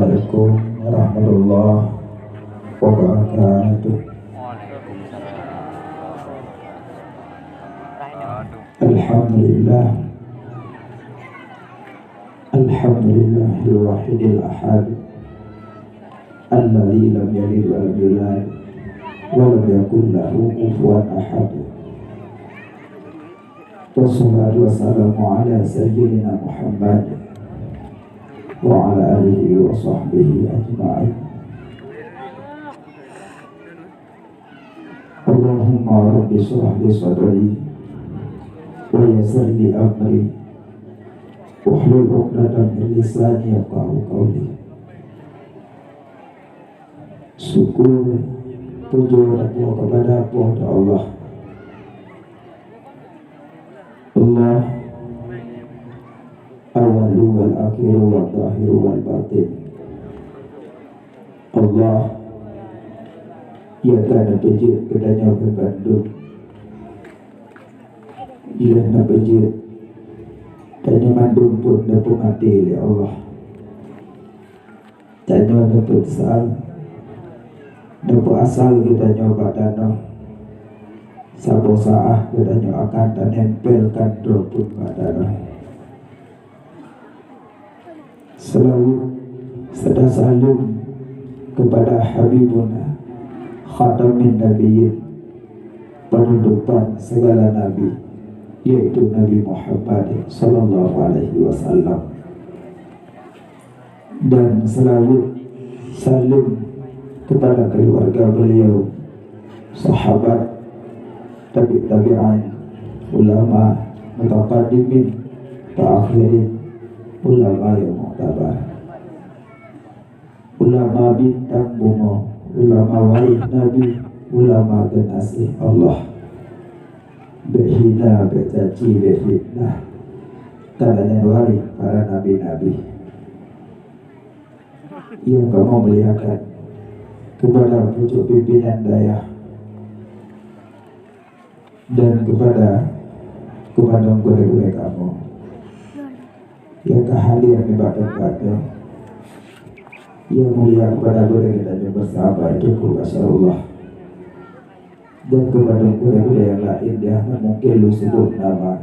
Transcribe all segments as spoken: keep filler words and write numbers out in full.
Assalamualaikum warahmatullahi wabarakatuh. Alhamdulillah. Alhamdulillahil wahidil ahad. Alladzi lam yalid wa lam yulad wa lam yakul lahu kufuwan ahad. Wassalatu wassalamu ala sayyidina Muhammad wa ala alihi wa sahbihi ajma'in. Allahumma rabbi shrah li sadri wa yassir li amri wahlul 'uqdatam min lisani yafqahu qawli. Syukur, pujoe dan puja kepada Allah. Allah, awalu wal akhiru wal zahiru wal batin. Allah, nyang ka neupeujeuet geutanyoe bandum. Nyang neupeujeuet tanyoe bandum pun neupeumaté lé Allah. Tanyoe neupeuasal, neupeuasal geutanyoe bak tanoh. Saboh saát geutanyoe akan tanempelkan droe pun bak tanoh. Seulaweuet serta saleuem kepada Habibuna Khatamin Nabiyyin, penutupan segala nabi, yaitu Nabi Muhammad sallallahu alaihi wasallam. Dan seulaweuet saleuem kepada keluarga beliau, sahabat, tabi' tabi'in, ulama, mutaqaddimin, mutaakhirin, ulama yang muktabar, ulama bintang bumoe, ulama waréh Nabi, ulama geunaséh Allah. Bék hina, bék caci, bék fitnah. Karena nyan waréh para nabi-nabi. Nyang kamoe muliakan kepada pucuk pimpinan dayah dan kepada keumandang gurée-gurée kamoe nyang ka hadir nibak teumpat nyoe. Nyang mulia kepada gurée geutanyoe beurasai Teungku Basyarullah. Dan kepada gurée-gurée nyang laén nyang hana mungken lôn seubut nama.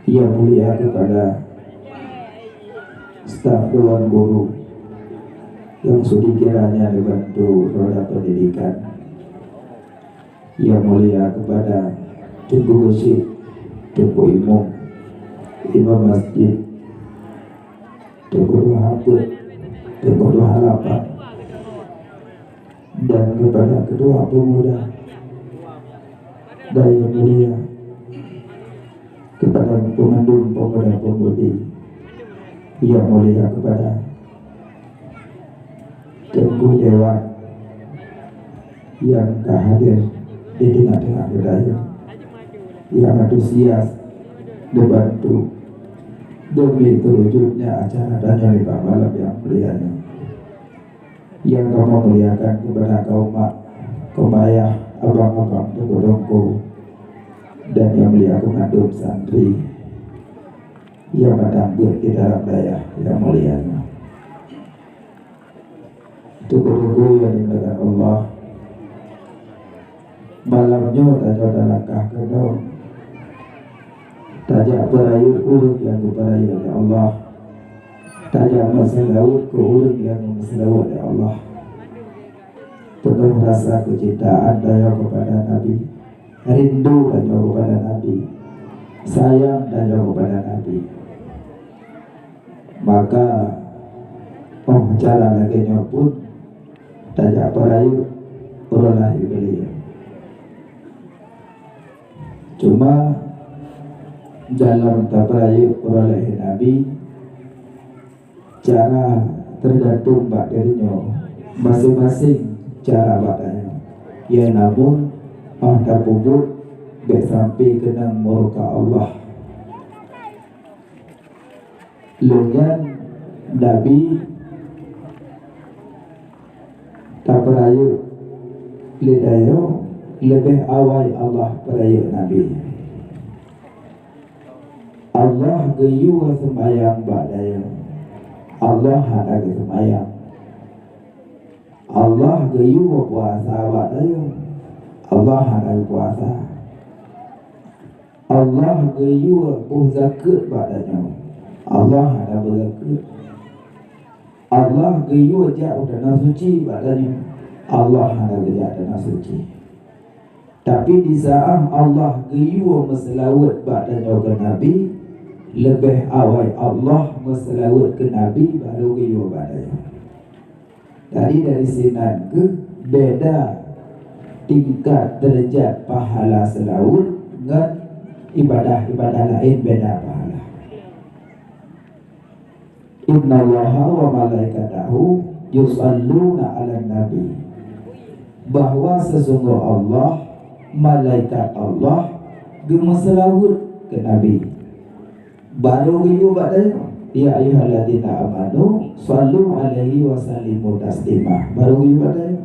Nyang mulia kepada staf dewan guru nyang sudi kiranya dibantu roda pendidikan. Nyang mulia kepada Teungku Geuchik, Teungku Imum, Imam Masjid, Teungku Tuha Peuet, Teungku Tuha Lapan, dan kepada Ketua Pemuda, dan nyang mulia kepada peumandum pemuda-pemudi, nyang mulia kepada Teungku Dewan nyang ka hadir di teungoh-teungoh geutanyoe, nyang antusias neubantu demi teuwujudnya acara tanyoe nibak malam nyang mulia nyoe. Nyang kamoe muliakan kepada kaum mak, kaum ayah, abang-abang, teungku-teungku, dan nyang mulia keumandum santri nyang mantong beuet di dalam dayah nyang mulia nyoe. Teungku-teungku nyang dimuliakan Allah, malam nyoe tanyoe talangkah keunoe tajak peurayeuk ureueng nyang geupeurayeuk lé Allah. Tajak meuseulaweuet keu ureueng nyang geumeuseulaweuet lé Allah. Peunoh rasa keucintaan tanyoe keupada Nabi, rindu tanyoe keupada Nabi, sayang tanyoe keupada Nabi. Maka, óh cara lagée nyoe pun tajak peurayeuk uroe lahé beliau. Cuma dalam tapeurayeuk uroe lahé Nabi, cara teugantung bak geutanyoe, maséng-maséng cara bak tanyoe. Ya namun, óh tapeubuet bék sampai keunong murka Allah. Lheueh nyan Nabi tapeurayeuk lé tanyoe leubeh awai Allah peurayeuk Nabi. Allah geuyue seumayang bak tanyoe. Allah hana geuseumayang. Allah geuyue puasa bak tanyoe. Allah hana geupuasa. Allah geuyue boh zakeuet bak tanyoe. Allah hana boh zakeuet. Allah geuyue jak u tanah suci bak tanyoe. Allah hana geujak tanah suci. Tapi di saat Allah geuyue meuseulaweuet bak tanyoe keu Nabi, leubeh awai Allah meuseulaweuet keu Nabi baru geuyue bak tanyoe. Jadi dari sinan keuh beda tingkat deurajat pahala seulaweuet ngon ibadah-ibadah laén beda pahala. Innallaha wa malaikatahu yusalluna 'alan nabi. Bahwa sesungguh Allah, malaikat Allah geumeuseulaweuet keu Nabi. Baru geuyue bak tanyoe, "Ya ayyuhalladzina amanu sallu 'alaihi wa sallimu taslima." Baru geuyue bak tanyoe.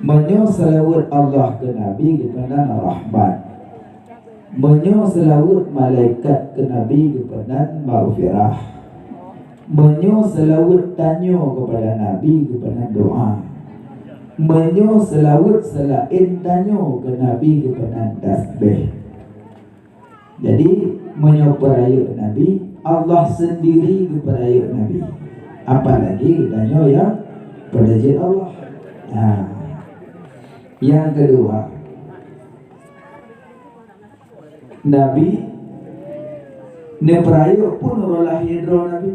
Meunyoe seulaweuet Allah keu Nabi geupeunan rahmat. Meunyoe seulaweuet malaikat keu Nabi geupeunan maghfirah. Meunyoe seulaweuet tanyoe keupada Nabi geupeunan doa. Meunyoe seulaweuet seulaén tanyoe keu Nabi geupeunan tasbeh. Jadi, meunyoe peurayeuk Nabi, Allah sendiri geupeurayeuk Nabi. Apalagi geutanyoe nyang peurajin Allah. Nah, nyang keudua, Nabi neupeurayeuk pun uroe lahé droe Nabi.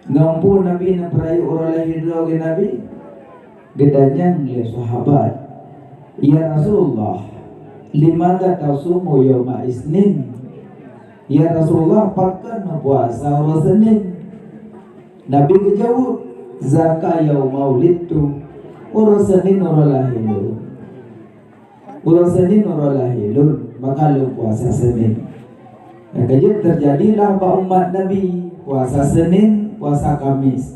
Ngon peue Nabi neupeurayeuk uroe lahé droe geuh Nabi? Geutanyong lé sahabat, "Ya Rasulullah, limadza tasumu yauma isnin?" "Ya Rasulullah, pakon neupuasa uroe Senin?" Nabi geujaweueb, "Zaka yauma wulidtu." "Uroe Senin uroe lahé lôn." Uroe Senin uroe lahé lôn, maka lôn puasa Senin. Nyang keujeuet teujadilah bak umat Nabi, puasa Senin, puasa Kamis.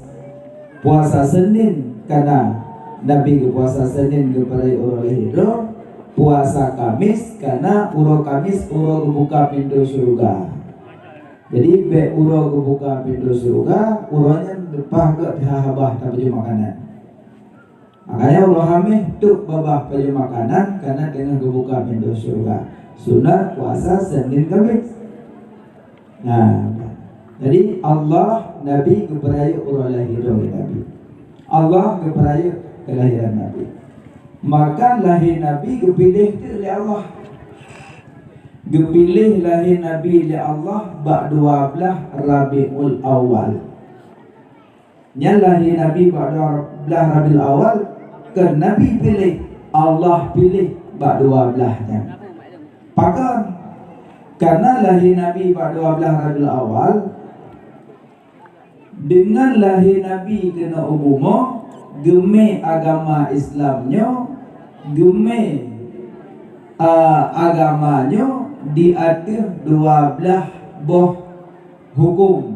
Puasa Senin kana Nabi geupuasa Senin geupeurayeuk uroe lahé droe, puasa Kamis kana uroe Kamis uroe geubuka pintoe syeuruga. Jadi, bék uroe geubuka pintoe syeuruga, uroe nyan leupah gét haba-haba tapeujeuet makanan. Makanya uroe Hamis tôp babah pajoh makanan kana teungoh geubuka pintoe syeuruga. Sunat puasa Senin Kamis. Nah, jadi Allah, Nabi geupeurayeuk uroe lahé droe Nabi. Allah geupeurayeuk keulahiran Nabi. Maka lahé Nabi geupiléh teuk lé Allah. Geupiléh lahé Nabi lé Allah bak dua blaih Rabiul Awal. Nyan lahé Nabi bak dua blaih Rabiul Awal, kon Nabi piléh, Allah piléh bak dua blaih nyan. Pakon? Karena lahé Nabi bak dua blaih Rabiul Awal, deungon lahé Nabi keunoe u bumoe, geumé agama Islam nyoe, geumé, a, agama nyoe di ateueh dua blaih boh huköm,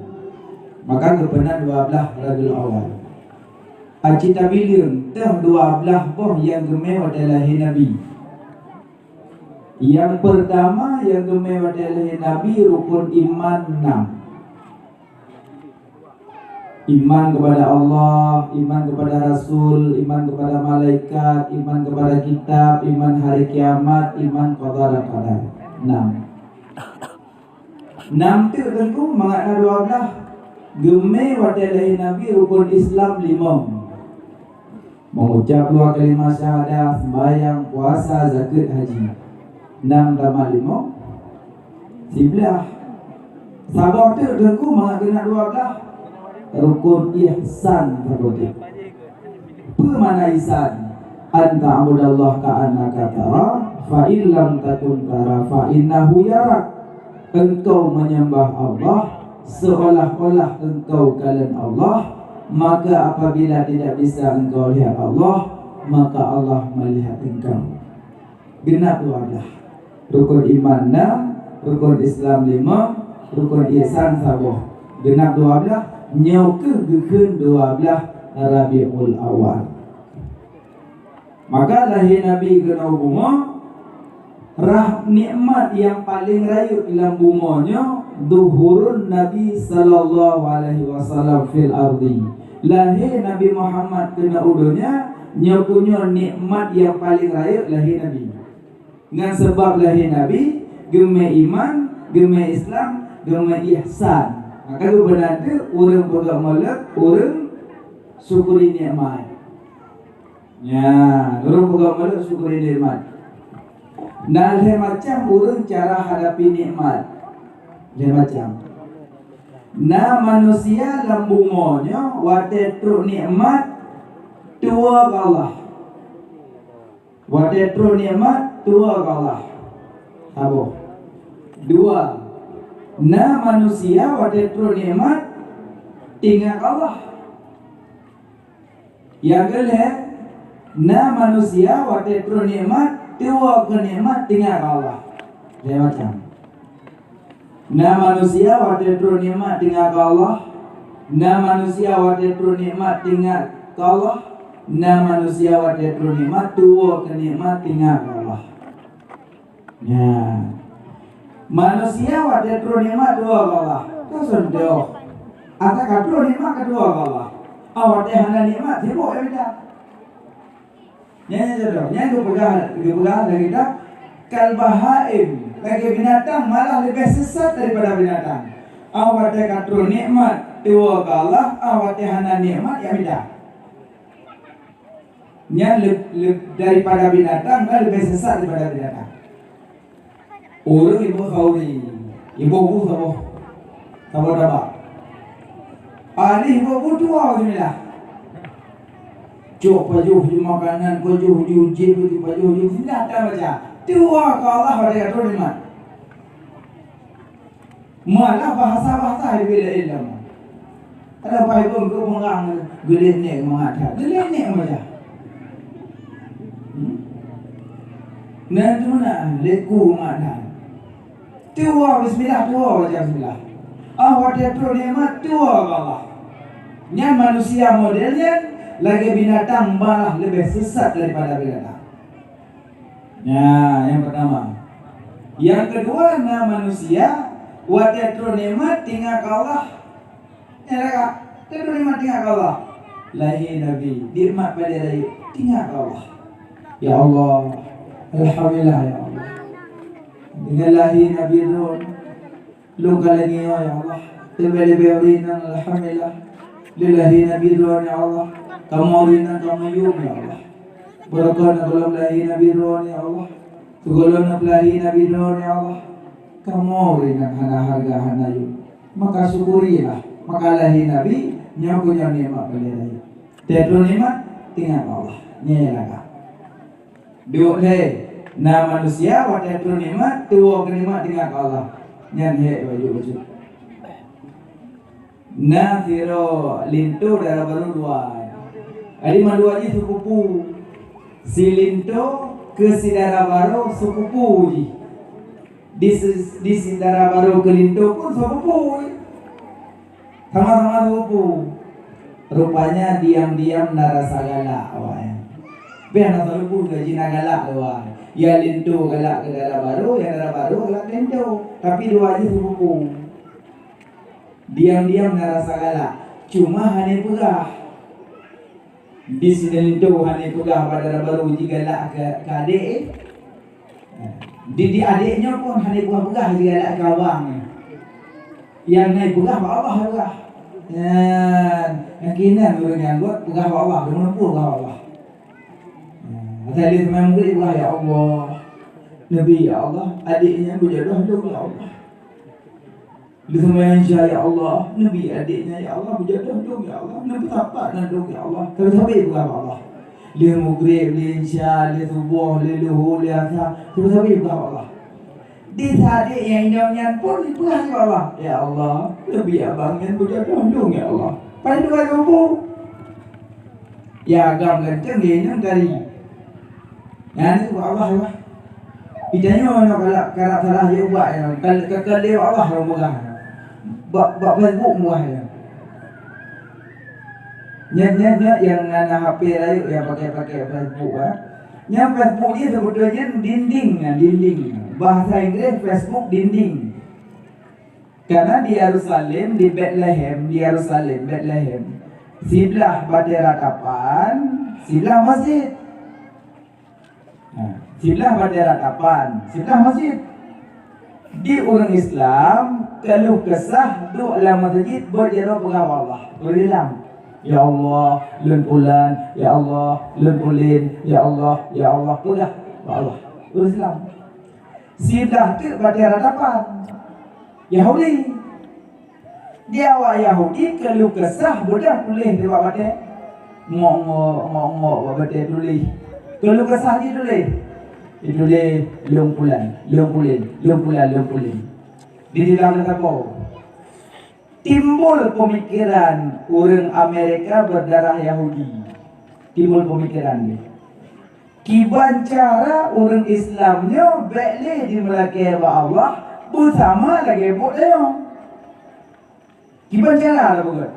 maka geupeunan dua blaih Rabiul Awal. Aci tabileueng teuh dua blaih boh nyang geumé watée lahé Nabi. Nyang peurtama nyang geumé watée lahé Nabi rukon iman nam. Iman kepada Allah, iman kepada Rasul, iman kepada malaikat, iman kepada kitab, iman hari kiamat, iman qada dan qadar. Nam. Nam teuk Teungku mangat na dua blaih. Geumé watée lahé Nabi rukon Islam limong. Mengucap dua kalimah syahadah, sembahyang, puasa, zakeuet, haji. Nam tamah limong, siblaih. Saboh teuk Teungku mangat keuneuk dua blaih. Rukon ihsan saboh teuk. Peue makna ihsan? An ta'budallaha ka'annaka tara, fa in lam takun tara, fa innahu yarak. Engkau menyembah Allah seolah-olah engkau kalon Allah, maka apabila tidak bisa engkau lihat Allah, maka Allah melihat engkau. Genap dua blaih. Rukon iman nam, rukon Islam lima, rukon ihsan saboh. Genap dua blaih, nyoe keuh geukheun dua blaih Rabiul Awal. Maka lahé Nabi keunoe bumoe, rah nikmat nyang paleng rayeuk lam bumoe nyoe Zuhurun Nabi sallallahu alaihi wasallam fil ardi. Lahé Nabi Muhammad keunoe u donya, nyoe keuh nyoe nikmat nyang paleng rayeuk lahé Nabi. Ngon sabab lahé Nabi, geumé iman, geumé Islam, geumé ihsan. Maka geubeuna teuk ureuëng peugah mulod, ureuëng syukuri nikmat. Ya, ureuëng peugah mulod syukuri nikmat. Na lhée macam ureuëng cara hadapi nikmat. Lhée macam. Na manusia lam bumoe nyoe watée trok nikmat tuwoe keu Allah. Watée trok nikmat tuwoe keu Allah. Saboh. Dua. Na manusia watée trok nikmat tinggai keu Allah. Nyang keulhée, na manusia watée trok nikmat tuwoe keu nikmat tinggai keu Allah. Lhée macam. Na manusia watée trok nikmat tinggai keu Allah. Na manusia watée trok nikmat tinggai keu Allah. Na manusia watée trok nikmat tuwoe keu nikmat tinggai keu Allah. Nyan. Manusia watée trok nikmat tuwoe keu Allah. Ka seudeh. Ata ka trok nikmat ka tuwoe keu Allah. Ah, watée hana nikmat sibok ya beda. Nyan, nyan contoh. Nyan geupeugah, geupeugah lagée kita, kal bahaim, lagée binatang malah leubeh sesat daripada binatang. Ah, watée ka trok nikmat tuwoe keu Allah, ah, watée hana nikmat ya beda. Nyan le-, le-, daripada binatang kan leubeh sesat daripada binatang. Ureuëng iboh khauri, iboh bu saboh, saboh tabak. Alih iboh bu tuwoe bismillah. Cok pajoh ju makanan, pajoh ju jih, pajoh ju bismillah, dah baca. Tuwoe keu Allah pada atur nikmat. Malah bahasa-bahasa yang beda ilmu. Ada pai pun ke orang gelek nek mangat that. Gelek nek macam. Hmm? Nah, tu nak leku mangat that. Tuwoe bismillah, tuwoe baca bismillah. Ah, watée trok nikmat, tuwoe keu Allah. Nyan manusia model nyan lagée binatang malah leubeh sesat daripada binatang. Nah, nyang pertama. Nyang keudua, na manusia watée trok nikmat tinggai keu Allah. Nyang lagak, trok nikmat tinggai keu Allah. Lahé Nabi, nikmat pada lahé, tinggai keu Allah. Ya Allah, alhamdulillah ya Allah. Dengan lahé Nabi Nuh, lôn ka lagée nyoe, ya Allah. Leubeh-leubeh ureuëng inong, alhamdulillah. Lé lahé Nabi droen, ya Allah. Kamoe ureuëng inong ka meuyuem, ya Allah. Barokah na gohlom lahé Nabi droen, ya Allah. Sigohlom na peulahé Nabi droen, ya Allah. Kamoe ureuëng inong hana hareuga, hana yuem. Maka syukurilah. Maka lahé Nabi, nyoe keuh nyoe nikmat paléng rayeuk. Teuh droen nikmat, tinggai Allah. Nyan lagak. Duek lhée, na manusia watée trok nikmat, tuwoe keu nikmat tinggai keu Allah. Nyan hék bacut-bacut. Na sidroe linto dara barô dua. Jadi mandua jih supupu. Si linto keu si dara barô supupu jih. Di si, di si dara barô keu linto pun supupu jih. Sama-sama supupu. Rupanya diam-diam na rasa galak awaknyan. Pih na salupu gaji na galak dua. Ya linto galak keu dara barô, ya dara barô galak keu linto. Tapi dua jih supupu. Diam-diam na rasa galak. Cuma hana peugah. Di sidang linto hana peugah bak dara barô jigalak keu, keu adék, eh. Di, di adék nyoe pun hana peugah-peugah jigalak keu abang nyoe. Nyang na peugah bak Allah peugah. Nyan, nyang kinan ureuëng nyang buet peugah bak Allah, deungon peue peugah bak Allah. Asai lé seumayang Maghrib peugah, "Ya Allah, neubi ya Allah, adék nyan beujodoh lôn ya Allah." Lé seumayang Isya, "Ya Allah, neubi adék nyan ya Allah, beujodoh lôn ya Allah, neupeusapat nan lôn ya Allah." Sabe-sabe peugah bak Allah. Lé Maghrib, lé Isya, lé Suboh, lé Luhur, lé Asar, sabe-sabe peugah bak Allah. Di saat adék nyang inong nyan pun peugah bak Allah, "Ya Allah, neubi abang nyan beujodoh lôn ya Allah." Paléng dua ribu. Ya agam ganteng, ya inong tari. Nyan tu bak Allah ya. Geutanyoe nyoe kalak, kalak salah jih ubat nyoe. Kal-, ka, ka lé Allah nyoe peugah. Bak, bak Facebook peugah nyoe. Nyan, nyan, nyan nyang na, na H P rayeuk nyang pakai-pakai Facebook, ha. Nyang Facebook jih seubeutôi jih dinding, ha, dinding. Bahasa Inggréh Facebook dinding. Karena di Yerusalem, di Betlehem, di Yerusalem, Betlehem, siblah batée ratapan, siblah masjid. Ha, siblah batée ratapan, siblah masjid. Di ureuëng Islam, keuluh kesah duek lam masjid, buet jaroe peugah bak Allah. Ureuëng Islam, "Ya Allah, lôn pulan, ya Allah, lôn pulen, ya Allah, ya Allah," peugah bak Allah. Ureuëng Islam. Siblah teuk batée ratapan. Yahudi. Di awak Yahudi keuluh kesah beudôh tuléh di bak batée. Ngok-ngok, ngok-ngok bak batée tuléh. Keuluh kesah jih tuléh. Dituléh lôn pulan, lôn pulen, lôn pulan, lôn pulen. Di dalam saboh. Timbul pemikiran ureuëng Amerika berdarah Yahudi. Timbul pemikiran nyoe. Kiban cara ureuëng Islam nyoe bék lé jimeulakée bak Allah beusama lagée buet tanyoe. Kiban cara lagée buet.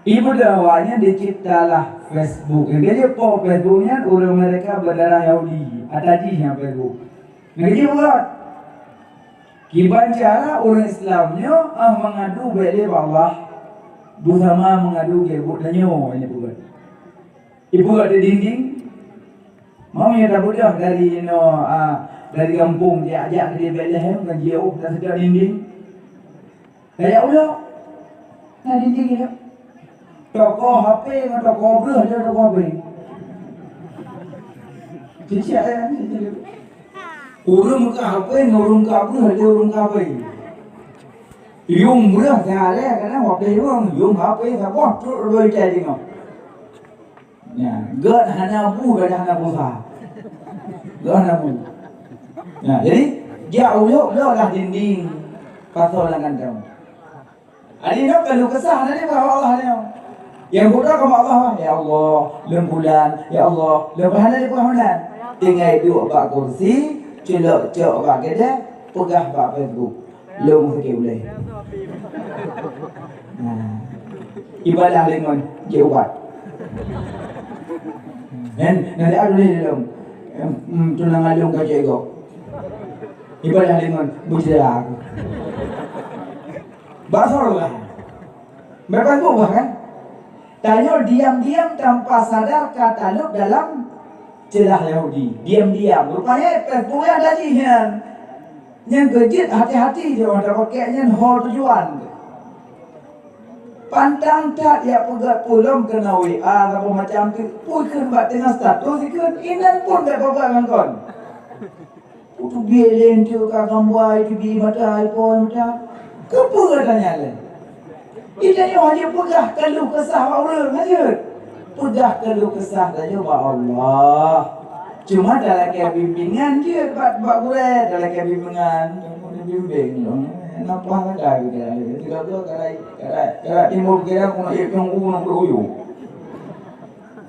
Ibu dah awaknyan diciptalah Facebook. Jadi po Facebook nyan ureuëng Amerika berdarah Yahudi. Ata jih nyang Facebook. Jadi buet. Kiban cara ureuëng Islam nyoe ah mengadu bék lé bak Allah. Beusama mengadu lagée buet tanyoe ini buet. Ibu ada dinding. Mau nyang tabeudôh dari inoe, a, dari gampông jak-jak di Betlehem kan jiôh dan sejak dinding. Kayak udah. Nah dinding itu. Toko H P ngon toko breuh dia toko H P. Cicak ya. Ureuëng muka H P ngon ureuëng muka breuh dia ureuëng muka H P. Yum breuh salah kadang H P yum, yum H P saboh truk roi cai tengok. Ya, gét hana bu, gét hana pulsa. Gét hana bu. Ya, jadi jak ulok bloe lah dinding pasal lam kantong. Adi nyoe keuluh kesah hana dipeugah Allah nyoe. Nyang buta keu Allah, ya Allah, lôn bulan, ya Allah, lôn hana dipeugah meunan. Tinggai duek bak kursi, culok cok bak keudè, peugah bak Facebook. Lôn sakét ulèe. Nah. Ibadah lé ngon jeuet ubat. Kan, nanti ada lé lôn. Em, em, tunang alung ka jeuet gok. Ibadah lé ngon bujra aku. Bakso lah. Bebas buah kan? Tanyoe diam-diam tanpa sadar ka talop dalam celah Yahudi. Diam-diam. Rupanya Facebook nyan ada jih nyan. Nyang keujeuet hati-hati jih, oh, tapakèk nyan ho tujuan. Pantang that jak peugöt peue lom keunoe W A saboh macam tu. Pui kheun bak teungoh status ikheun, inan pun bèk peugöt ngon kon. Uteubiet lé enteuk ka gamba, uteubiet mata, ipo mata. Keupeue tanya lé? Geutanyoe hana peugah keuluh kesah bak ureueng, hana. Peugah keuluh kesah tanyoe bak Allah. Cuma talakèe bimbingan jeuet bak, bak gurèe, talakèe bimbingan. Bimbing lom. Napa lagèe geutanyoe? Tiga dua karai, karai, karai timbul pikiran, keuneuk yue piong u, keuneuk u.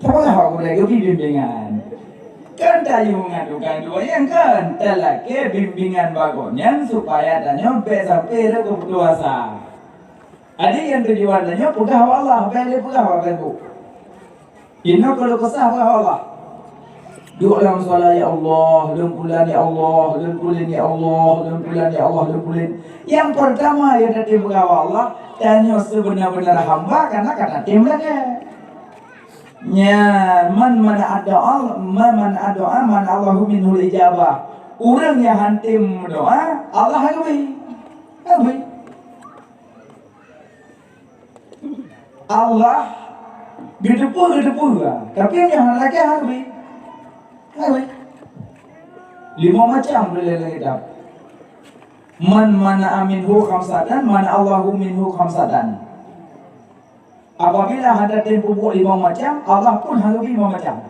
Tapeugah bak gurèe geubri bimbingan. Kan tayue ngon tukang dua nyang kan talakèe bimbingan bak gobnyan supaya tanyoe bèk sampai rhot keu putus asa. Jadi nyang tujuan tanyoe peugah bak Allah, bèk lé peugah bak Facebook. Inoe keuluh kesah peugah bak Allah. Duek lam solat, "Ya Allah, lôn pulan, ya Allah, lôn pulen, ya Allah, lôn pulan, ya Allah, lôn pulen." Nyang peurtama nyang tatem peugah bak Allah, tanyoe sibeuna-beuna hamba kana ka tatem lagèe. Nyan, man mana'a du'a, man mana'a du'a, mana'allahu minhul ijabah. Ureueng nyang hana tem meudoa, Allah hana geubri. Hana geubri. Allah geuteupeue, geuteupeue, tapi nyang hana lakèe hana geubri. Hana geubri. Limong macam tuléh lam kitab. Man mana'a minhu khamsatan, mana'allahu minhu khamsatan. Apabila hana tem peubuet limong macam, Allah pun hana geubri limong macam.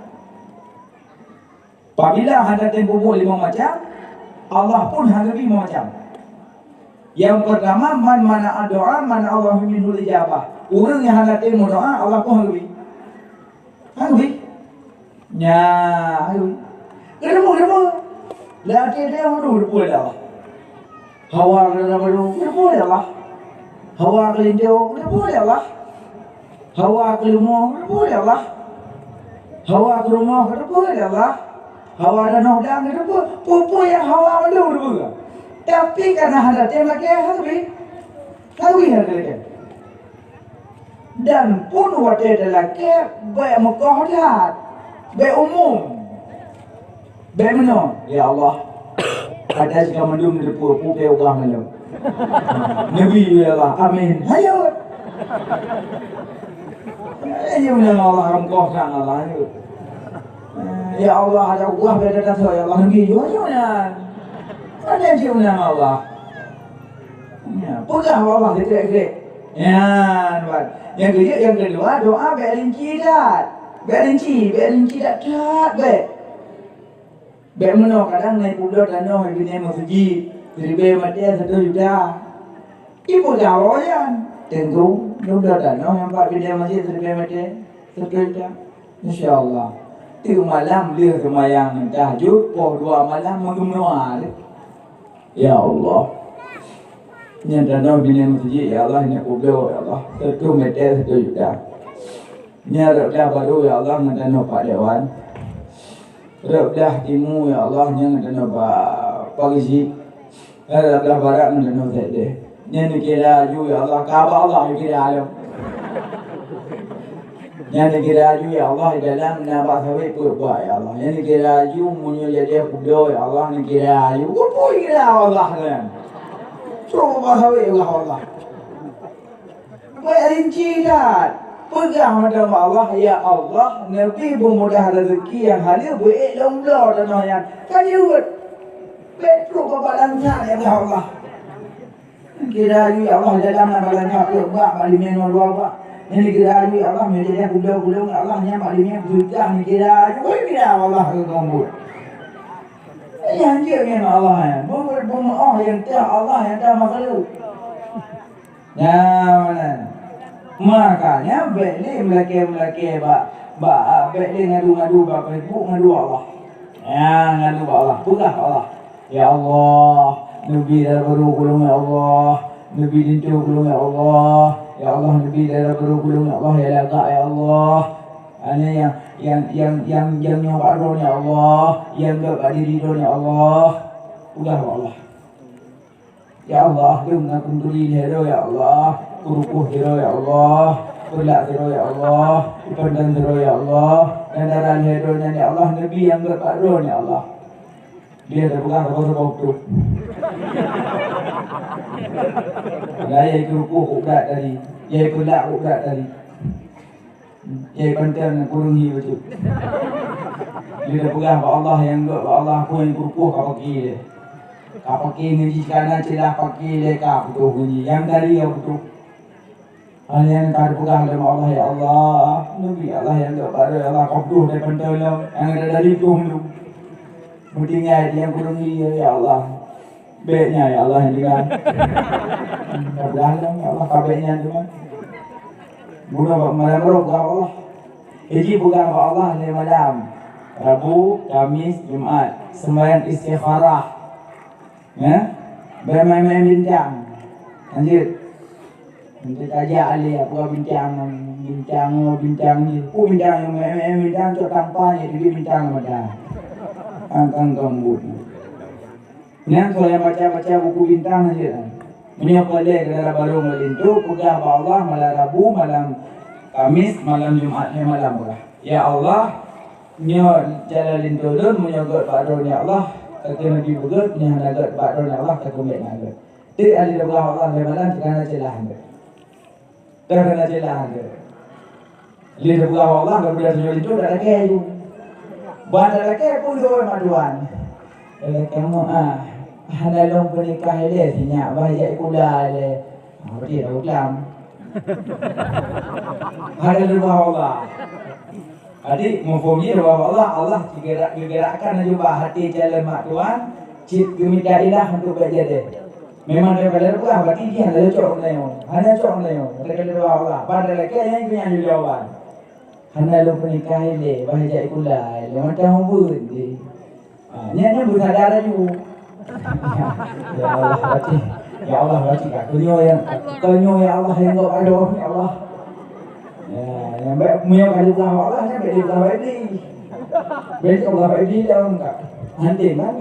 Apabila hana tem peubuet limong macam, Allah pun hana geubri limong macam. Nyang peurtama, man mana'a du'a, mana'allahu minhul ijabah. Ureueng nyang hana tem meudoa, Allah pun hana geubri. Hana geubri. Nyan, ayo. Geuteupeue, geuteupeue. Lam até teuh, aduh, geuteupeue lé Allah. Hawa keu lam adoe, geuteupeue lé Allah. Hawa keu linto, geuteupeue lé Allah. Hawa keu leumo, geuteupeue lé Allah. Hawa keu rumoh, geuteupeue lé Allah. Hawa tanoh dang, geuteupeue. Peue-peue nyang hawa mandum geuteupeue. Tapi kana hana tem lakèe, hana geubri. Tawi hana talakée. Dan pun watée talakée, bék meukoh that, bék umum. Bék meunoe, "Ya Allah, ata sika mandum neuteupeue peue ubah ngon lôn." Neubi, "Ya Allah, amin." Hayot. Ayo nang Allah, meukoh that Allah, hayot. "Ya Allah, ata ubah beda dasar, ya Allah, neubi." Ayo nang. Ada cit nang Allah. Ya, peugah bak Allah sikrek-sikrek. Ya, tuan. Nyang keujeuet, nyang keudua, doa bék rinci that. Bék rinci, bék rinci that, that bék. Bék meunoe kadang na publoe tanoh binéh meuseujid, siribée meuté satu juta. Ipeugah awaknyan, "Teungku, publoe tanoh nyang bak binéh meuseujid siribée meuté satu juta." Insya Allah. Tiep malam lheueh seumayang tahajud, poh dua malam meugeumeunua lé. Ya Allah. Nyan tanoh binéh meuseujid, ya Allah, nyan publoe, ya Allah. Satu meter, satu juta. Nyan rot blah barô, ya Allah, ngon tanoh Pak Dewan. Rot blah timu, ya Allah, nyan ngon tanoh Pak, Pak Geuchik. Rot blah barat ngon tanoh Sekdes. Nyan neukira aju, ya Allah, ka bak Allah neukira lom. Nyan neukira aju, ya Allah, di dalam na bak sawét peuet bak, ya Allah. Nyan neukira aju, meunyoe jadi publoe, ya Allah, neukira aju. Peue-peue kira Allah nyan. Trok bak sawét, ya Allah. Bék rinci that. Peugah mantong bak Allah, "Ya Allah, neubi peumudah rezeki nyang haleue beuék lôn bloe tanoh nyan." Ka jeuet. Bék trok bak balansa, ya Allah. Kira aju, ya Allah, dalam na balansa peuet bak, bak limong ngon dua bak. Nyan kira aju, ya Allah, meunyoe jadi publoe ulôn, ya Allah, nyan bak limong juta, kira aju, oi, kira Allah keu geumbot. Nyan jeuet ngon Allah, eh. Beu-, beumeu'oh nyang teuh Allah, nyang teuh makhluk. Nyan meunan. Makanya bék lé meulakée-meulakée bak, bak, bék lé ngadu-ngadu bak Facebook, ngadu Allah. Ya, ngadu bak Allah, peugah bak Allah. Ya Allah, neubi dara barô keu lôn, ya Allah. Neubi linto keu lôn, ya Allah. Ya Allah, neubi dara barô keu lôn, ya Allah. Ya lagak, ya Allah. Hana nyang, nyang, nyang, nyang, nyang nyoe bak droe, ya Allah. Nyang gét bak diri droe, ya Allah. Peugah bak Allah. Ya Allah, lôn na peuturi lhée droe, ya Allah. Peurukoh sidroe, ya Allah. Peulak sidroe, ya Allah. Peupandang sidroe, ya Allah. Dan dara lhée droe nyan, ya Allah, neubi nyang gét bak droe, ya Allah. Dia teupeugah saboh-saboh tu. Dah ya itu rukoh kok brat tadi. Ya itu lak kok brat tadi. Ya pantang kurung hi bacut. Dia teupeugah bak Allah nyang gét bak Allah pun rukoh ka paki dia. Ka paki ngaji kana celah paki dia ka putôh ngaji. Yang tadi ya putôh. Hana nyang ka geupeugah lé Allah, "Ya Allah, neubi Allah nyang gét bak droe, ya Allah, ka putôh daripada lôn, nyang ada dari putôh lôn." Meutinggai nyang kurung dia, ya Allah. Bék nyan, ya Allah, nyang tinggai. Ka peugah lôn, ya Allah, ka bék nyan teuma. Bunoe bak malam roh bak Allah. Iji peugah bak Allah lé malam. Rabu, Kamis, Jumat. Sembahyang istikharah. Ya? Bék main-main bintang. Lanjut. Nanti tajak alé apa bintang, bintang, bintang ni. Oh, bintang yang main-main bintang tu tampan ya, jadi bintang mata. Tang tang tang but. Nyan soe nyang baca-baca buku bintang aja. Meunyoe peureulée keu dara barô ngon linto, peugah bak Allah malam Rabu, malam Kamis, malam Jumat, eh, malam peugah. Ya Allah, nyoe jalan linto lôn, meunyoe gét bak droe, ya Allah, ka keuneuk beugét, meunyoe hana gét bak droe, ya Allah, ka keuneuk na gét. Teuk alé peugah Allah lé malam, teukana celah. Teuh keuneuk jeulaih lé. Lé teupeugah Allah, geupeugah tujoh linto, dak lakée ju. Ban dak lakée peue lôn mak tuan. Dak lakée mu, ah, hana lôn peunikah ilée sinyak, bah jak sikula ilée. Ah, berarti dak buklam. Hana teupeugah Allah. Jadi, muphom jih bahwa Allah, Allah geugerak-, geugerakkan laju bak até calon mak tuan, cit geumita ilah untuk bak jadi. Memang daripada peugah, berarti jih hana cocok ngon nyoe. Hana cocok ngon nyoe. Daripada doa Allah. Pada lagée nyan, nyan jawaban. Hana lôn peunikah ilée, bah jak sikula ilée, mantong ubeut jih. Ha, nyan, nyan beusadar laju. Ya Allah, bacut. Ya Allah, bacut. Ka nyoe ya, ka nyoe ya Allah, nyang gok adoh, ya Allah. Ya, nyang baik, meunyoe ka dipeugah Allah, nyan baik dipeugah bak Iblih. Baik dipeugah bak Iblih dah, enggak. Nanti mana?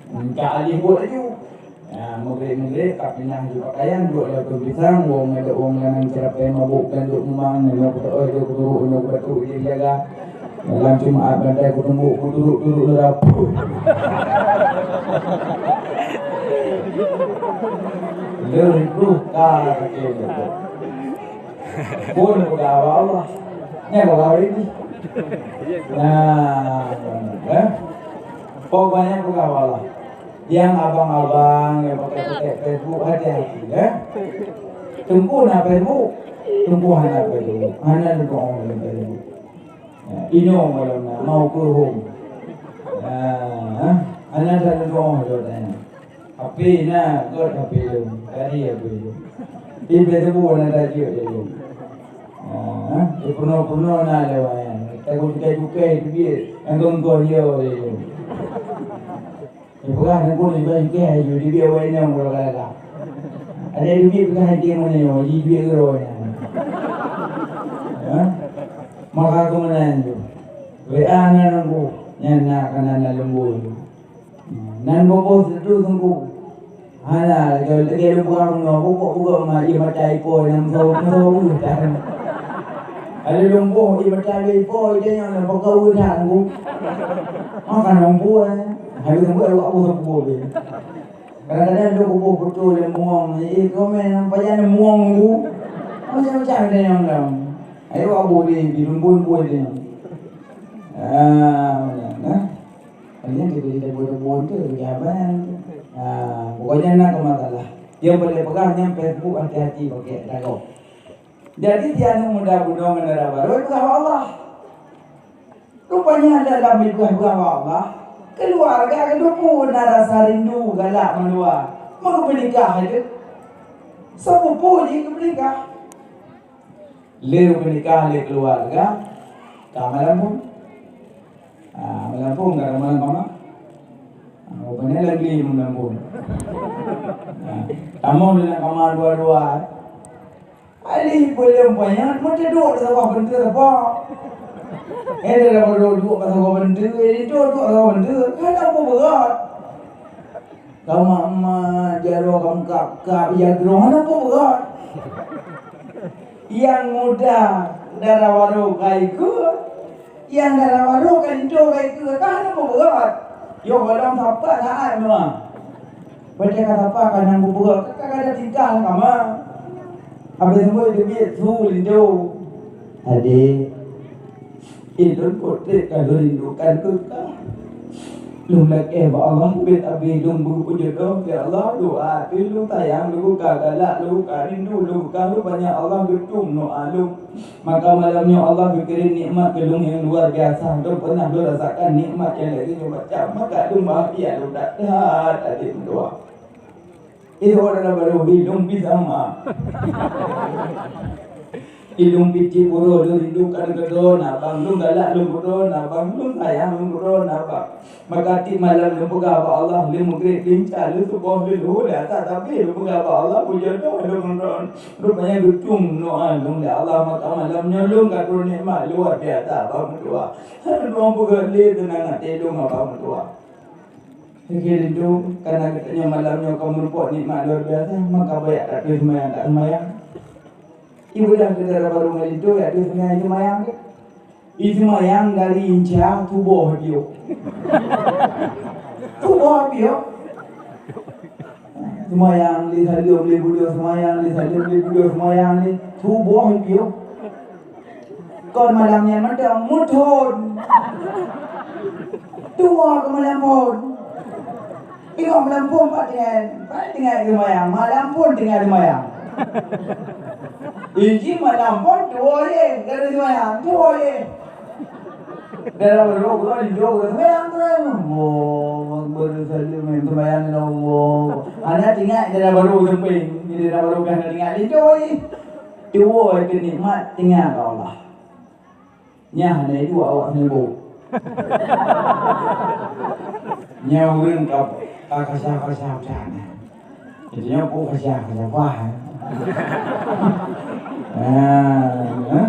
Enggak alih buat laju. Ya. Maghrib-maghrib ka pinah ju pakaian, duek lam keupisang, wong ngadek wong lanang ceurapée mabök dan duek mumang, nyoe peutoh duek keuduruk, nyoe batuk jadi jaga. Malam Jumat bantai kuteumbok, kuduruk-duruk lé rapuh. Leuh duh ka keu Pun peugah bak Allah. Nyan peugah bak Allah. Nah, eh? Pokoknya peugah bak Allah. Yang abang-abang yang pakai pakai Facebook, hati-hati, eh. Teungku na Facebook, Teungku hana Facebook, hana teungku online Facebook. Ya, inoe malam na mau ke home. Nah, hana teungku online. H P na, göt H P lôn. Tadi H P lôn. Di Facebook na tajak lé lôn. Ah, di peunoh-peunoh na lé wayang. Tagu cukai-cukai teubiet, nyang gong-gong yo lé lôn. Di peugah nyang gong cukai-cukai aju teubiet wayang nyang gong lagak-lagak. Ada teubiet peugah hati mana yo, ji teubiet gero nyan. Ha? Maka keumanan tu. W A na nunggu, nyan na kana na lembur. Nan boh-boh situ teungku. Hana, lagèe, lagèe lôn peugah bunoe, pokok buka ma, ie mata ipoi nyang meusawa-meusawa weueh that. Lalu lôn boh ie mata lé ipoi, dia nyang na baka weueh that teungku. Maka lôn buet, eh. Habis lôn buet, awak boh sapeue pih. Kadang-kadang lôn kuboh beutôi lé mueng, eh, komen pajan lé mueng teungku. Macam-macam dia nyang dong. Ayo awak boh di, di lumboi-lumboi dia. Ah, nah. Hanya kita tidak boleh bonte jawaban. Ha, pokoknya na keu masalah. Yang boleh pegang yang Facebook hati-hati pakai dago. Jadi tianu muda bunoe ngon dara barô peugah bak Allah. Rupanya dalam peugah-peugah bak Allah, keluarga keudua pun na rasa rindu galak mandua. Maka peunikah itu. Sepupu jih peunikah. Lé peunikah lé keuluwarga, ka malam phôn. Ah, malam phôn ka malam kama. Ah, rupanya lagèe malam phôn. Ah, tamong dalam kama dua-dua. Alih buleuen panyöt, meuteudok di saboh pintoe saboh. Eh, dalam duduk di saboh pintoe, eh, duduk di saboh pintoe. Kan apa berat? Kama emak, jaroe ka meukab-kab, ya droe hana peue beurot. Nyang muda dara barô ka ikeue, nyang dara barô ka linto ka ikeue, ka hana peue beurot. Yoh gohlom sapat saát nyoe. Watèe ka sapat ka hana peue beurot, ka, ka, ka ada tingkah kama. Habéh sambot teubiet su linto. Adé, Ulôn keutrek ka lôn rindukan keu kah. Lôn lakèe bak Allah, bit abi lôn beujodoh, ya Allah, doa pi lôn sayang, lôn ka galak, lôn ka rindu, lôn ka lôn banyak Allah geutum doa lôn. Maka malam nyoe Allah geukirém nikmat keu lôn nyang luar biasa. Lôn pernah lôn rasakan nikmat nyang lagèe nyoe macam, maka lôn bahagia lôn that-that até meudoa. Ilôn dara barô, ilôn pih sama. Ilôn pih cit uroe lôn rindukan keu droeneuh abang, lôn galak lôn keu droeneuh abang, lôn sayang lôn keu droeneuh abang. Maka tiep malam lôn peugah bak Allah, lheuh meugreb lincah, lheuh suboh lheuh luhô, lheuh atra tabé lôn peugah bak Allah, beujodoh lôn ngon droeneuh. Rupanya geutum doa lôn lé Allah, maka malam nyoe lôn ka troh nikmat luar biasa bak meudoa. Hana lôn peugah lé teunang até lôn bak meudoa. Lagèe linto, karena geutanyoe malam nyoe ka meurumpok nikmat luar biasa, maka baya that seumayang, that seumayang. Ibadah keu dara barô ngon linto, ya that seumayang, seumayang tu. Iseumayang dari inca tuboh piôh. Tuboh piôh. Seumayang lé saleuem lé budoe, seumayang lé saleuem lé budoe, seumayang lé tuboh piôh. Kon malam nyan mantong, muthon. Tuwoe keu malam phôn. Ingat malam phôn pat tinggai, pat tinggai seumayang. Malam phôn tinggai seumayang. Iji malam phôn tuwoe ye, ka seumayang, tuwoe ye. Dalam roh kau di roh kau seumayang tu kan. Oh, baru saja main seumayang, ya Allah. Hana tinggai dalam baru semping. Jadi dalam baru kan tinggai di joy. Tuwoe keu nikmat tinggai keu Allah. Nyan hana dua awak seumeubeuet. Nyan ureueng ka, ka kasah-kasah macam mana. Itu nyan pun kasah-kasah pah. Ah, eh?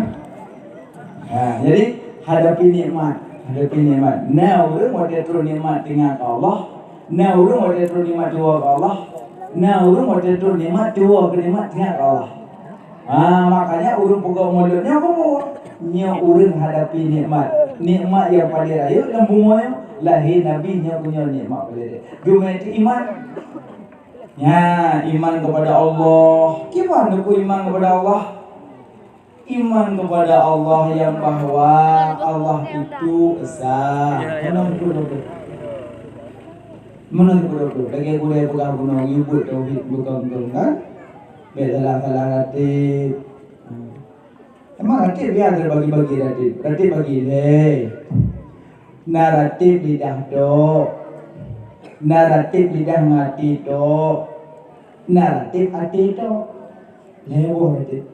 Ah, jadi hadapi nikmat, hadapi nikmat. Na ureueng watèe troh nikmat tinggai keu Allah, na ureueng watèe troh nikmat tuwoe keu Allah. Na ureuëng watée trok nikmat, cuba keu nikmat, ingat keu Allah. Ha, makanya ureuëng peugah mulod nyoe peue? Nyoe ureuëng hadapi nikmat. Nikmat nyang paling rayeuk lam bumoe nyoe, lahé Nabi, nyoe keuh nyoe nikmat paling rayeuk. Jumai teu iman. Ya, iman kepada Allah. Kiban neukeu iman kepada Allah? Iman kepada Allah yang bahwa Allah itu esa. Meunan keuh. Meunan keuh. Lagée gurée peugah bunoe, yue buet tauhid beukong-kong, kan? Bék salah-salah ratéb. Emang ratéb ya teubagi-bagi ratéb. Ratéb bagi lé. Na ratéb lidah tok. Na ratéb lidah ngon até tok. Na ratéb até tok. Lhée boh ratéb.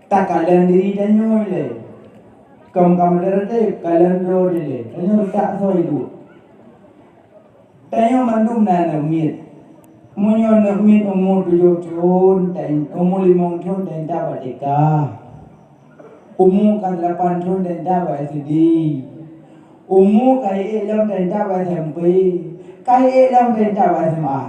Takalon diri tanyoe lé. Kon ka meudarat, kalon droe dilée. Tanyoe tak soe iduek. Tanyoe mandum na aneuk miet. Meunyoe aneuk miet umu tujoh thon, ta-, umu limong thon, taintat bak T K. Umu ka lapan thon, taintat bak S D. Umu ka ék lom, taintat bak S M P. Ka ék lom, taintat bak S M A.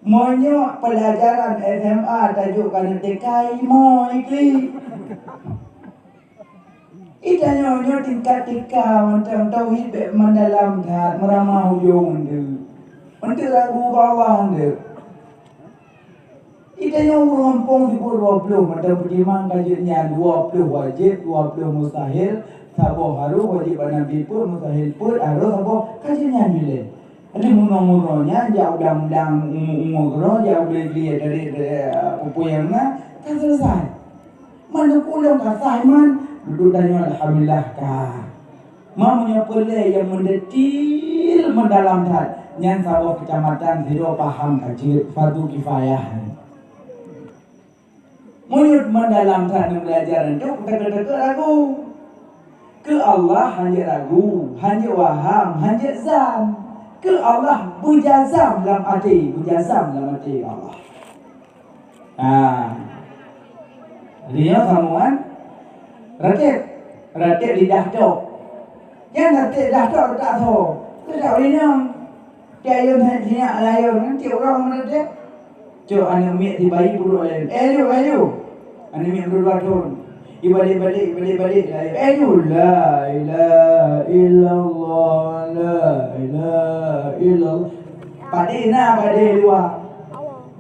Meunyoe peulajaran S M A tajok keu aneuk T K, imo ikli. Ih, tanyoe nyoe tingkat T K mantong, tauhid bék meudalam that, meuramah ujong deuh. Eunteuk ragu bak Allah eunteuk. Ih, tanyoe ureuëng gampông siploh dua ploh mantong peutimang ka jeuet nyan, dua ploh wajéb, dua ploh mustahil, saboh harôh wajéb bak Nabi peuet, mustahil peuet, harôh saboh ka jeuet nyan ilée. Jadi meunyoe-meunyoe nyan jak u dang-dang, umu-umu keudroe, jak u bli-bli dari, dari, eh, peue-peue nyang na, ka selesai. Man neupulông ka sah iman, dudoe tanyoe alhamdulillah ka. Man meunyoe peue lé nyang meudetil meudalam that, nyan saboh keucamatan sidroe paham ka jeuet, fardu kifayah. Meunyoe meudalam that neubeulajar nyoe, teuka-teuka ragu. Keu Allah hanjeuet ragu, hanjeuet waham, hanjeuet zan. Keu Allah beujazam lam até, beujazam lam até Allah. Ha. Lheueh nyoe sambungan ratéb, ratéb lidah tok. Nyan ratéb lidah tok teutak tho. Teutak inong. Cak ayeuem that sinyak layôm nyan tiep uroe meuratéb. Cok aneuk miet sibayi peuduek layôm. Eh, ayu, ayu. Aneuk miet meudua thon. Ibalik-balik, ibalik-balik layôm. Eh, ayu. La ilaha illallah, la ilaha illallah. Padé na, padé luwa.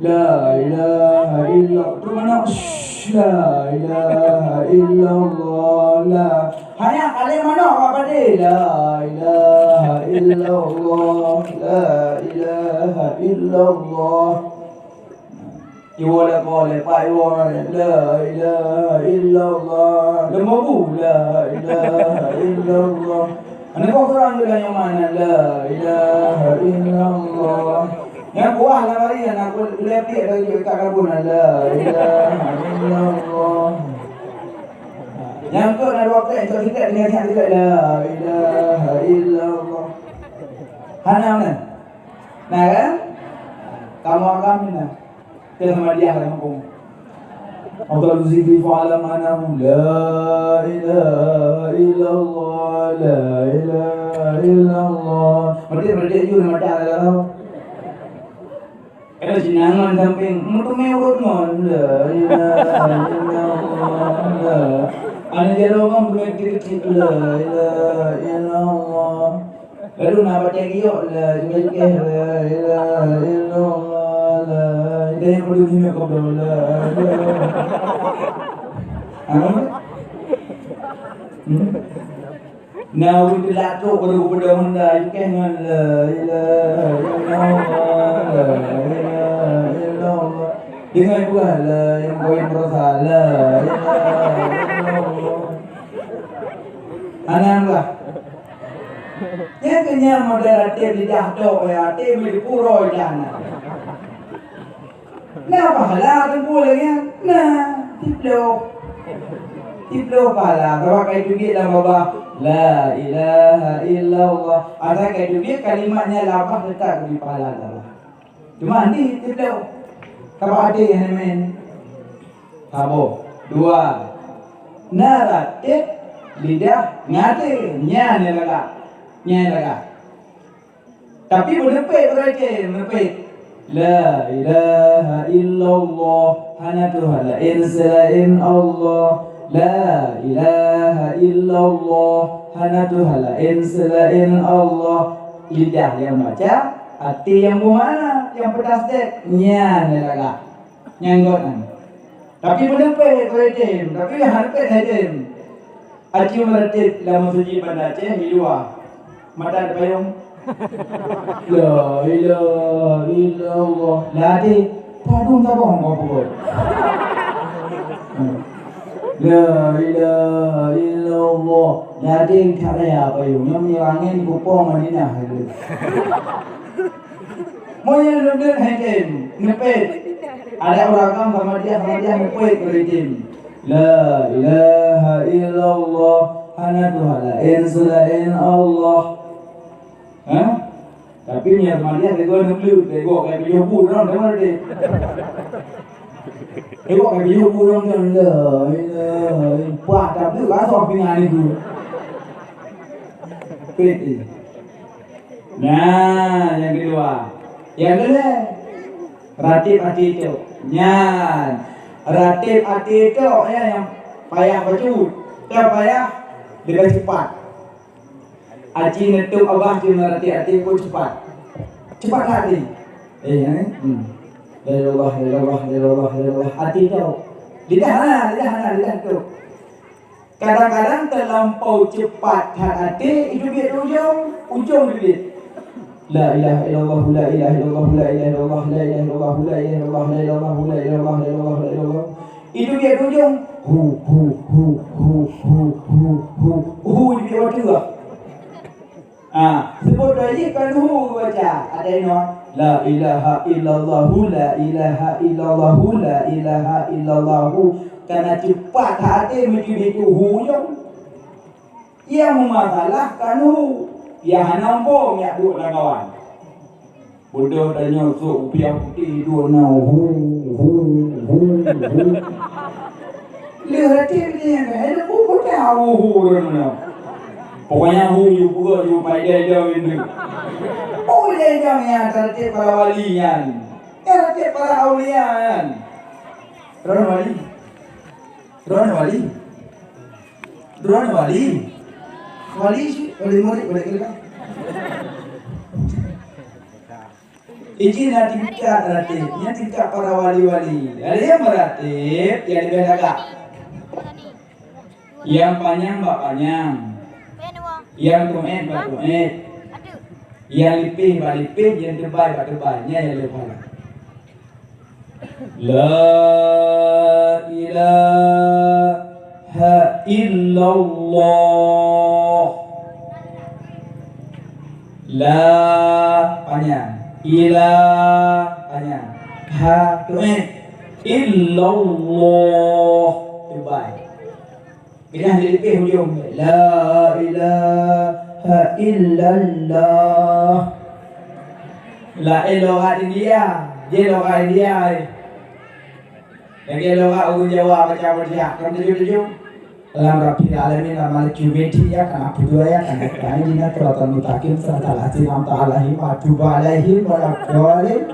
La ilaha illallah. Tu manok. Shh, la ilaha illallah. La. Hanya kali manok bak padé. La ilaha illallah. La ilaha illallah. Iwoe le ko le pa iwoe. La ilaha illallah. Lembabu. La ilaha illallah. Aneuk boh kurang juga nyang mana? La ilaha illallah. Nyang kuah lam hari nyan aku lé piek lagi kat kabun. La ilaha illallah. Nyang keu na dua krek, cok sikrek, tinggai siat sikrek. La ilaha illallah. Hana mana? Nah kan? Kamu akan mana? Teuh Ahmadiyah lam kampung. Afdalu zikri fa'lam annahu la ilaha illallah, la ilaha illallah. Merdek-merdek ju nama dah lah. Kena jenangan samping, meuteumé urut ngon, la ilaha illallah, la. Aneuk jaroe ngon beungéh titik-titik, la ilaha illallah. Lalu na batée giok, la ilaha, la ilaha illallah, la ilaha. Dia yang perlu hina kau dah, la ilaha. Apa? Hmm? Na ureuëng teulat trok baru geupeudong honda, ikeh ngon la ilaha illallah, la ilaha illallah. Deungon peugah la yang poin perasa, la ilaha illallah. Hana lah. Nyan keuh nyan moderator lidah tok ya, até meudipu roh idah na. Na pahala teungku lagée nyan? Na, siploh. Siploh pahala, sabab ka iteubiet lam babah, la ilaha illallah. Asai ka iteubiet kalimat nyan lam babah, teutap geubri pahala lam babah. Cuma di siploh. Sabab até nyang meunan. Saboh. Dua. Na ratéb lidah ngon até. Nyan nyang lagak. Nyan nyang lagak. Tapi meuneupét beureuti, meuneupét. La ilaha illallah, hana Tuhan laén seulaén Allah. La ilaha illallah, hana Tuhan laén seulaén Allah. Lidah nyang baca, até nyang beumakna, nyang peutasdék, nyan lagak. Nyang gét nyan. Tapi meuneupeue keu item, tapi hana peuet item. Aci meuratéb lam meuseujid Banda Aceh di luwa. Mata ada payong. La ilaha illallah. Ladi padum tabong kau pukul. La ilaha illallah. Ladi tak raya payong. Nyang meunyoe angén kupong Madinah. Meunyoe leumbet hengkem, neupet. Ada ureueng agam sama dia, sama dia neupet beritim. La ilaha illallah, hana Tuhan laén seulaén Allah. Ha? Tapi nyan sama dia, tegur neupet, tegur kayak biyuh bu, dalam, dalam, dalam. Tegur kayak biyuh bu, dalam, dalam. La ilaha illallah. Wah, tapi kasar pingan itu. Pet. Nah, nyang keudua. Nyang keulhèe, ratéb até tok. Nyan, ratéb até tok, ya, nyang payah bacut. Nyang payah leubeh cepat. Aci neutôp abah cuma ratéb até pun cepat. Cepat that ni. Eh, ya, eh? Hmm. La ilaha illallah, la ilaha illallah, la ilaha illallah. Até tok. Lidah hana, lidah hana, lidah tok. Kadang-kadang teulampau cepat that até, itu biet ujong, ujong itu biet. La ilaha illallah, la ilaha illallah, la ilaha illallah, la ilaha illallah, la ilaha illallah, la ilaha illallah, la ilaha illallah, la ilaha illallah. Itu biet ujong, hu, hu, hu, itu biet waktu lah. Ah, seubut lagi kan hu baca. Ada inoe, la ilaha illallahu, la ilaha illallahu, la ilaha illallahu. Kana cepat hati meucubit hu nyoe. Ia meumasalah kan hu. Ia hana umpung yak buet lagawan. Bodoh tanyoe sôk kupiah putéh dua na hu, hu, hu, hu. Lheueh ratéb nyan, eh, hu, hu, hu, hu, hu. Pokoknya hu, yu, hu, yu, pai dai dai, hu. Oh, dai dai nyan, ratéb para wali nyan. Eh, ratéb para aulia nyan. Droeneuh wali. Droeneuh wali. Droeneuh wali. Wali, wali murid, wali keuleuh. Iji na tingkat ratéb, nyan tingkat para wali-wali. Ada nyang meuratéb, nyang leubeh lagak. Nyang panyang bak panyang. Nyang tuet bak tuet. Nyang lipéh bak lipéh, nyang teubai bak teubai. Nyan nyang leubeh lagak. La ilaha illallah. La panyang, ila panyang, ha tuet, illallah teubai. Keunan dilipéh ujong, la ilaha illallah. Laén logat India, jih logat India. Lagèe logat ureueng Jawa baca Fatihah, kan tujoh-tujoh. Alhamdulillahirabbil alamin, Rahmanirrahim, ya, kan Abdul, ya, kan Ihdina siratal mustaqim, siratal ladzina an'amta alaihim, ghairil maghdubi alaihim waladdallin.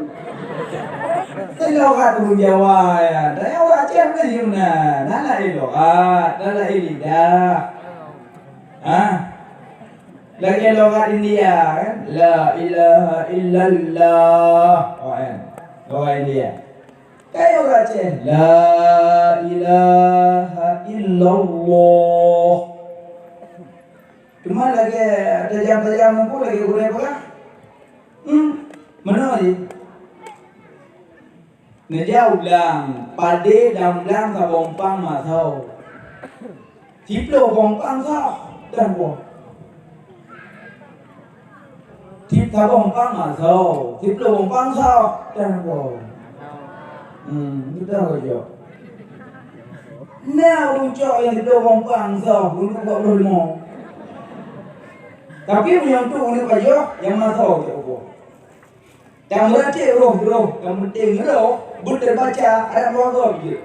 Itu logat ureueng Jawa, ya. Tapi ureueng Aceh mana, na laén logat, na laén lidah. Ha? Lagèe logat India, kan? La ilaha illallah. Oh, kan? Logat India. Kayak ureueng Aceh, la ilaha illallah. Cuma lagèe tajam-tajam muphom lagèe gurèe peugah. Hmm, meunoe jih. Neujak u blang, padé dan blang saboh umpang masoe. Siplôh boh umpang soh, dan boh. Cit saboh umpang masoe, siplôh boh umpang soh, dan boh. Hmm, beutôi keu jok. Na ureueng cok nyang siplôh boh umpang soh, ureueng dua ploh lima. Tapi meunyoe untuk ureueng pajoh, nyang masoe cok boh. Nyang meuratéb roh-roh, nyang penting roh, beuteubaca, adak meuragoe jih.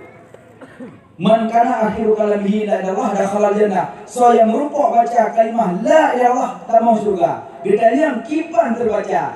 Man kana akhiru kalamihi la ilaha illallah dakhalal jannah. Soe nyang meureumpok baca kalimah la ilaha illallah tamong syeuruga. Geutanyong kiban teubaca,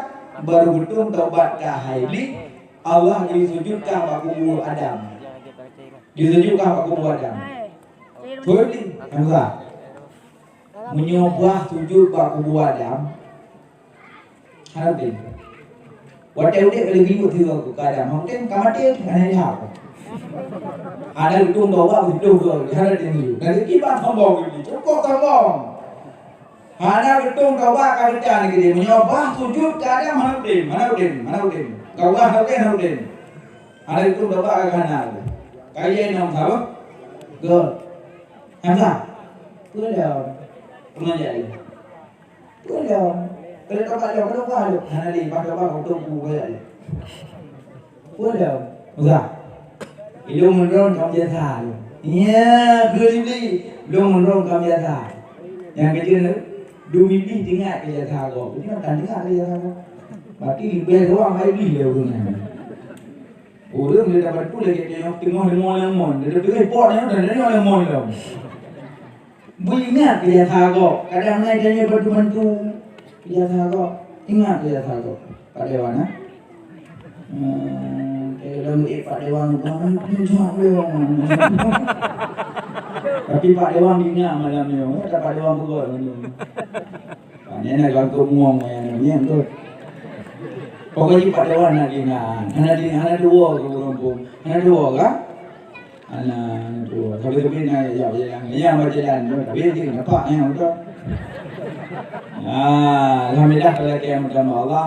barô geutueng taubat kah hai Iblih, Allah geusujut kah bak kubu Adam. Geusujut kah bak kubu Adam. Peue Iblih? Hamzah. Meunyoe bah sujut bak kubu Adam, hana udeb. Watèe udeb ka lheueh geuyue sigoe keu Adam, hana udeb, ka maté, hana jaweueb. Hana geutueng taubat, geutueng taubat, hana udeb geuyue. Dan kiban sombong Iblih, cukôp sombong. Hana geutueng taubat ka geutan keudéh. Meunyoe bah sujut keu Adam, hana udeb, hana udeb, hana udeb. Ka Allah hana udeb, hana udeb. Hana geutueng taubat ka hana. Ka lheueh inong saboh. Geuh. Hamzah. Peue lom? Peue lom? Peue lom? Peue lom taubat lom? Peue lom taubat lom? Hana lé, bah taubat keu Teungku, peue lom? Peue lom? Hamzah. Ilôn meunurun ka biasa lôn. Ya, keu Iblih, lôn meunurun ka biasa. Nyang keujeuet, dum Iblih teuingat keu jasa gob. Jadi kan teuingat keu jasa gob. Berarti leubeh gawat bak Iblih lé ureueng nyan. Ureueng lé dapat tu lagèe teungoh, teungoh leumo lamon. Dia teungoh pot nyan, dan dia lamon lom. Beuingat keu jasa gob. Kadang na tanyoe bantu-bantu keu jasa gob. Ingat keu jasa gob. Pak Dewan, ha? Hmm, eh, lom eh Pak Dewan, Pak Dewan, Pak Dewan. Tapi Pak Dewan ingat malam nyoe, kata Pak Dewan peugah malam nyoe. Nyan na gangkot mueng nyan, nyan tu. Pokoknya Pak Dewan na diingat. Hana di, hana dua ke ureueng pun. Hana dua kan? Hana dua. Tapi, tapi na ya, ya, ya, ya, bajalan tu. Tapi dia nampak yang betul. Ah, alhamdulillah, pada kiamat Allah.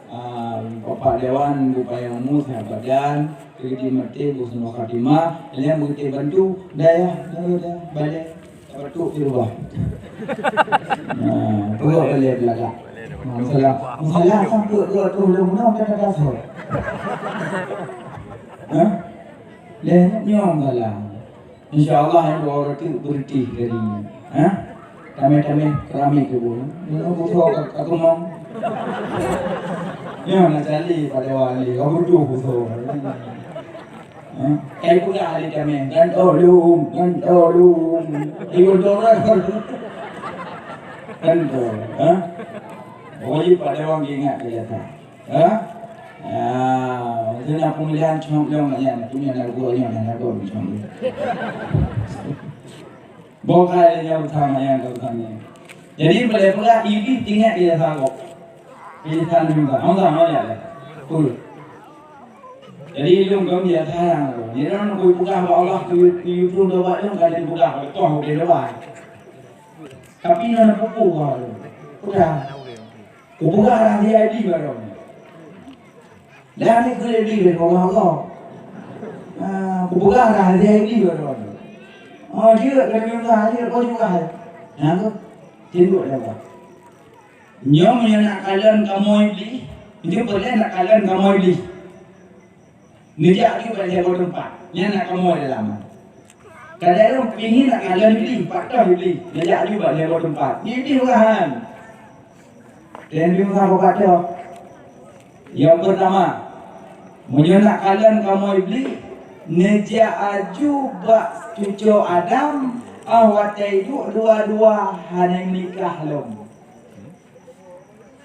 Ah, Bapak Dewan, Bu Payah Umu, sahabat dan Keuti mati, husnul khatimah, dan yang begitu bantu, dah ya, dah, dah, balik. Batuk di luar. Nah, perut balik belagak. Masalah, masalah sampai dua puluh lima menit, dah, dah, dah, dah. Hah? Leh, nyong salah. Insya Allah, yang dua orang tu berhenti dari ini. Hah? Tameh-tameh keramik tu pun. Dia butuh kat, kat rumah. Ya, nak cari pada wali. Kau butuh butuh. Ha? Kai peugah lé jamé, "Gantolung, gantolung." Ibu dorang. Gantolung, ha? Pokoknya pada orang ingat ke jasa. Ha? Ya, itu nak pemilihan cuma bilang nak yan, punya nak gua yang nak gua cuma. Bokai nyang utama, nyang utama. Jadi, boleh pula, Iblih ingat dia sanggup. Dia sanggup juga. Hamba, hamba, ya. Betul. Jadi, ilung kaum dia sayang tu. Jadi, orang nak peugah bak Allah, tu, tu, tu, tu, bak dia, bukan dia peugah, betul, dia doa. Tapi, nak pupuk bak Allah. Udah. Kupeugah rahsia Iblih baroe. Dan ni keu Iblih dari Allah, Allah. Ah, kupeugah rahsia Iblih baroe. Oh, jeuet keu Nabi Musa, jeuet keu juga. Nah, tu. Tunduk dah, Pak. Nyoe meunyoe nak kalon kamoe Iblih, nyoe boleh nak kalon kamoe Iblih. Neujak aju bak lhèe boh teumpat. Nyan nak kamoe dalam. Kadang ureueng pih nyan nak kalon Iblih, pat toh Iblih. Neujak aju bak lhèe boh teumpat. Iblih meuhan. Dan Iblih meuhan bak pat toh. Nyang peurtama, meunyoe nak kalon kamoe Iblih, neujak aju bak cucoe Adam, ah, watèe duek dua-dua hana nikah lom.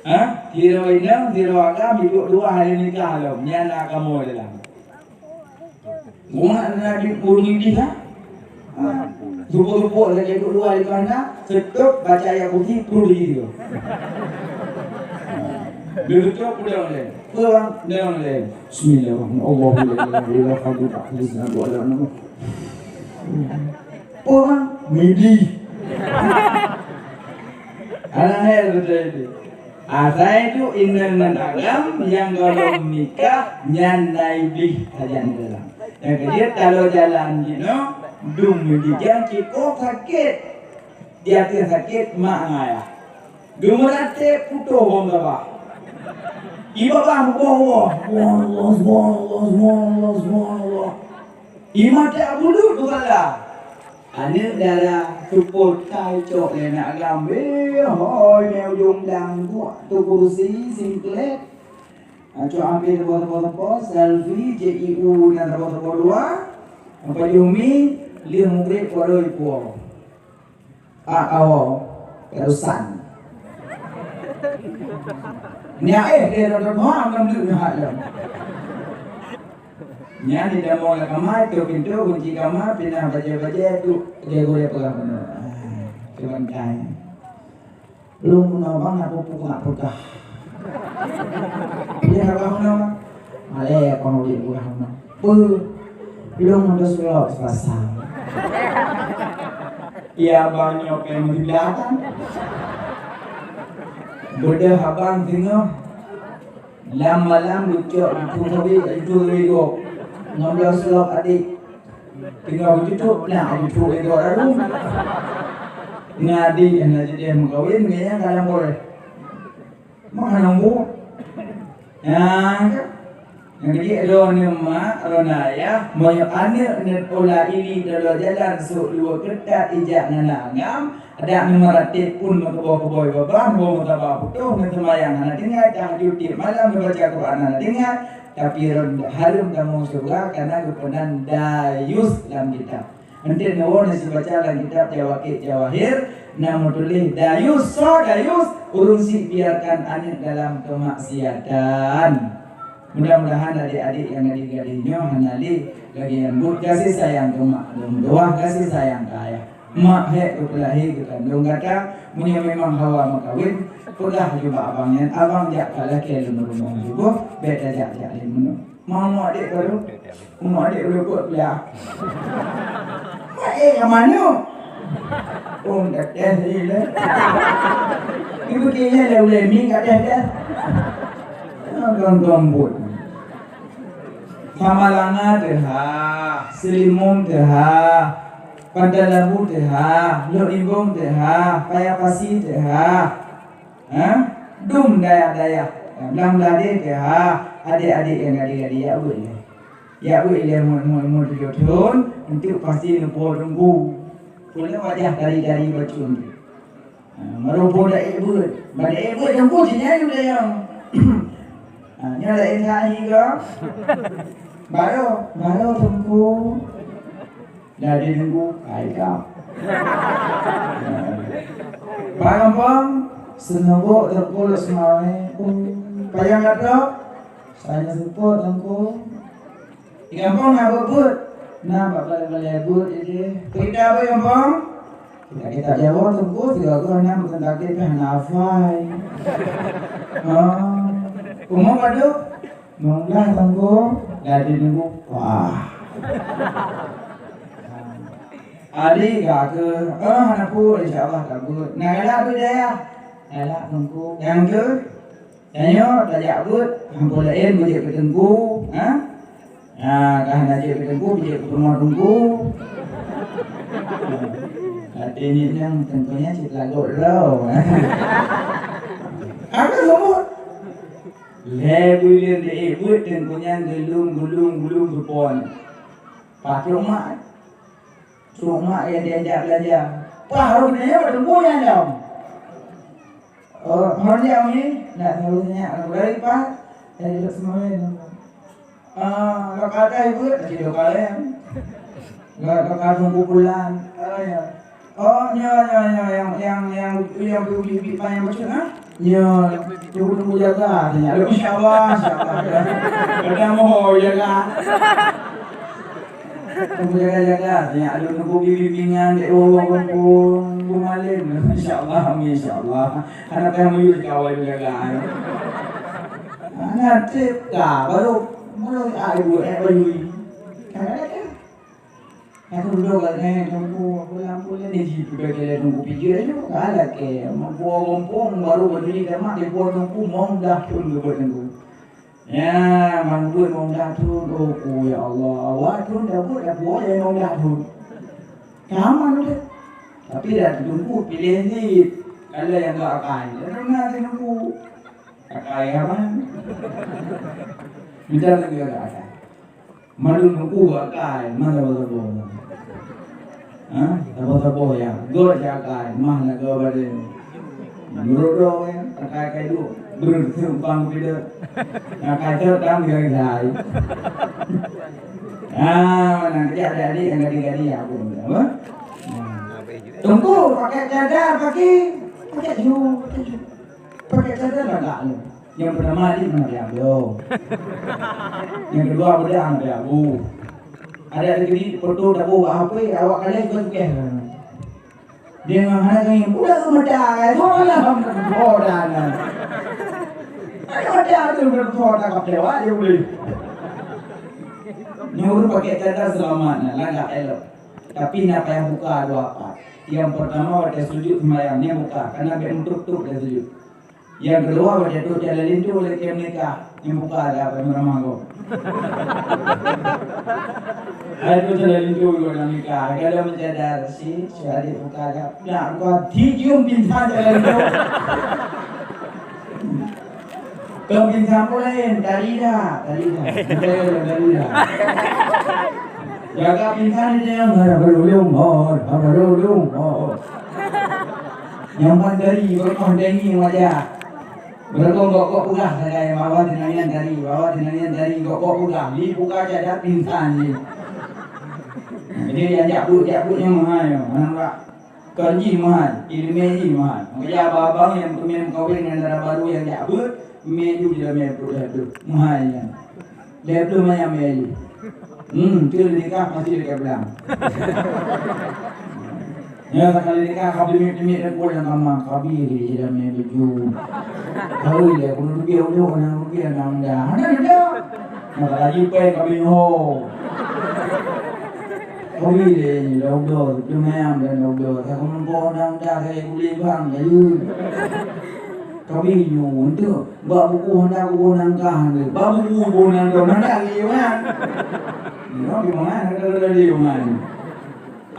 Ha? Sidroe inong, sidroe agam, hidup dua hana nikah lom. Nyan na kamoe dalam. Umat na di ureueng Iblih, ha? Ha? Subuh-subuh lagèe duek dua di mana? Seutôt baca ayat kursi, pruh di situ. Dia seutôt, pruh dalam lain. Peue bang? Dalam lain. Bismillahirrahmanirrahim. Allahu la ilaha illa huwa al-hayyul qayyum. Peue bang? Midi. Aneuk hai beutôi itu. Asai tu inong ngon agam nyang gohlom nikah nyan na Iblih sajan dalam. Nyang keujeuet talo jalan jinoe dum meujijan cit kok sakét. Di ateueh sakét mak ngon ayah. Dum meuratéb putôh bông gabah. Ié babah meuboh-boh. Subhanallah, subhanallah, subhanallah, subhanallah. Ié mata bulut beukala. Aneuk dara seupôt ka icok lé aneuk agam. Wéh, hôi, mé ujong dang buak tu kurusi singklét. Acok ampé teuboh-teuboh, selfie, J I U dan teuboh-teuboh dua. Apa jumi, lheueh mugreb, poro ipuo. Ah, awoe, terusan. Nyan, eh, dia dah, dah, dah, dah, dah, dah, dah. Nyan di dalam kama, itu pintu, kunci kama, pinah bajèe-bajèe, tu, dia boleh pegang penuh. Ah, cuman kain. Lôn meunoe bang, nak pupuk, nak peugah. Dia peugah meunoe. Malèe, apa boleh peugah meunoe? Peue? Lôn meunoe sulok Selasa. Iya, abang nyoe pih meureudah kan? Beudôh abang singoh. Lam malam lucok, lucok sabe, lucok sabe gob. Ngon bloe silop adék. Tinggai lucok, nah, lucok sabe gob lalu. Ngon adék nyang na jideh meukawen, ngon nyang ka lam boréh. Mak hana bu. Nyang, nyang jih droeneuh mak, droeneuh ayah, meunyoe aneuk neuh pola ili dalam jalan sôk luwa keutat ijak ngon agam, Adak meuratéb phôn meukeuboi-keuboi babah, boh meusaba putôh, neuseumayang hana tinggai, tahajud tiep malam, neubaca Quran hana tinggai, tapi hareuem tamong syeuruga kareuna geupeunan dayus lam kitab. Enteuk neuwoe na sibaca lam kitab Jawaqit Jawahir, na meutuléh, "Dayus, soe dayus? Ureuëng syiek biarkan aneuëk dalam keumaksiatan." Mudah-mudahan adik-adik nyang gadih-gadih nyoe hana lé lagée nyan, buet gaséh sayang keu mak lom, tuah gaséh sayang keu ayah. Mak hék keu peulahé keu kandông gata, meunyoe memang hawa meukawen, peugah laju bak abang nyan, "Abang, jak kalakée lôn rumoh jiboh, bék tajak-jak lé meunoe." Mau adék baru? Mau adék baru buet pula. Mak eh, ka manok. Oh, dah teh ni lah. Ibu kayaknya dah boleh mi kat teh dah. Gong-gong buet. Samalanga teuha, Seulimong teuha, Pantalabu teuha, Lhokseumawe teuha, Paya Pasi teuha. Ha? Dum dayah-dayah. Lam ladé teuha, adék-adék nyang gadih-gadih, jak beuet lé. Jak beuet lé, umur, umur, umur tujoh thon, enteuk pasti neupo teungku. Peue lé wajah tari-tari bacut. Ha, meureumpok dak ék beuet. Ban ék beuet teungku, sinyan udeb nyang. Ha, nyoe laén that hi ka. Baroe, baroe teungku. Jadi teungku, hai ka. Bak gampông, seuneubok teungku Lhokseumawe. Oh, payah gata? Saya seupôt teungku. Di gampông na beuet-beuet. Na bak balée-balée beuet jih. Peugah bak gampông. Kita, kita Jawa teungku, sigoe-goe na meukeunong pih hana hafai. Oh, umur padum? Nyoe lah teungku, jadi teungku. Wah. Adik gak ke, oh, hana peue, insya Allah ka beuet. Na galak beuet dayah? Galak teungku. Nyang ke? Tanyoe tajak beuet, amphon laén beujeuet keu teungku, ha? Ha, ka hana jeuet keu teungku, beujeuet keu peurumoh teungku. Até nyan teungku nyan cit lagot droe. Aku sebut. Lhée buleuen lé buet teungku nyan geulum, geulum, geulum geupon. Patrok mak. Trok mak nyang diajak beulanja. Pah rôh nyoe teungku nyan lom. Oh, hon nyan mi, nak tahu nyak dari pah. Dari Lhokseumawe. Ah, ka kata ibu, tadi dua kali. Ka, ka, ka tunggu bulan. Oh, ya. Oh, nyoe, nyoe, nyoe, nyang, nyang, nyang, nyang ubi-ubi panyang bacut, ha? Nyoe, tunggu, tunggu jaga, tanya. Insya Allah, insya Allah. Kita mohon jaga. Tunggu jaga-jaga, tanya. Aduh, tunggu bimbingan, dek, oh, oh, oh, oh, malem. Insya Allah, amin, insya Allah. Anak yang muyuh di kawal jaga, ya. Anak tip, dah, baru, baru, ah, ibu, eh, baru. Kadang-kadang, Aku duduk kat sini, teungku, aku lampu ni, ni ji, peudah jalan teungku pijak je, galak ke, meubuah gompong, baru berdiri jamak, di buah teungku, mong dah thon geubeuet teungku. Ya, mong buet mong dah thon, oh, ku, ya Allah, awak thon dah buet, dah buah, ya, mong dah thon. Kaman udah. Tapi dah teungku, pilih ni, kalau yang gak akai, ya, teungku. Akai apa? Minta lagi agak akai. Mandum teungku akai, mana saboh-saboh. Ha? Saboh-saboh ya. Gol akai, mah nak gol badan. Meurudok ya, akai kai duk. Beureusumpang tidak. Akai tu tam gari-gari. Ah, mana dia ada adik yang gari-gari ya aku. Apa? Teungku pakai cadar kaki, pakai ju, pakai ju. Pakai cadar agak ni. Nyang pertama di mana dia belum. Nyang kedua budak anak dia bu. Ada lagi di foto dah bu apa awak kalian juga suka. Dia memang hana kami budak tu mata kan. Oh lah. Oh dah nah. Ada mata tu berfoto tak kecewa dia boleh. Nyuruh pakai cadar selamat nah, langkah elok. Tapi nak payah buka dua apa. Yang pertama waktu sujud sembahyang ni buka karena dia untuk tu dia sujud. Nyang keudua, watèe trok jalan linto lé kèe meunikah, nyang buka lé apa nama ko. Hai tu jalan linto ngon nyang nikah, kalau mencadar si, si adik buka lé. Nak buka dijum pingsan jalan linto. Kau pingsan pun lain, tadi dah, tadi dah. Tadi dah. Jaga pingsan dia yang harap berulung, oh, harap berulung, oh. Nyang ban dari, berkah dengi wajah. Beureugoe gok-gok peugah sagai, bahwa teunangian dari, bahwa teunangian dari gok-gok peugah, li buka jadat pingsan jih. Jadi nyang jak beuet, jak beuet nyoe meuhai nyoe. Aneuk muda kon jih meuhai, ileumèe jih meuhai. Maka abang-abang nyang teumèe meukawen ngon dara barô nyang jak beuet, mè ju jileumèe peuet lhèe ploh. Meuhai nyan. Lhèe ploh manyam mè ju. Hmm, tu nikah masih dekat pulang. Ya, sekali nikah, ka teumèe-teumèe dah pulang kama, ka bi di dalam ni baju. Tahu ya, kena rupiah udah, kena rupiah nang dah. Ada, ada. Maka lagi peng kami ho. Kami deh, ni dah udah, tu mayam dah udah. Saya kena bawa nang dah, saya boleh bang, ya. Kami nyu, untuk bak buku Honda kubu nangkah ni. Bak buku kubu nangkah, mana lagi, man? Ni, di mana? Ada, ada, ada, di mana?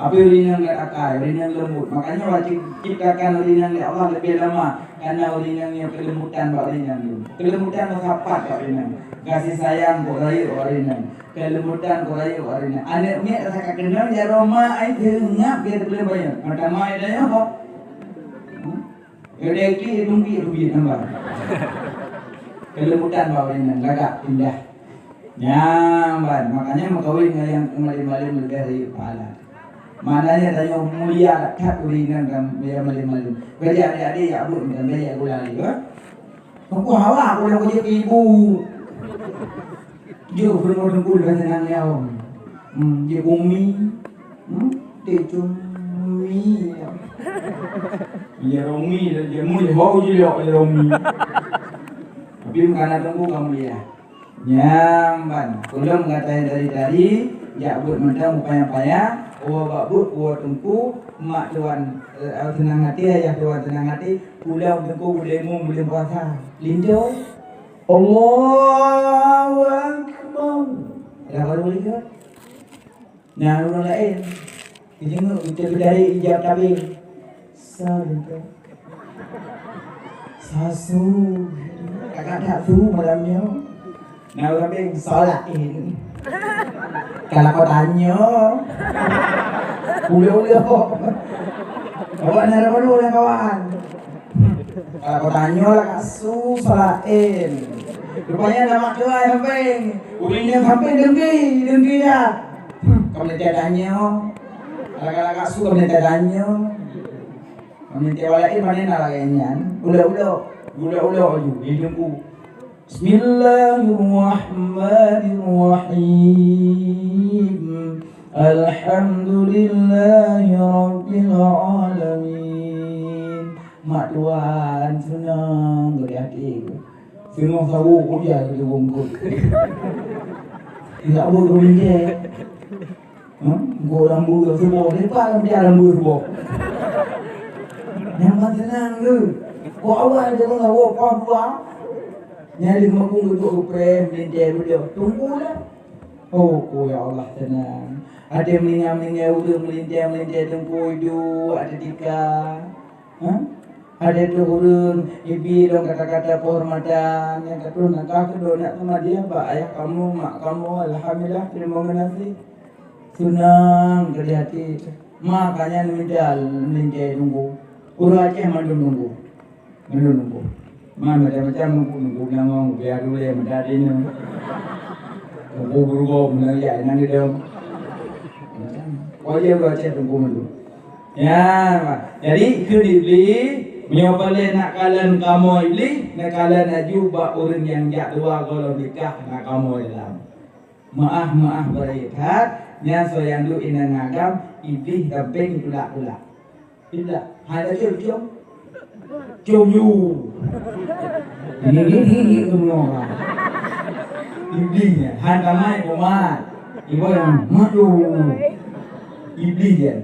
Tapi ureueng inong gèt akai, ureueng inong leumbot. Makanya Allah cip-, ciptakan ureueng inong lé Allah leubeh lama, karena ureueng inong nyoe keulembutan bak ureueng inong nyoe. Keulembutan meusapat bak ureueng inong. Kasih sayang kok rayeuk bak ureueng inong. Keulembutan kok rayeuk bak ureueng inong. Aneuk miet rasa ka keunong jaroe ma ai seungap dia teubeuleuen bayeue. Mata ma ai dayah kok. Hmm? Jadi itu itu mungkin itu biar tambah. Keulembutan bak ureueng inong lagak pindah. Nyan ban, makanya meukawen ngon nyang malém-malém leubeh rayeuk pahala. Maknanya tanyoe mulia that ureueng inong dan nyang malém-malém. Bèk adik-adik jak beuet dan bèk jak gula lé, ha? Teungku hawa aku nyang kujak ibu. Jeuet peurumoh teungku leubeh seunang nyoe. Hmm, jeuet umi. Hmm, jeuet cumi. Jeuet umi, jeuet mu, jeuet ho, jeuet lok, jeuet umi. Tapi meukanan teungku ka mulia. Nyang ban, ulôn gata dari-dari, jak beuet mantong beupaya-paya, uwoe bak beuet, uwoe teungku, mak tuan, eh, seunang hati, ayah tuan seunang hati, pulang teungku beudemo buleuen puasa. Linto. Allahu Akbar. Dah baru lihat. Nah, ureueng laén, geujenguk, geuteupeue dari ijab tabé. Sa linto. Sasu. Kakak tak su malam nyoe. Nah, ureueng laén, salain. Kalau kau tanya, ulo-ulo. Awak na ada baru dah kawan. Kalau kau tanya lah kasu salain. Rupanya nama tuai samping. Ureueng nyang samping dengki, dengki ya. Kau minta tanya. Kalau-kalau kasu kau minta tanya. Kau minta walain mana nak lagi nyan. Ulo-ulo. Ulo-ulo aju. Di dengku. Bismillahirrahmanirrahim. Alhamdulillahirabbil alamin. Mak tuan seunang geuh di até. Seungoh sawo kujai keu bungkot. Indak beuet keu bingkai. Hmm? Gok lambu seuboh, leupah lam dia lambu seuboh. Nyang ban seunang tu. Kok awai jaroe ngon woe poh dua. Nyang di makung duduk geupreh, meulintèe beudôh. Teungku lah. Oh, ku ya Allah, seunang. Até meuninggai-meuninggai ureueng meulintèe-meulintèe teungku iduek, até tika. Ha? Até teuh ureueng ibi lom kata-kata penghormatan, nyang ka troh na ka keudroe nak teuma dia bak ayah kamoe, mak kamoe, alhamdulillah, teurimong geunaséh. Seunang keu di até. Makanya neumita meulintèe teungku. Ureueng Aceh mandum teungku. Mandum teungku. Ma macam-macam teungku, teungku nyang ngon, biar dulu ya, meuda di nyoe. Teungku beureugoe, meunang ya, inan di dong. Macam. Wajah ureueng Aceh teungku mandum. Ya, jadi keu Iblih, meunyoe paléh nak kalon kamoe Iblih, nak kalon laju bak ureueng nyang jak dua gohlom nikah na kamoe dalam. Meuáh-meuáh beurayeuk that, nyan soe nyang duek inong agam, Iblih sampéng tulak-tulak. Iblih, hai laju cium. Cium yu. Ini, ini, ini, ini, semua orang. Iblih nyan, hai tamai kumat. Ibu yang madu. Iblih nyan.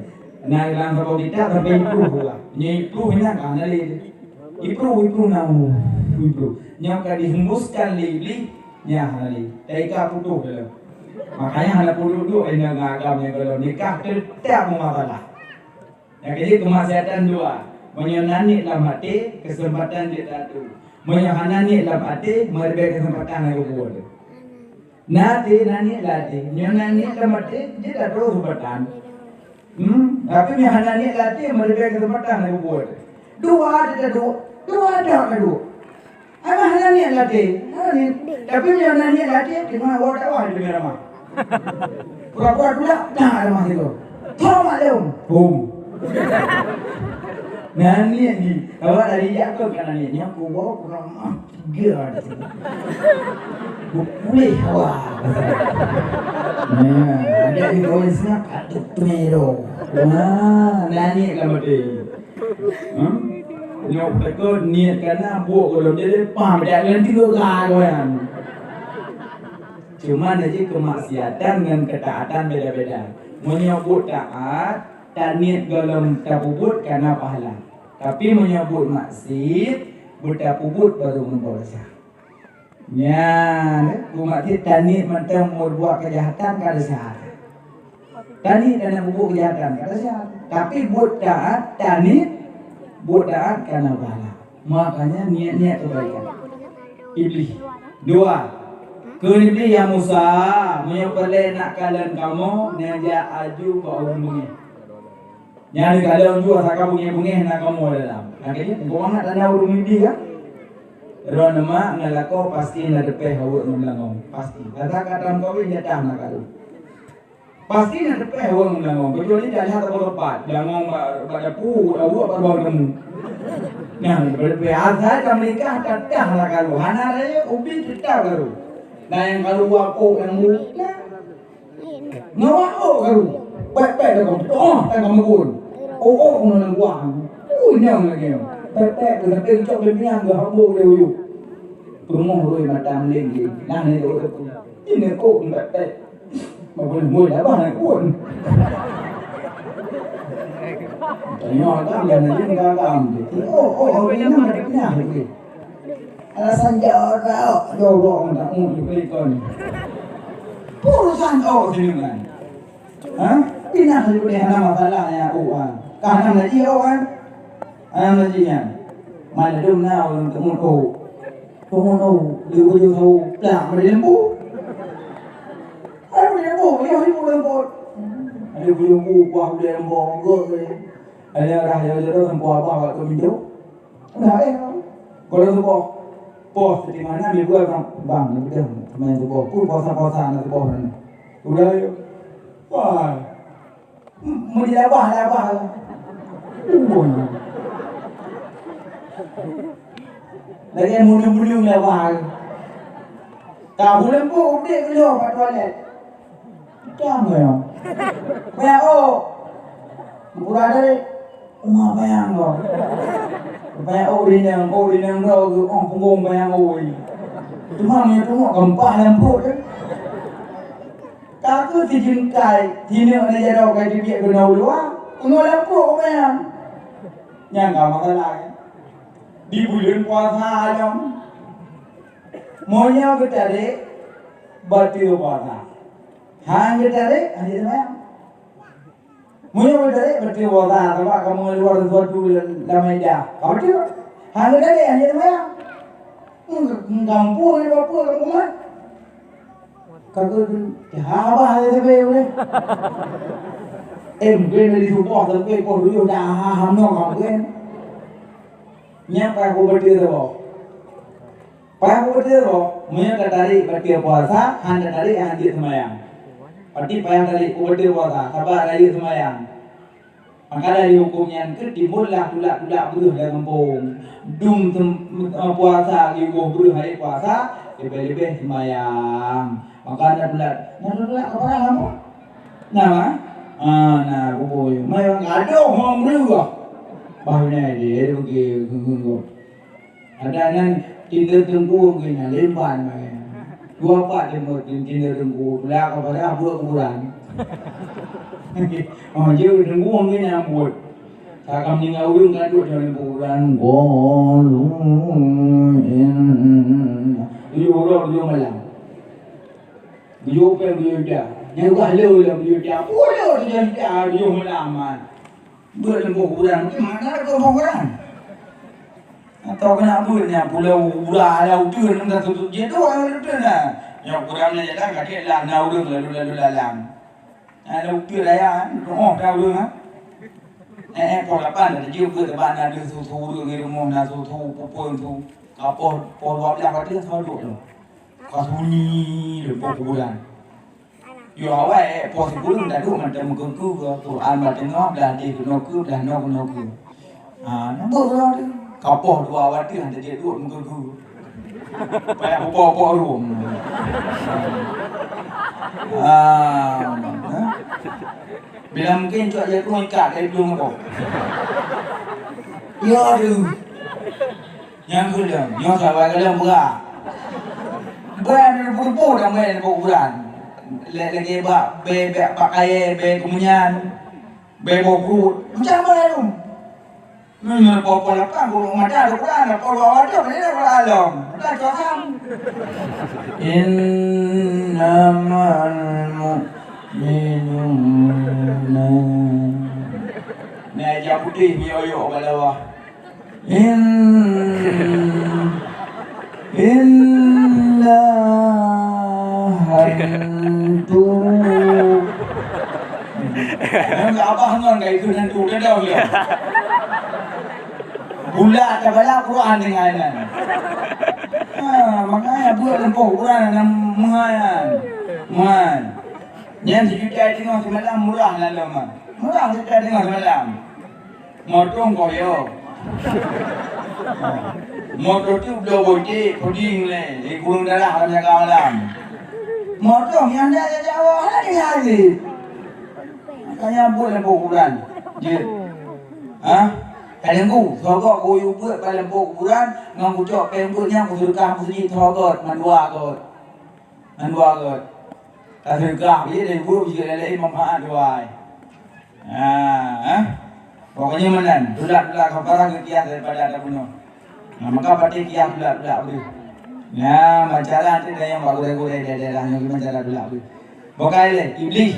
Nah, dalam saboh kitab sampai ipluh buah. Nyan ipluh nyan ka na lé. Ipluh, ipluh na, ipluh. Nyan ka dihembuskan lé Iblih. Nyan hana lé. Teuka putoh dalam. Makanya hana peuduek-duek inong agam nyang gohlom nikah, teutap meumasalah. Nyang keujeuet keumaksiatan dua. Meunyoe na niet lam até, keuseumpatan jeuet tatu. Meunyoe hana niet lam até, meureubai keuseumpatan nyang geubuet. Na até, na niet lam até. Meunyoe na niet lam até, jeuet tatu keuseumpatan. Hmm, tapi meunyoe hana niet lam até, meureubai keuseumpatan nyang geubuet. Dua ata duek, dua ata duek. Abah hana niet lam até, hana niet. Tapi meunyoe na niet lam até, teuma woe dakwah di teumé ramah. Pura-pura tulak, dah ada mah situ. Tho maklum. Bum. Nah, ni ni. Awak dari Yakub kan ni. Nyoe kuwoe kurang mah tiga di sini. Kupulih awak. Nah, ada di bawah sana patut tumero. Wah, nani kamu tu. Hmm? Nyoe teuka niet kana buet gohlom jadi pam dak ngon tiga orang. Cuma na jih kemaksiatan ngon ketaatan beda-beda. Meunyoe buet taat, taniet gohlom tapeubuet kana pahala. Tapi meunyoe buet maksiet, beutapeubuet baru ngon desya. Nyan, buet maksiet taniet mantong buet kejahatan ka desya. Taniet kana peubuet kejahatan ka desya. Tapi buet taat taniet buet taat kana pahala. Makanya niat-niat kebaikan. Iblis. Dua. Kheun Iblis, "Ya Musa, meunyoe peureulée nakalon kamoe, neujak aju bak ureuëng beungéh." Nyan dikalon jua saka beungéh-beungéh na kamoe dalam. Akhirnya, engkau mangat tanda ureuëng Iblis kan? Droeneuh mak ngon lakoe pasti na teupéh aweuëk ngon beulangong. Pasti. Rasa ka tameukawen jatah na karu. Pasti na teupéh aweuëk ngon beulangong. Kecuali dak lihat apa lepat. Beulangong bak, bak dapu, aweuëk bak ruang tamu. Nah, leupah asai ka meunikah, tatah lah karu. Hana raya, ubi tetap karu. Nah, nyang karu wapok nyang bu. Nah, ngon wapok karu. Pek-pek dah kau. Oh, tak kau mukul. Oh, oh, kau nak buang. Oh, nyang lagi. Pek-pek, tapi cok dia bilang, dia hambur dia uyuk. Perumoh rui mata meling dia. Nah, ni, oh, ini kok pek-pek. Mabon-bon dah bah nak pun. Tanya orang yang nak jumpa kamu. Oh, oh, oh, ini nama dia punya. Alasan jorok, jorok tak mau dibelikan. Urusan oh sini kan. Ha? Pinah dibeli hana masalah ya oh ah. Kahana lagi oh kan. Hana lagi ya. Mana dum na orang temut oh. Temut oh, dia boleh tahu. Tak boleh lembu. Ada boleh lembu, dia boleh lembu. Ada boleh lembu, kuah boleh lembu, enggak boleh. Ada arah jauh-jauh tempat abah waktu minjuk. Udah eh. Kalau subuh, poh setimana minggu bang, bang, udah main subuh. Pun puasa-puasa nak subuh ni. Udah yuk. Wah. Meunilabah-labah. Lagèe muleung-muleung labah. Ka buleuen pun udép keudroe bak toilet. Payang nyoe. Payang ôk. Gura dari uma payang nyoe. Payang ôk rineng, ôk rineng droe geuh, oh, punggong payang ôk. Cuma meunyoe teungoh geumpah lam pruet. Ka kheueh sijeungkai, sineuk na jaroe ka jibiet keunoe u luwa, keunoe lam pruet payang. Nyang ka masalah, di buleuen puasa lom. Meunyoe geutarek, bateue puasa. Han geutarek, han jeuet seumayang. Meunyoe geutarek, bateue puasa, sabab kamoe luwa sesuatu lam, lam ida. Ka bateue. Han geutarek, han jeuet seumayang. Meugampông lé bapak lam rumah. Ka geuh, ya, abah ada sabe uleh. Eh, mungkin dari subuh sampai poh tujuh dah, ha, ha, no, mungkin. Nyan payah kubateue saboh. Payah kubateue saboh. Meunyoe ka tarék bateue puasa, han ka tarék, han jeuet seumayang. Berarti payah tarék kubateue puasa, sabab rayeuk seumayang. Maka dari huköm nyan kheueh timbullah tulak-tulak breuh lam gampông. Dum tem-, eh, puasa, geuboh breuh hari puasa, leubeh-leubeh seumayang. Maka na tulak, na tulak ka parah gampông. Na, ma? Ah, na, kuboh. Mai gadôh hong breuh. Bah, nyan dia, dia pergi. Ada nan tinte teungku geuh nyan lemban mah. Dua pat tinte teungku, pula kepada buet kuburan. Oh, jeuet teungku mungkin nyang buet. Takam tinggai ureueng ka duek dalam kuburan. Qalu in. Tujoh uroe, tujoh malam. Tujoh peueng, tujoh ida. Nyang bah le lam tujoh ida. Pula tujoh ida, tujoh malam. Beuet lam boh kuburan, mungkin mana ada boh kuburan. Atau kena beuet nya pulau ura ada uteuen, entah tutup je tu ada uteuen dah. Nya kuburan nya jalan kaki lah na ureueng lalu-lalu lalang. Ada uteuen raya, oh dah ureueng ah. Eh, eh, poh lapan dah jeuet beuet tempat na ada susu ureueng di rumah, na susu pupung tu. Ka poh, poh dua belas pada saluk tu. Ka sunyi lam boh kuburan. Yo awai, eh, poh sikureueng taduek mantong meukeue-keue, Quran bak teungoh, blah deh keunoe keue, blah noe keunoe keue. Ha, na beuh uroe teuh. Kapoh dua watèe hana jeuet duek meukeue-keue. Payah upo-upo rueng. Ah, ha? Bila mungkin cok jagung ikat dari belum apa. Ya tu. Nyang keudua, nyoe sabai kalon beurah. Beurah ni rupu-rupu dan beurah ni kuburan. Lé-, lagèe bak, bè, bè, bak kayèe, bè keumeunyang, bè boh pruet. Macam mana tu? Nyoe, nyoe, poh-poh lapan, gurèe mata, ada Quran, ada poh dua wadoh, ni ada Quran along. Ada Quran. Innamal mu'minuna. Nah, ija putih, miyok-yok, bak bawah. In-, inna hantu. Ngon abah ngon kai tu hantu, dah tahu dia. Bulat dah bala Quran dengan nyan. Ha, makanya buat lempoh Quran dalam mengayan. Man. Nyan sejuta teungoh semalam murah lalu, man. Murah sejuta teungoh semalam. Motong koyo. Moto tu bloe boncik, puding lé, di gurung darah lam jaga malam. Motong nyang dak jaga awak, hana tinggai lé. Makanya buet lam kuburan. Jeuet. Ha? Ka deungö, sogok kuyue beuet bak lam kuburan, ngon kucok péng beuet nyan kuseudeukah meuseujid sogok, mandua göt. Mandua göt. Ka seudeukah, jeuet lé buet, jeuet lé manfaat dua ai. Ha, eh? Pokoknya meunan, tulak-tulak kafarah geukiah daripada tabunoe. Nah, maka patéh kiah tulak-tulak beuh. Nah, masalah tu dah nyang bak gurèe-gurèe di daerah nyoe masalah tulak beuh. Bukai lé, Iblih.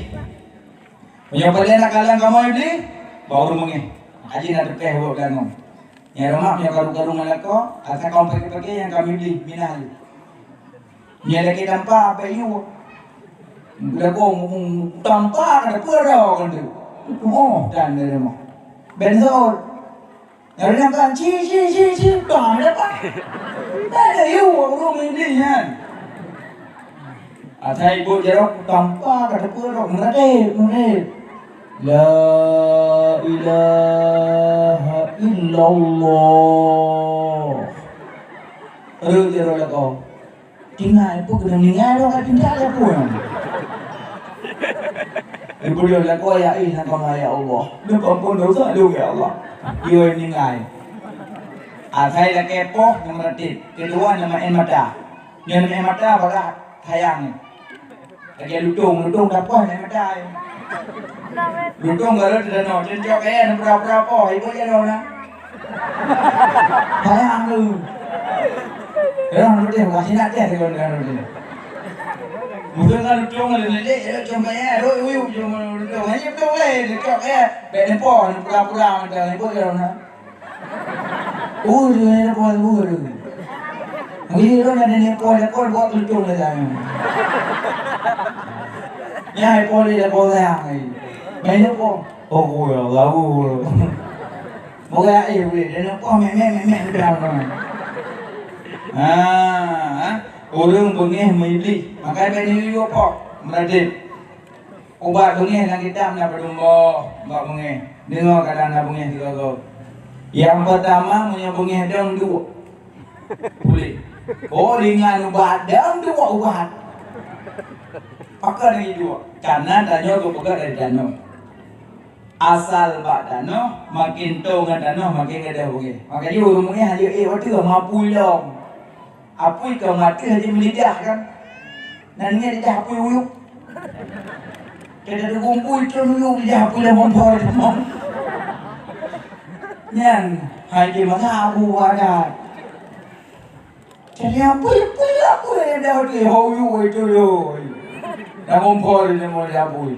Meunyoe paléh na kalon kamoe Iblih, bak ureueng beungéh. Aji na teupeue buet ganoe. Nyang rumoh meunyoe karu-karu ngon lakoe, asai kamoe paké-paké nyang kamoe Iblih, minah lé. Nyan lagèe tampa bèk yue. Lagoe tampa ka teupeue droe keuneuk. Oh, dan dari rumah. Benzol. Dari nyan kan ci ci ci ci bang dapat. Bèk yue ureueng Iblih nyan. Asai ibu jaroe tampa ka teupeue droe, meuratéb, meuratéb. La ilaha illallah. Rhot jaroe lakoe. Tinggai, peue keuneuk tinggai lom ka tinggai lé peue. Ibu dia lakoe ya, eh, nak kama ya Allah. Dia ampun dosa dia ya Allah. Dia tinggai. Asai lakèe poh nyang meuratéb. Keudua nyang meu'en mata. Nyang meu'en mata bagah sayang. Lagèe lutông, lutông dapoh nyang meu'en mata. Lutông ka rhot teuh danau, cok kayèe na pura-pura poh, ibu dia lom na. Sayang tu. Rhot na beutôi, bukan sinak teh, rhot na beutôi. Mungkin kan lutông ada nenek, ya, cuma ya, rhot uyup, cuma lutông. Hanya lutông lain, cok ya. Bèk neupok, pura-pura, macam neupok ya, na. Uh, dia neupok, uh, dia. Mungkin dia ada nenek pok, nenek pok, buat lutông dah sana. Ya, nenek pok dia, nenek pok sayang. Main neupok. Oh, ya Allah, uh. Moga, eh, boleh. Dia nak, oh, mek, mek, mek, mek, udah, udah. Ha, ha. Ureueng beungéh meuiblih. Makanya bèk neuyue pok. Meuratéb. Ubat beungéh lam kitab na padum boh ubat beungéh. Deungö kata na beungéh sigoe-goe. Nyang peurtama, meunyoe beungéh dong duek. Puléh. Oh, ringan ubat, dong duek ubat. Pakon lagèe duek? Karena tanyoe geupeugöt dari tanoh. Asal bak tanoh, makin toe ngon tanoh, makin gadôh beungéh. Makajih ureueng beungéh hana ék watèe mapui lom. Apui ka maté hana meulidah kan? Nan nyan lidah apui uyup. Kita teugumpôi trön uyup lidah apui lam kompor. Nyan, hai di masa abu adat. Jadi apui, apui, apui dah di ho uyup itu yo. Dah kompor ini mau di apui.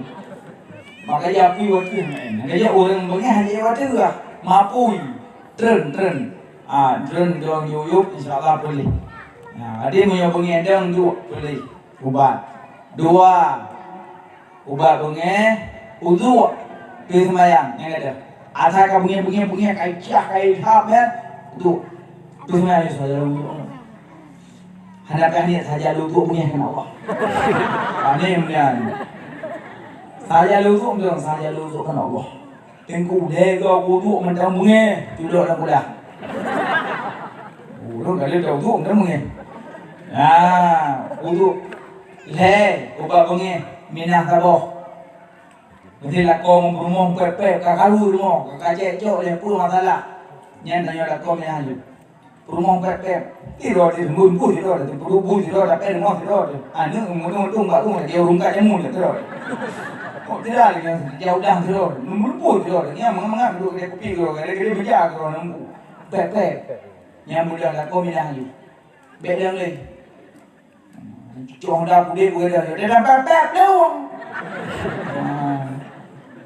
Makanya apui waktu main. Makanya orang bengah dia waktu lah. Mapui. Trön, trön. Ah, trön dong yuyup, insya Allah boleh. Nah, adi meunyoe beungéh dong duek boleh ubat. Dua, ubat beungéh, uduk, pi seumayang, nyang ada. Asai ka beungéh, beungéh, beungéh, ka icah, ka ihap, ya. Uduk. Pi seumayang, ya, saudara, uduk. Hana ka niat saja uduk beungéh keu Allah. Aneh, mulia. Saja luzuk dong, saja luzuk kan Allah. Teungku, lhèe goe wuduk mantong beungèh, tulok lam kulah. Ureueng kali tawuduk mantong beungèh. Nah, wuduk lhèe, ubat beungèh, minah saboh. Meusti lakoe ngon peurumoh pèp-pèp, ka karu rumoh, ka kacek cok lé peue masalah. Nyan tanyoe lakoe minah laju. Peurumoh pèp-pèp. Sidroe di sembun pun sidroe, di peurubu sidroe, di pèng rumoh sidroe. Aneuk meunurung bak rumoh, di ureueng ka jamun sidroe. Kok tidak lagi, dia udang sidroe, meulumpu sidroe. Nyang mangat-mangat duek kedai kupi sidroe, kedai-kedai meja sidroe, lembu. Pèp-pèp. Nyang mudah lakoe minah laju. Bèk lé. Cong da pudek beureudah, dia dah pèp-pèp plueng. Ah.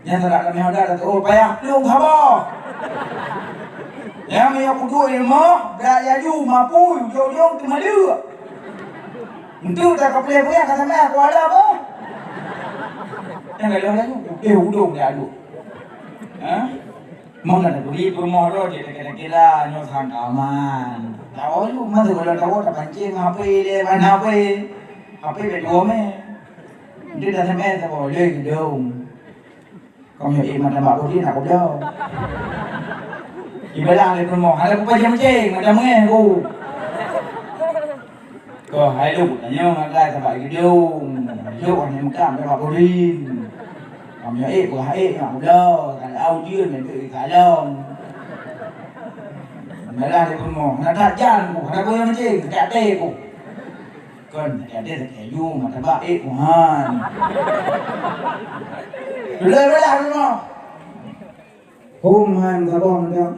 Nyan sadak kami honda dah tu, oh, payah plueng saboh. Nyang meunyoe kuduek ilmu, brat laju, mapui, ujong-ujong teumaleuek. Enteuk tak ka peuleueh peue ka sampai aku ada apa? Nyang gadoh laju, eh, udong dah aduh. Ha? Meunan turi peurumoh droe jih, kira-kira nyoe sangkaman. Tawoe ju, masa golom tawoe tapancing H P lé, main H P. H P bèk tuwoe mé. Nyoe dah sampai tawoe lé gidong. Kong nyoe ék mata bak bodi nak kubloe. Ibalah lé peurumoh, hana kupancing-pancing, mata mengeh ku. Kah hai lôn, tanyoe ngagai sabak i geudong. Lôn hana meutam sabak burin. Kamoe ék beuhah ék ngon ulo, kalau au jeuet meuteuk i kalong. Malah di rumoh, hana that jan ku, hana boh nyang mancing, that até ku. Kon, that até sakét ju, mata bak ék ku han. Dua belah rumoh. Hom han saboh macam.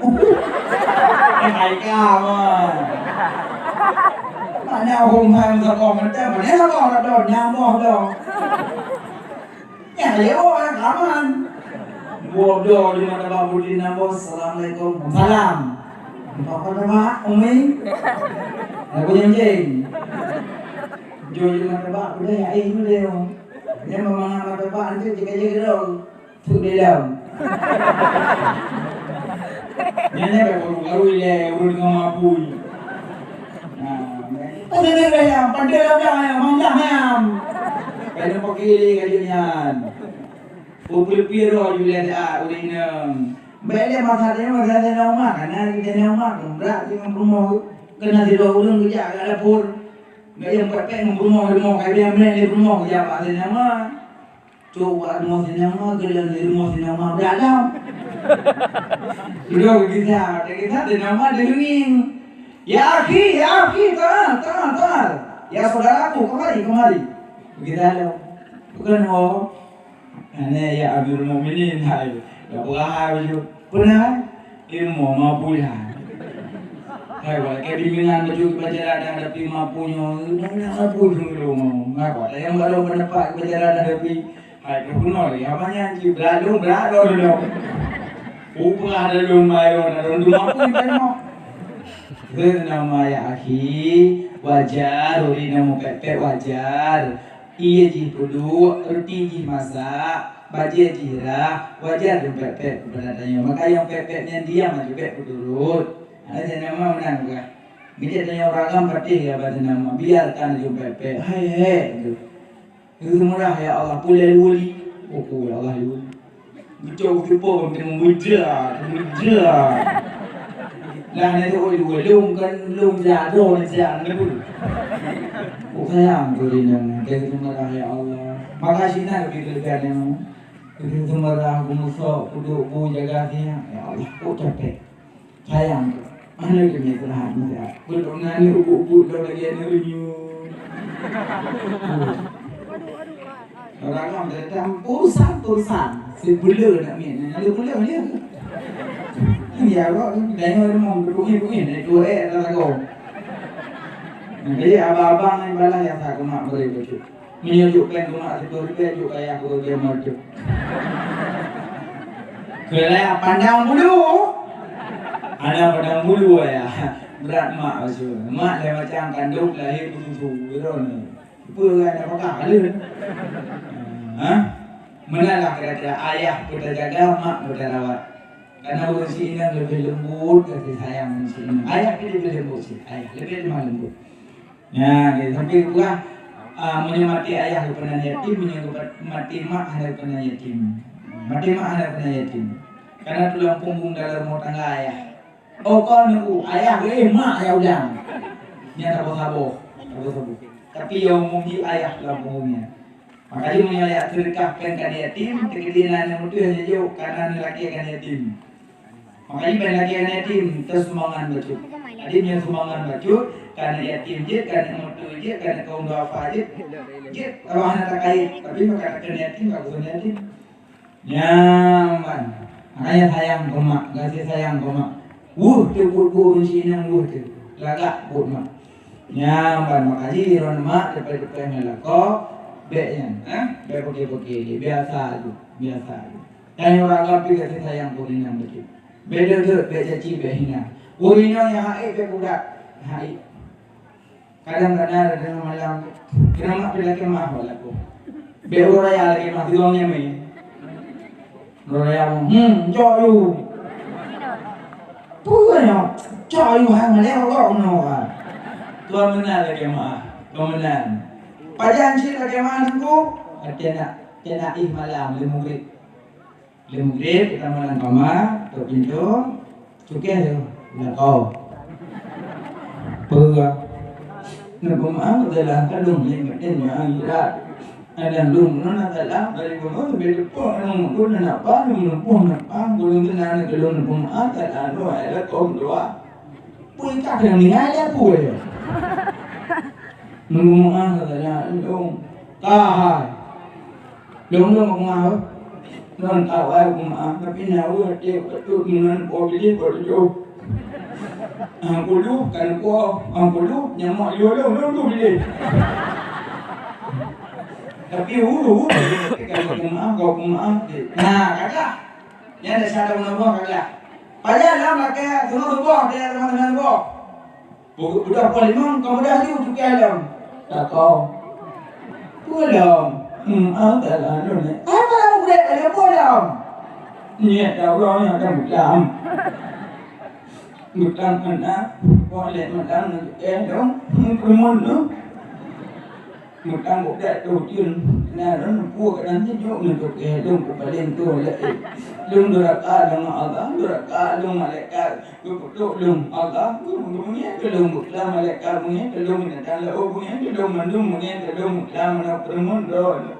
Hai ka, man. Mana hom han saboh macam? Mana saboh dah dong, nyamoh dong. Nyan lewat kan, aman. Bodoh di mata Bang Budi nambah, "Assalamualaikum." "Salam." "Apa nama, Umi?" Aku nyanjing. Jauh di mata Bang, udah ya, eh, udah ya. Dia memang mata Bang tu jaga-jaga dong. Peuet lom. Nyan, nyan bèk karu-karu ilèe ureueng ngon mapui. Nah, oh, nyan, nyan, nyan, pandai lah, nyan, manjah, nyan. Kena pakai ilèe ka jeuet nyan. Peue-peue droe ju lé siat ureueng inong. Bèk lé masa nyoe, masa Saidina Umar, kana Saidina Umar, brat di rumoh, kena sidroe ureueng geujak ka dapur. Bèk nyang pèk-pèk ngon rumoh, rumoh, ka biang meunan lé rumoh, geujak bak Saidina Umar. Cok bak rumoh Saidina Umar, geuleueng di rumoh Saidina Umar beudalam. Dudoe gisa, gisa Saidina Umar deungieng. "Ya akhi, ya akhi, ta'al, ta'al, ta'al. Ya saudaraku, kemari, kemari." Gisa lom. Bukan ho. Ane ya Amirul Mukminin, hai. Ya peurahai baju. Peue na? Ilmu mapui hai. Hai, wah, keu bimbingan baju baca dah hadapi mapui nyoe, dah nak mapui nyoe. Ngapa? Tayang baru pendapat baca dah hadapi. Hai, keu bunoe, ya, apa nyan cit? Beuralung, beuralung dulu. Upah dah lôn bayar, dah lôn tu mapui kan mo. Bernama ya akhi, wajar, uri namu pepet wajar. Ie jih peuduek, roti jih masak, bajée jih rhah, wajar jeuet pepet keupada tanyoe. Maka nyang pepet nyan diam aja bèk peuturot. Ada nama meunan kah? Bijak tanyoe uragam patéh ya bak nama, biarkan jeuet pepet. Hai, hai, tu. Itu murah ya Allah, pulai wali. Oh, ya Allah, ya wali. Geucok geucok pom teumeung beujak, beujak. Lah na teuôt dua lôn kan lôn jak droe jak na pun. Kok sayang tu rinang, dari tu marah ya Allah. Makasih na lebih kelebihan yang itu tu marah, aku musok, kuduk bu jaga siang. Ya Allah, kok capek. Sayang tu. Mana dia punya istirahat masa? Belum nani ubuk-ubuk dah lagi ada renyuh. Orang kan datang urusan-urusan. Sebela nak main. Ada bela dia. Ya Allah, dah ada mau berbunyi-bunyi. Naik dua eh, ada lagu. Jadi abang-abang ni balah yang tak kena beri betul. Meunyoe jok péng keumak siploh ribèe, jok kayèe keu ureueng meucok. Keu lhèe pandang bulu. Hana pandang bulu ya. Brat mak bacut. Mak lhèe macam kandong lahé beususu. Droeneuh. Peue kan dak pakak lé. Ha? Meunan lah kira-kira ayah peue tajaga, mak peue tarawat. Karena ureueng si inong leubeh leumbut, kasih sayang ureueng si inong. Ayah pih leubeh leumbut cit. Ayah leubeh lemah leumbut. Nyan, jadi sampai peugah, Ah, meunyoe maté ayah geupeunan yatim, meunyoe geupat-, maté mak hana geupeunan yatim. Maté mak hana geupeunan yatim. Karena tulang punggung dalam rumah tangga ayah. Oh, kon niku, ayah, eh, mak ya udang. Nyan saboh-saboh, saboh-saboh. Tapi ya umum jih ayah tulang punggung nyan. Makajih meunyoe ayah teudeukah péng keu aneuk yatim, teukeudi na aneuk muda nyang jok, kana aneuk laki keu aneuk yatim. Makajih ban lagèe aneuk yatim, teusumbangan bacut. Jadi, meunyoe sumbangan bacut, keu aneuk yatim jeuet, keu aneuk meuteue jeuet, keu aneuk kaum duafa jeuet, jeuet, awak hana takayeuet, tapi maka keu aneuk yatim, ka keu aneuk yatim. Nyan ban. Makanya sayang keu mak, gaséh sayang keu mak. Weueh teuh buet-buet ureueng si inong, weueh teuh. Lagak buet mak. Nyan ban, makajih droeneuh mak, leupah-leupah ngon lakoe, bèk nyan, eh? Bèk peuke-peuke lé, biasa ju, biasa ju. Tanyoe ureueng agam pih gaséh sayang keu ureueng inong bacut. Bèk deuh-deuh, bèk caci, bèk hina. Ureueng inong nyang hait bèk peugah, hait. Kadang-kadang, kadang malam, keunoe mak pih lakèe meu'ah bak lakoe. Bèk uroe raya lakèe meu'ah, sidroe nyang mè. Uroe raya, hmm, cok yu. Peue nyoe? Cok yu hai malèe rokok keunoe, ha. Kon meunan lakèe meu'ah, kon meunan. Pajan cit lakèe meu'ah teungku? Até nak, até nak ih malam lé mugrib. Lé mugrib, geutamong lam kama, tôp pintô, cukéh lé lakoe. Peue? Neupeumaaf, teulah ka lôn lé baten nyang akhirat. Adan lôn meunan salah, dari bunoe sabe teupeu, lôn meukeue na napa, lôn meulumpoh napa, ulôn keunan keu lôn neupeumaaf, salah lôn, ai lakoe meutuah. Peue ka keuneuk ninggai lé peue? Neupeumaaf, salah lôn. Ka hai. Lôn-lôn peugah, lôn ka awai peugah, tapi na ureueng até patôt meunan po biléh po tujoh. Ang puluh, kan po, ang puluh, nyamok lheueh lôn, lôn tujoh biléh. Tapi ulu, ulu, tapi kalau peugah, kau peugah, nah, kagak. Nyan dah sadar meunan boh kagak. Pajan lam lakèe, seungoh boh, dia teman-teman boh. Pukul dua puluh lima, kau mudah ju cukai lom. Takau. Peue lom? Hmm, ah, tak lah, lom ni. Apa lom, Greg? Ada apa lom? Niet dah, uroe nyoe dah meutam. Meutam aneuk, boleh meutam, eh, dong. Hmm, perumun tu. Meutam budak tu, jun. Nah, lom, peue kadang sijok, nyoe tu, eh, dong, ku paling tu, leh, eh. Lom duraka, dong, Allah, duraka, dong, malaikat. Geupeutrok lôn, Allah, geumeungieng keu lôn, beuklam malaikat, beungieng keu lôn, binatang laôt, beungieng keu lôn, mandum beungieng keu lôn, beuklam aneuk peureumeun droe.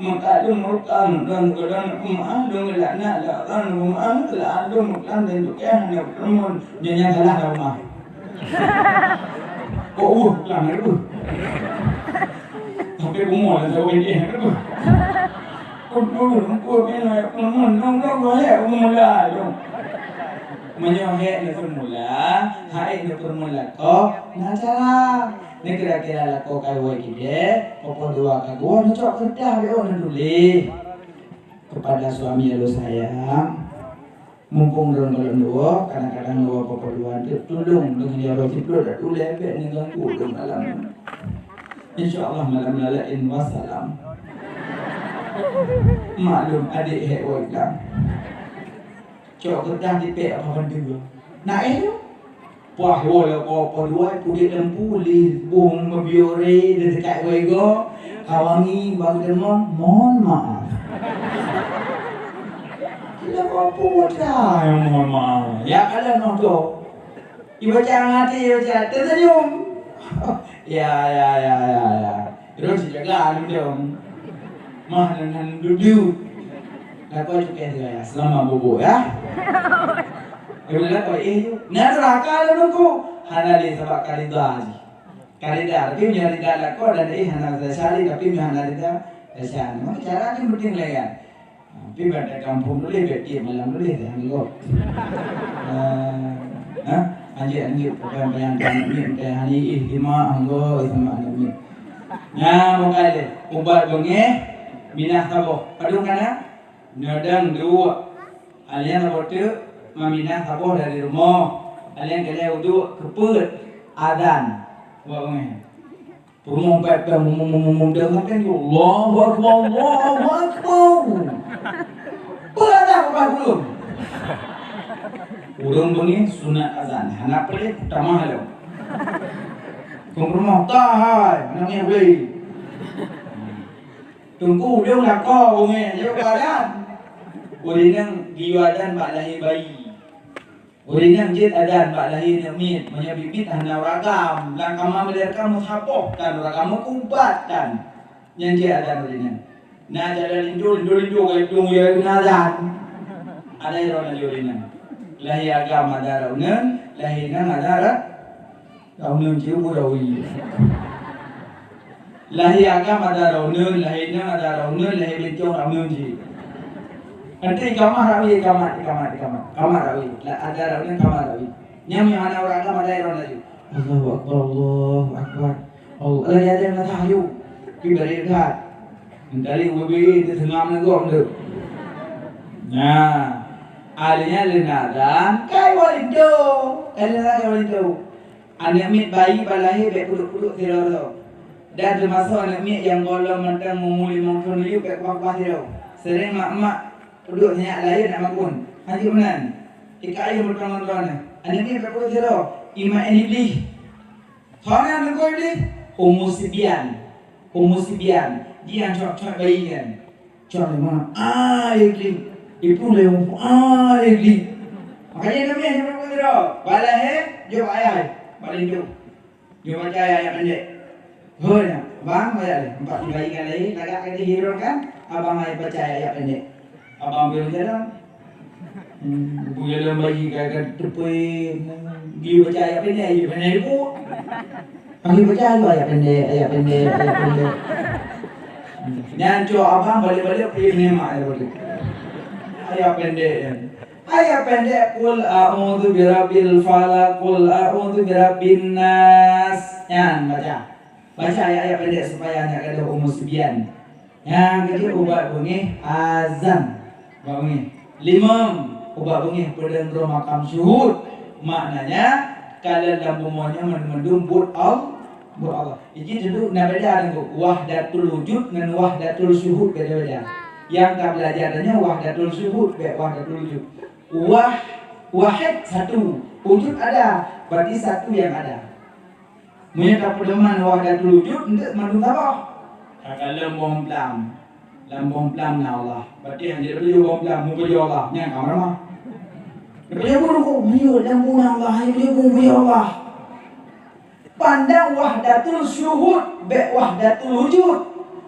Meuka lôn meuruka, meudoan keu lôn, peumeu'ah lôn, geulaknat lé Allah, peumeu'ah, geulaknat lôn, beuklam dan cukéh aneuk peureumeun. Nyan nyang salah lam rumah. Oh, uh, beuklam aneuk. Sampai bumoe lam saweue jih. Meunyoe hék neuseumula, hait neupeureumeun lakoe, na cara. Neukira-kira lakoe ka woe idéh, po-po dua ka geuwoe, neucok keureutah, neutuléh, "Kepada suami yang lu sayang, mumpung droeneuh gohlom dua, kadang-kadang dua po-po dua, tulông deungon jaroe siplôh, dak ulèe bèk neuganggu lôn malam. Insya Allah malam laén wassalam." Maklum adék hék woe idang. Cok keureutah tipék apa bandua. Na éh nyoe? Puah woe lakoe po dua, pudek lampu, lé bông meubioe, lé teukat woe igoe, ka wangi, bak teumong, mohon maaf. Kira apa dah yang mohon maaf? Ya, kalian nonton. Ibaca ngon até, ibaca, teusenyum. Ya, ya, ya, ya, ya. Terus jaga lundong. Mah nan, nan dudu. Lakoe cukai saya. Selamat bobo ya. Ibu lakoe, eh, na neraka lôn ku. Hana lé sabab ka rida jih. Ka rida, tapi meunyoe rida lakoe dan, eh, hana rida syari, tapi meunyoe hana rida, ya syari. Maka cara ni penting lah ya. Tapi bak gampông tuléh, bèk tiep malam tuléh, jangan gop. Eh, ha? Anjing-anjing, bukan bayangkan, ni, bukan hari ini, lima, anggo, lima, ni. Nah, bukan deh. Ubat beungéh, minah saboh. Padum kana? Neudang duek. Alian saboh teuk, maminah saboh dari rumoh. Alian keuléh uduk, keupeuet, azan. Ubat beungéh. Peurumoh pèt-pèt mumum-mumum deungon kan, Allahu Akbar, Allahu Akbar. Peue azan bukan ulôn. Ureueng beungéh sunat azan, hana peureulee tamah lom. Kong peurumoh, "Tahai, nangis beli." Teungku, ulôn lakoe bungéh, yôh adan. Ureueng inong geuyue adan bak lahé bayi. Ureueng inong jeuet adan bak lahé aneuk miet, meunyoe biet-biet hana ureueng agam, lam kama meuleuka meusaboh tan ureueng agam, meukubat tan. Nyan jeuet adan ureueng inong. Na jalan linto, linto-linto ka itong yôh na adan. Adan droeneuh jeuet ureueng inong. Lahé agam adan droeneuh, lahé inong adan droe- Droeneuh cit, bu rawi. Lahé agam adan droeneuh, lahé inong adan droeneuh, lahé bencong droeneuh cit. Nanti ikamah rawi, ikamat, ikamat, ikamat. Kamat rawi. La, adan droeneuh kamat rawi. Nyan meuhana ureueng agam adan droeneuh cit. Allahu Akbar, Allahu Akbar. Allah, lagèe adan lam tahyul. Pi bari that. Meutari U B B teuseungab neugom tu. Nah, akhirnya leunadan kai walinto. Kai leunadan kai walinto. Aneuk miet bayi bak lahé bèk peuduek-peuduek sidroe-droe. Dan teumasok aneuk miet nyang gohlom mantong umur limong thôn yôh bèk keubah-keubah sidroe. Seuréng mak-mak peuduek sinyak lahé nak makun. Hanjeuet meunan. Ika ayeuh meuteumé droeneuh. Aneuk miet bèk peuduek sidroe. Iman Iblih. Hana neugui Iblih. Umu Sibyan. Umu Sibyan. Jihnyan cok-cok bayi nyan. Cok lé ma. Ah, Iblih. Ibu lé umu. Ah, Iblih. Makanya Nabi hanya berkata, "Balahe, jawab ayah. Balik tu." Jawab ayah, ayah pendek. Hoi, bang, ayah lé. Empat bayi kan lagi. Lagak kata hidup kan. Abang ayah baca ayah pendek. Abang belum jalan. Hmm, bu jalan bayi ka, ka teupeu, hmm, geuyue baca ayat pendek, ayat pendek ibu. Kami baca ayat pendek, ayat pendek, ayat pendek. Hmm, nyan cok abang balik-balik pergi meunyemak ayat pendek. Ayat pendek nyan. Ayat pendek, "Qul a'udzu birabbil falaq, qul a'udzu birabbin nas." Nyan baca. Baca ayat-ayat pendek supaya aneuk gadôh umu sibyan. Nyang keujeuet ubat beungéh azan. Ubat beungéh. Limong, ubat beungéh peudeueng droe makam syuhud. Maknanya, kalon lam bumoe nyoe mandum buet Al-, buet Allah. Jadi, teuntu na beda deungon wahdatul wujud ngon wahdatul syuhud, beda-beda. Nyang ka belajar tanyoe wahdatul syuhud, bèk wahdatul wujud. Wah-, wahid satu, wujud ada, berarti satu yang ada. Meunyoe tapeudoman wahdatul wujud, eunteuk mandum saboh. Takalon boh plam. Lam boh plam na Allah. Berarti hana jeuet boh plam, mupajoh Allah. Nyan ka meuramah. Mupajoh bunoe, miyueb lam bunoe Allah, miyueb bunoe Allah. Pandang wahdatul syuhud, bèk wahdatul wujud.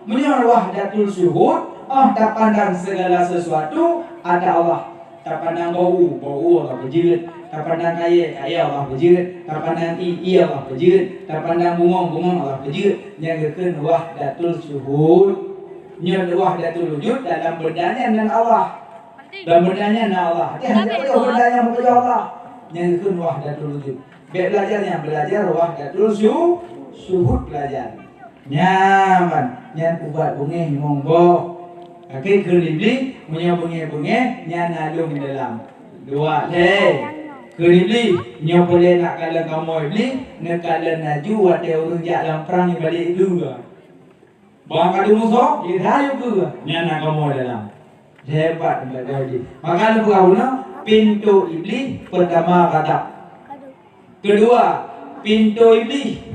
Meunyoe wahdatul syuhud, oh, tapandang segala sesuatu ada Allah. Tapandang bau, bau Allah beujeuet. Tapandang kayèe, kayèe Allah beujeuet. Tapandang ié, ié Allah beujeuet. Tapandang bungöng, bungöng Allah beujeuet. Nyan geukheun wahdatul syuhud. Nyan wahdatul wujud dalam benda nyan na Allah. Dalam benda nyan na Allah. Tapi hana ada benda nyang beujeuet Allah. Nyan geukheun wahdatul wujud. Bèk belajar nyan, belajar wahdatul syu-, syuhud belajar. Nyan, nyan ubat beungéh limong boh. Akhé kheun Iblih, meunyoe beungéh-beungéh, nyan na lôn dalam. Dua, lhèe. Kheun Iblih, nyoe peureulèe nak kalon kamoe Iblih, neukalon laju watèe ureueng jak lam prang ibalek dua. Bang ka deungoe, jih rayu keu nyan na kamoe dalam. Hebat, hebat, hebat. Maka lôn peugah bunoe, pintoe Iblih, peurtama ghadab. Keudua, pintoe Iblih,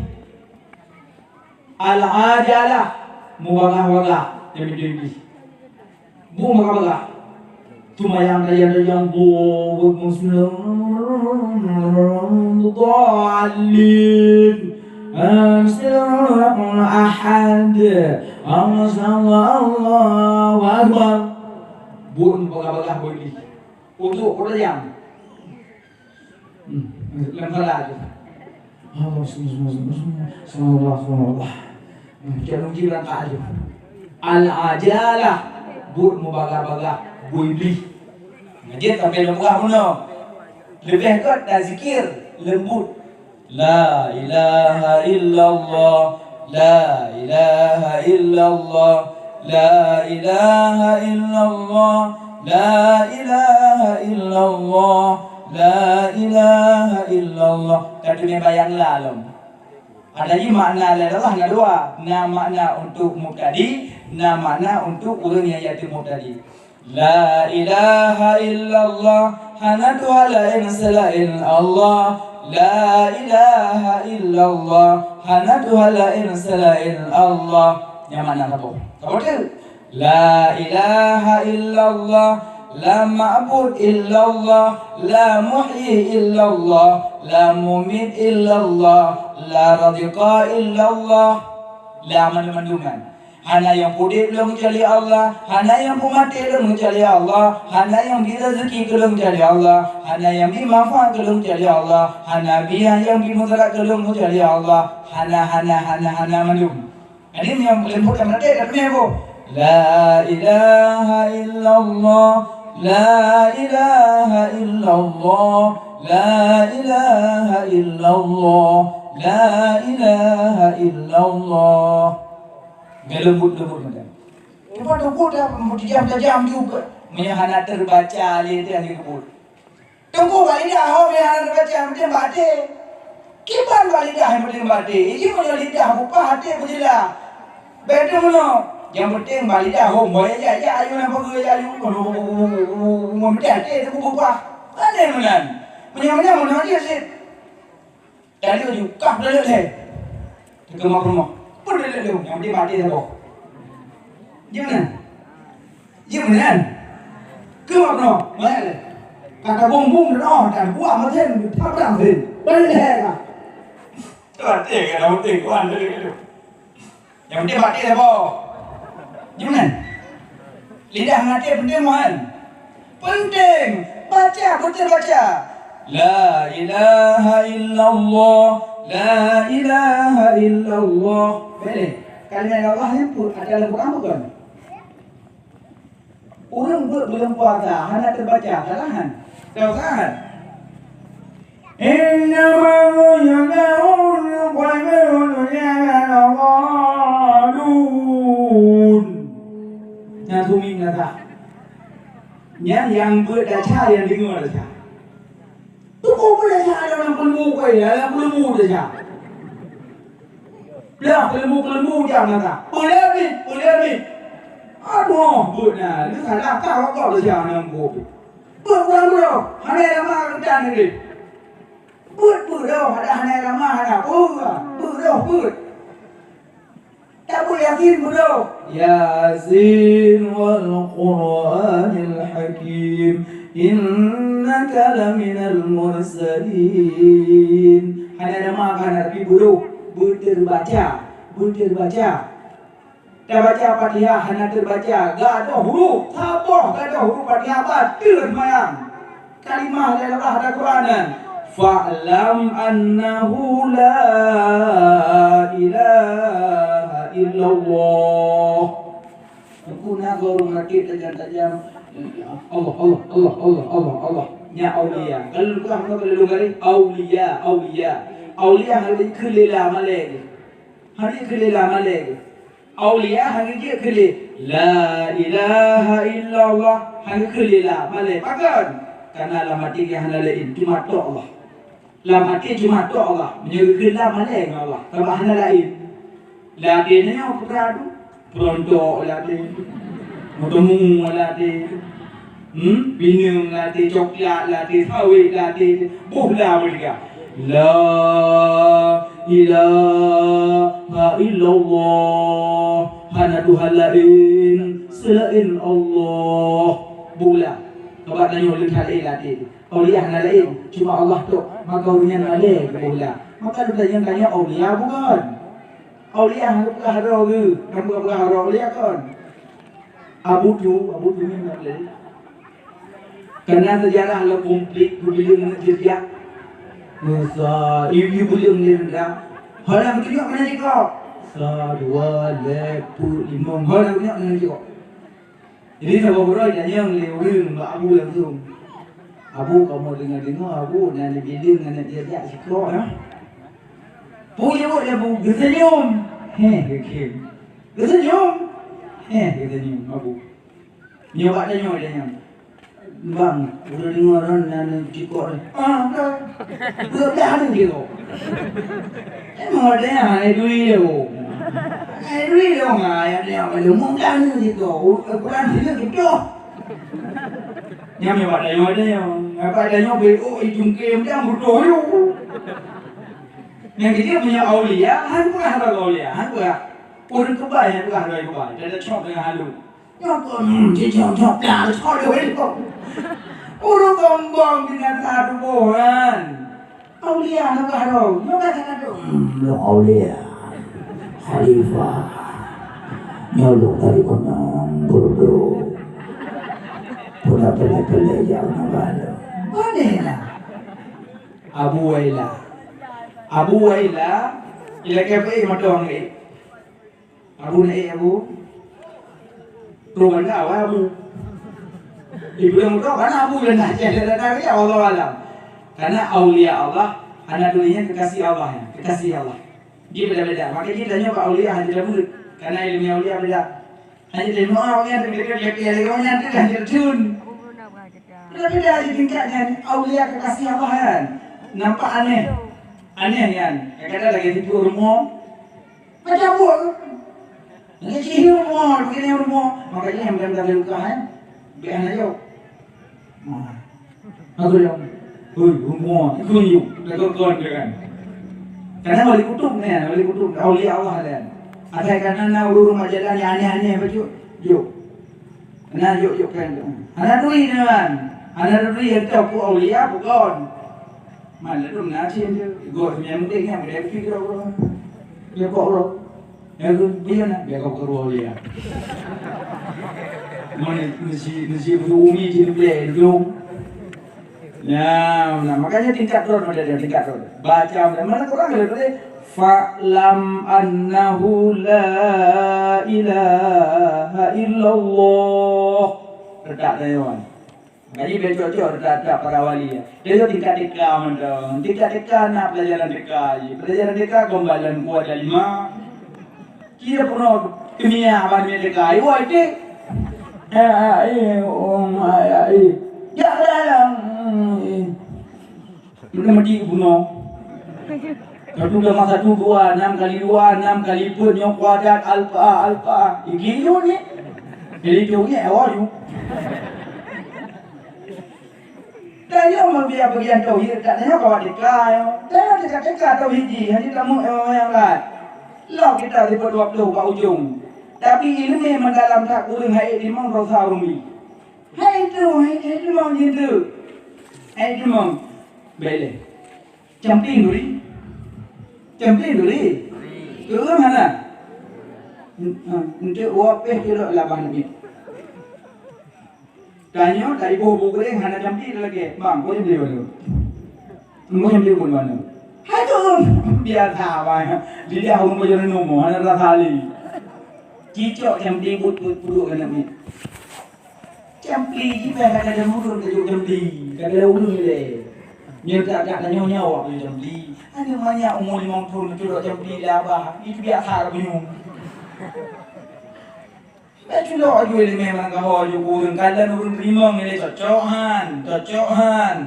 al-ajalah, mubagah-bagah, nyan pintoe Iblih. Bu maka bagah. Seumayang tajam-tajam, bu, bu, bu, dhallin. Bismillahirrahmanirrahim. Ahad. Allahu Akbar. Bu bagah-bagah bu Iblih. Untuk kota jam. Hmm, lam salah tu. Allah, subhanallah, subhanallah, subhanallah. Hmm, cak lungki berangkat tu. Al-ajalah, buet mubagah-bagah, buet Iblih. Ngaji sampai lam buah bunoe. Leubeh göt tazikir, leumbut. La ilaha illallah, la ilaha illallah, la ilaha illallah, la ilaha illallah, la ilaha illallah. Ka teumé bayang la lom. Ada jih makna la ilaha illallah na dua. Na makna untuk mubtadi, na makna untuk ureueng nyang yatim mubtadi. La ilaha illallah, hana Tuhan laén seulaén Allah. La ilaha illallah, hana Tuhan laén seulaén Allah. Nyan makna saboh. Saboh tu. La ilaha illallah, la ma'bud illallah, la muhyi illallah, la mumit illallah, la raziqa illallah. La mandum-mandum nyan. Hana nyang peuudeb lom keucuali Allah, hana nyang peumaté lom keucuali Allah, hana nyang bri rezeki keu lom keucuali Allah, hana nyang bri manfaat keu lom keucuali Allah, hana bri nyang bri mudarat keu lom keucuali Allah, hana, hana, hana, hana mandum. Jadi nyang leumbut nyang meuratéb ka teumé boh. La ilaha illallah, la ilaha illallah, la ilaha illallah, la ilaha illallah. Geuleumbut-leumbut macam. Lepas tu pun dah jam-jam juga. Meunyoe hana teubaca lé teuh lagèe geubeuet. Teungku bak lidah ho meunyoe hana teubaca, penting bak até. Kiban bak lidah nyang penting bak até. Iji meunyoe lidah bupah até beujeulaih. Bèk teuh meunoe. Nyang penting bak lidah ho, boh jak-jak ayue lam pageue jak ayue. Meunyoe até teungku bupah. Aneh meunan. Meunyoe meunan meunoe jeuet cit. Tadi laju kah beuleuet lé. Teukeumah peurumoh. Peureuleuet lé nyang di bak até saboh. Jeuet meunan. Jeuet meunan. Keumah peurumoh. Meunan lé. Kata bom-bom dan oh dan buah mesin tabrang sin. Beuleuet lé kah. Tu até kata penting tuan tadi tu. Nyang penting bak até saboh. Jeuet meunan. Lidah ngon até penting meuhan. Penting. Baca, beutôi baca. La ilaha illallah, la ilaha illallah. Boleh. Kalimat Allah nyan pun ada dalam Quran bukan? Ureueng beuet buleuen puasa hana teubaca, salah han? Salah han? Innamal musyrikuna najasun. Nyan suming na sah. Nyan nyang beuet desya, nyang deungoe desya. Tuboh peureulèe desya lam peuleumu, lam peuleumu desya. Blah peuleumu-peuleumu jam mata. Peuleueh mit, peuleueh mit. Aduh, beuet na. Leuh salah ka rokok desya nyang beuet. Beuet pulang beuet. Hana lama keutan lé. Beuet, beuet, hana, hana lama, hana. Oh, beuet, beuet. Tabeuet Yasin beudôh. Yasin wal Qur'anil Hakim, innaka laminal mursalin. Hana nama ka hana, tapi beudôh, beuteubaca, beuteubaca. Tabaca Fatihah hana teubaca, gadôh huruf, saboh gadôh huruf Fatihah bateue seumayang. Kalimah lé Allah ata Quran nyan, "Fa'lam annahu la ilaha illallah." Teungku na goe ureueng rakét tajam-tajam. Allah, Allah, Allah, Allah, Allah, Allah. Nyan aulia. Kalau bukan, kalau lu kali, aulia, aulia. Aulia hana jeuet keu lila malèe. Hana jeuet keu lila malèe. Aulia hana jeuet keu lé la ilaha illallah, hana keu lé la malèe. Pakon? Karena lam até geuh hana laén, cuma tok Allah. Lam até cuma tok Allah. Meunyoe geukheun la malèe ngon Allah, sabab hana laén. Lam até nyoe peugah tu, peurontok lam até. Meuteumèe lam até. Hmm? Pineung lam até, coklat lam até, sawét lam até, boh lam meuliga. La ilaha illallah. Hana Tuhan laén seulaén Allah. Boh lam. Sabab tanyoe le that laén lam até. Aulia hana laén, cuma Allah tok. Maka ureueng nyan malèe keu boh lam. Maka lôn tanyong, tanyoe aulia bukon? Aulia hana peugah droe geuh, hana peugah droe aulia kon. Abu tu, Abu tu ni nak lé. Karena sejarah le konflik geubileueng aneuk jeuet jak. Masa, ibu bileueng ni rendah. Hana geutunyok mana jikok. Sa, dua, lhèe, peuet, limong. Hana geutunyok mana jikok. Jadi saboh uroe tanyong lé ureueng bak Abu langsung. Abu, kamoe deungoe-deungoe, Abu, na neubileueng aneuk jeuet jak sikok, ya. Peue jaweueb lé Abu? Geuseunyum. Heh, geukheun. Geuseunyum. Heh, geuseunyum Abu. Nyoe bak tanyoe, tanyoe. Bang, udah deungoe ron na neucikok ni. Ah, dah. Udah dah ni dia. Emang ada yang ada duit dia. Ada duit dia, orang yang dia ada mudah ni dia. Ukuran sini gitu. Nyam ya pada yang ada yang. Apa ada yang beli, oh, ijung kem dia butuh you. Yang dia punya aulia, han pernah ada aulia, han pernah. Ureueng keubah nyang peugah lagèe keubah, dan cok dengan halu. Nyoe kon, hmm, jijok-jok blang, jok lé lom. Ureueng gombong binatang tuboh nyan. Aulia nyoe ka harôh, nyoe ka kata tu. Hmm, lôn aulia. Khalifah. Nyoe lôn tari keunong buru-buru. Puna pele-pele jak na balo. Pane na? Abu Waila. Abu Waila, ilakée peuék mantong ék. Abu na ék, Abu. Troh banda awai Abu. Ibu yang muda kan Abu dan Aceh dan dari Allah alam. Karena aulia Allah, anak dunia kekasih Allah ya, kekasih Allah. Dia beda-beda. Makanya kita nyoba aulia hanya dalam mulut. Karena ilmu aulia beda. Hanya dari doa orang yang terdekat lagi orang yang terdekat hanya terjun. Beda-beda aja tingkatnya. Aulia kekasih Allah kan. Nampak aneh. Aneh kan. Kadang-kadang lagi tidur rumah. Macam buat tu. Lagi sihir rumah, begini rumah. Makanya yang dalam dalam luka kan. Biar aja. Nah. Aku bilang, "Hei, rumoh, ikut yuk, kita kon dia kan." Karena wali kutub ni, wali kutub, aulia Allah ni. Asai karena na ureueng jalan yang aneh-aneh bacut, yuk. Nah, yuk, yuk kan. Hana turi ni kan. Hana turi yang tahu ku aulia bukan. Mana tu na cin tu. Gua sebenarnya mungkin yang dia pikir Allah. Dia kok Allah. Ya, tu, dia nak, dia kau keluar dia. Mana nasi, nasi bulu umi cina boleh duduk. Ya, nah, makanya tingkat rot ada dia, tingkat rot. Baca, mana Quran ada tulis, "Fa'lam annahu la ilaha illallah." Redak tayuan. Jadi, bèk cok-cok that-that para wali. Dia tu tingkat T K mantong. Tingkat T K na pelajaran T K je. Pelajaran T K gombalan kuat dan lima. Kira pernah kimia ban T K. Iwa itu. Ya, eh, oh, ya, eh. Ya, dalam. Meunan meuti bunoe. Satu tambah satu, dua, enam kali dua, enam kali peuet, nyoe kuadrat, alfa, alfa. Iki yue ni. Jadi, tu ni, awak yue. Tanyoe meubiya bagian tauhid, tanyoe kawan deka, tanyoe deka-deka tauhid jih, hana tamu nyang laén. Lom kita sifeuet dua puluh bak ujong. Tapi ileumèe meudalam that ureueng hai limong dosa ureueng. Hai tu, hai, hai limong jih tu. Hai limong. Bèk lé. Camping duri. Camping duri. Turun hana. Untuk wapeh kilo laban ni. Tanyoe tadi boh bu goreng hana camping lagi. Bang, boleh beli mana? Boleh beli pun mana? Hai turun. Biasa bang. Di dia ureueng bojoe nemu hana rasa li. Cicok camping but but puduk kena ni. Campli jipèe ka gadôh ureueng tajok campli, ka gadôh ureueng ilèe. Nyoe that-that tanyoe nyoe awak nyoe campli. Aneuk manyak umu limong thôn neutudok campli lé abah, itu biasa bunyung. Bèk culok aju ileumèe meunan gaho aju keu ureueng, kalon ureueng teurimong ilèe cocok han, cocok han.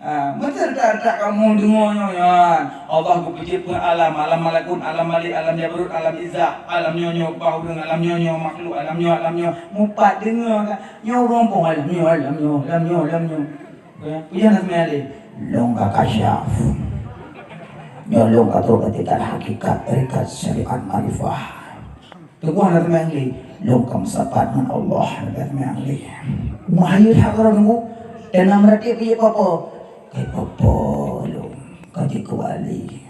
Ah, meuteureutak-reutak kamoe deungoe nyoe nyan. Allah geupeucebut alam, alam malakut, alam malik, alam jabarut, alam izzah, alam nyoe nyoe bah ureueng, alam nyoe nyoe makhluk, alam nyoe, alam nyoe. Mupat deungoe ka. Nyoe rompong alam nyoe, alam nyoe, alam nyoe, alam nyoe. Ya, peue nyang na seumai lé? Lôn ka kasyaf. Nyoe lôn ka trok keu tingkat hakikat, tarekat, syariat, makrifah. Teungku hana teumanyong lé, lôn ka meusapat ngon Allah, hana teumanyong lé. Meuhayeu that keudroe teungku, dan na meuratéb keu papa. Keu papa lôn, ka jeuet keu wali.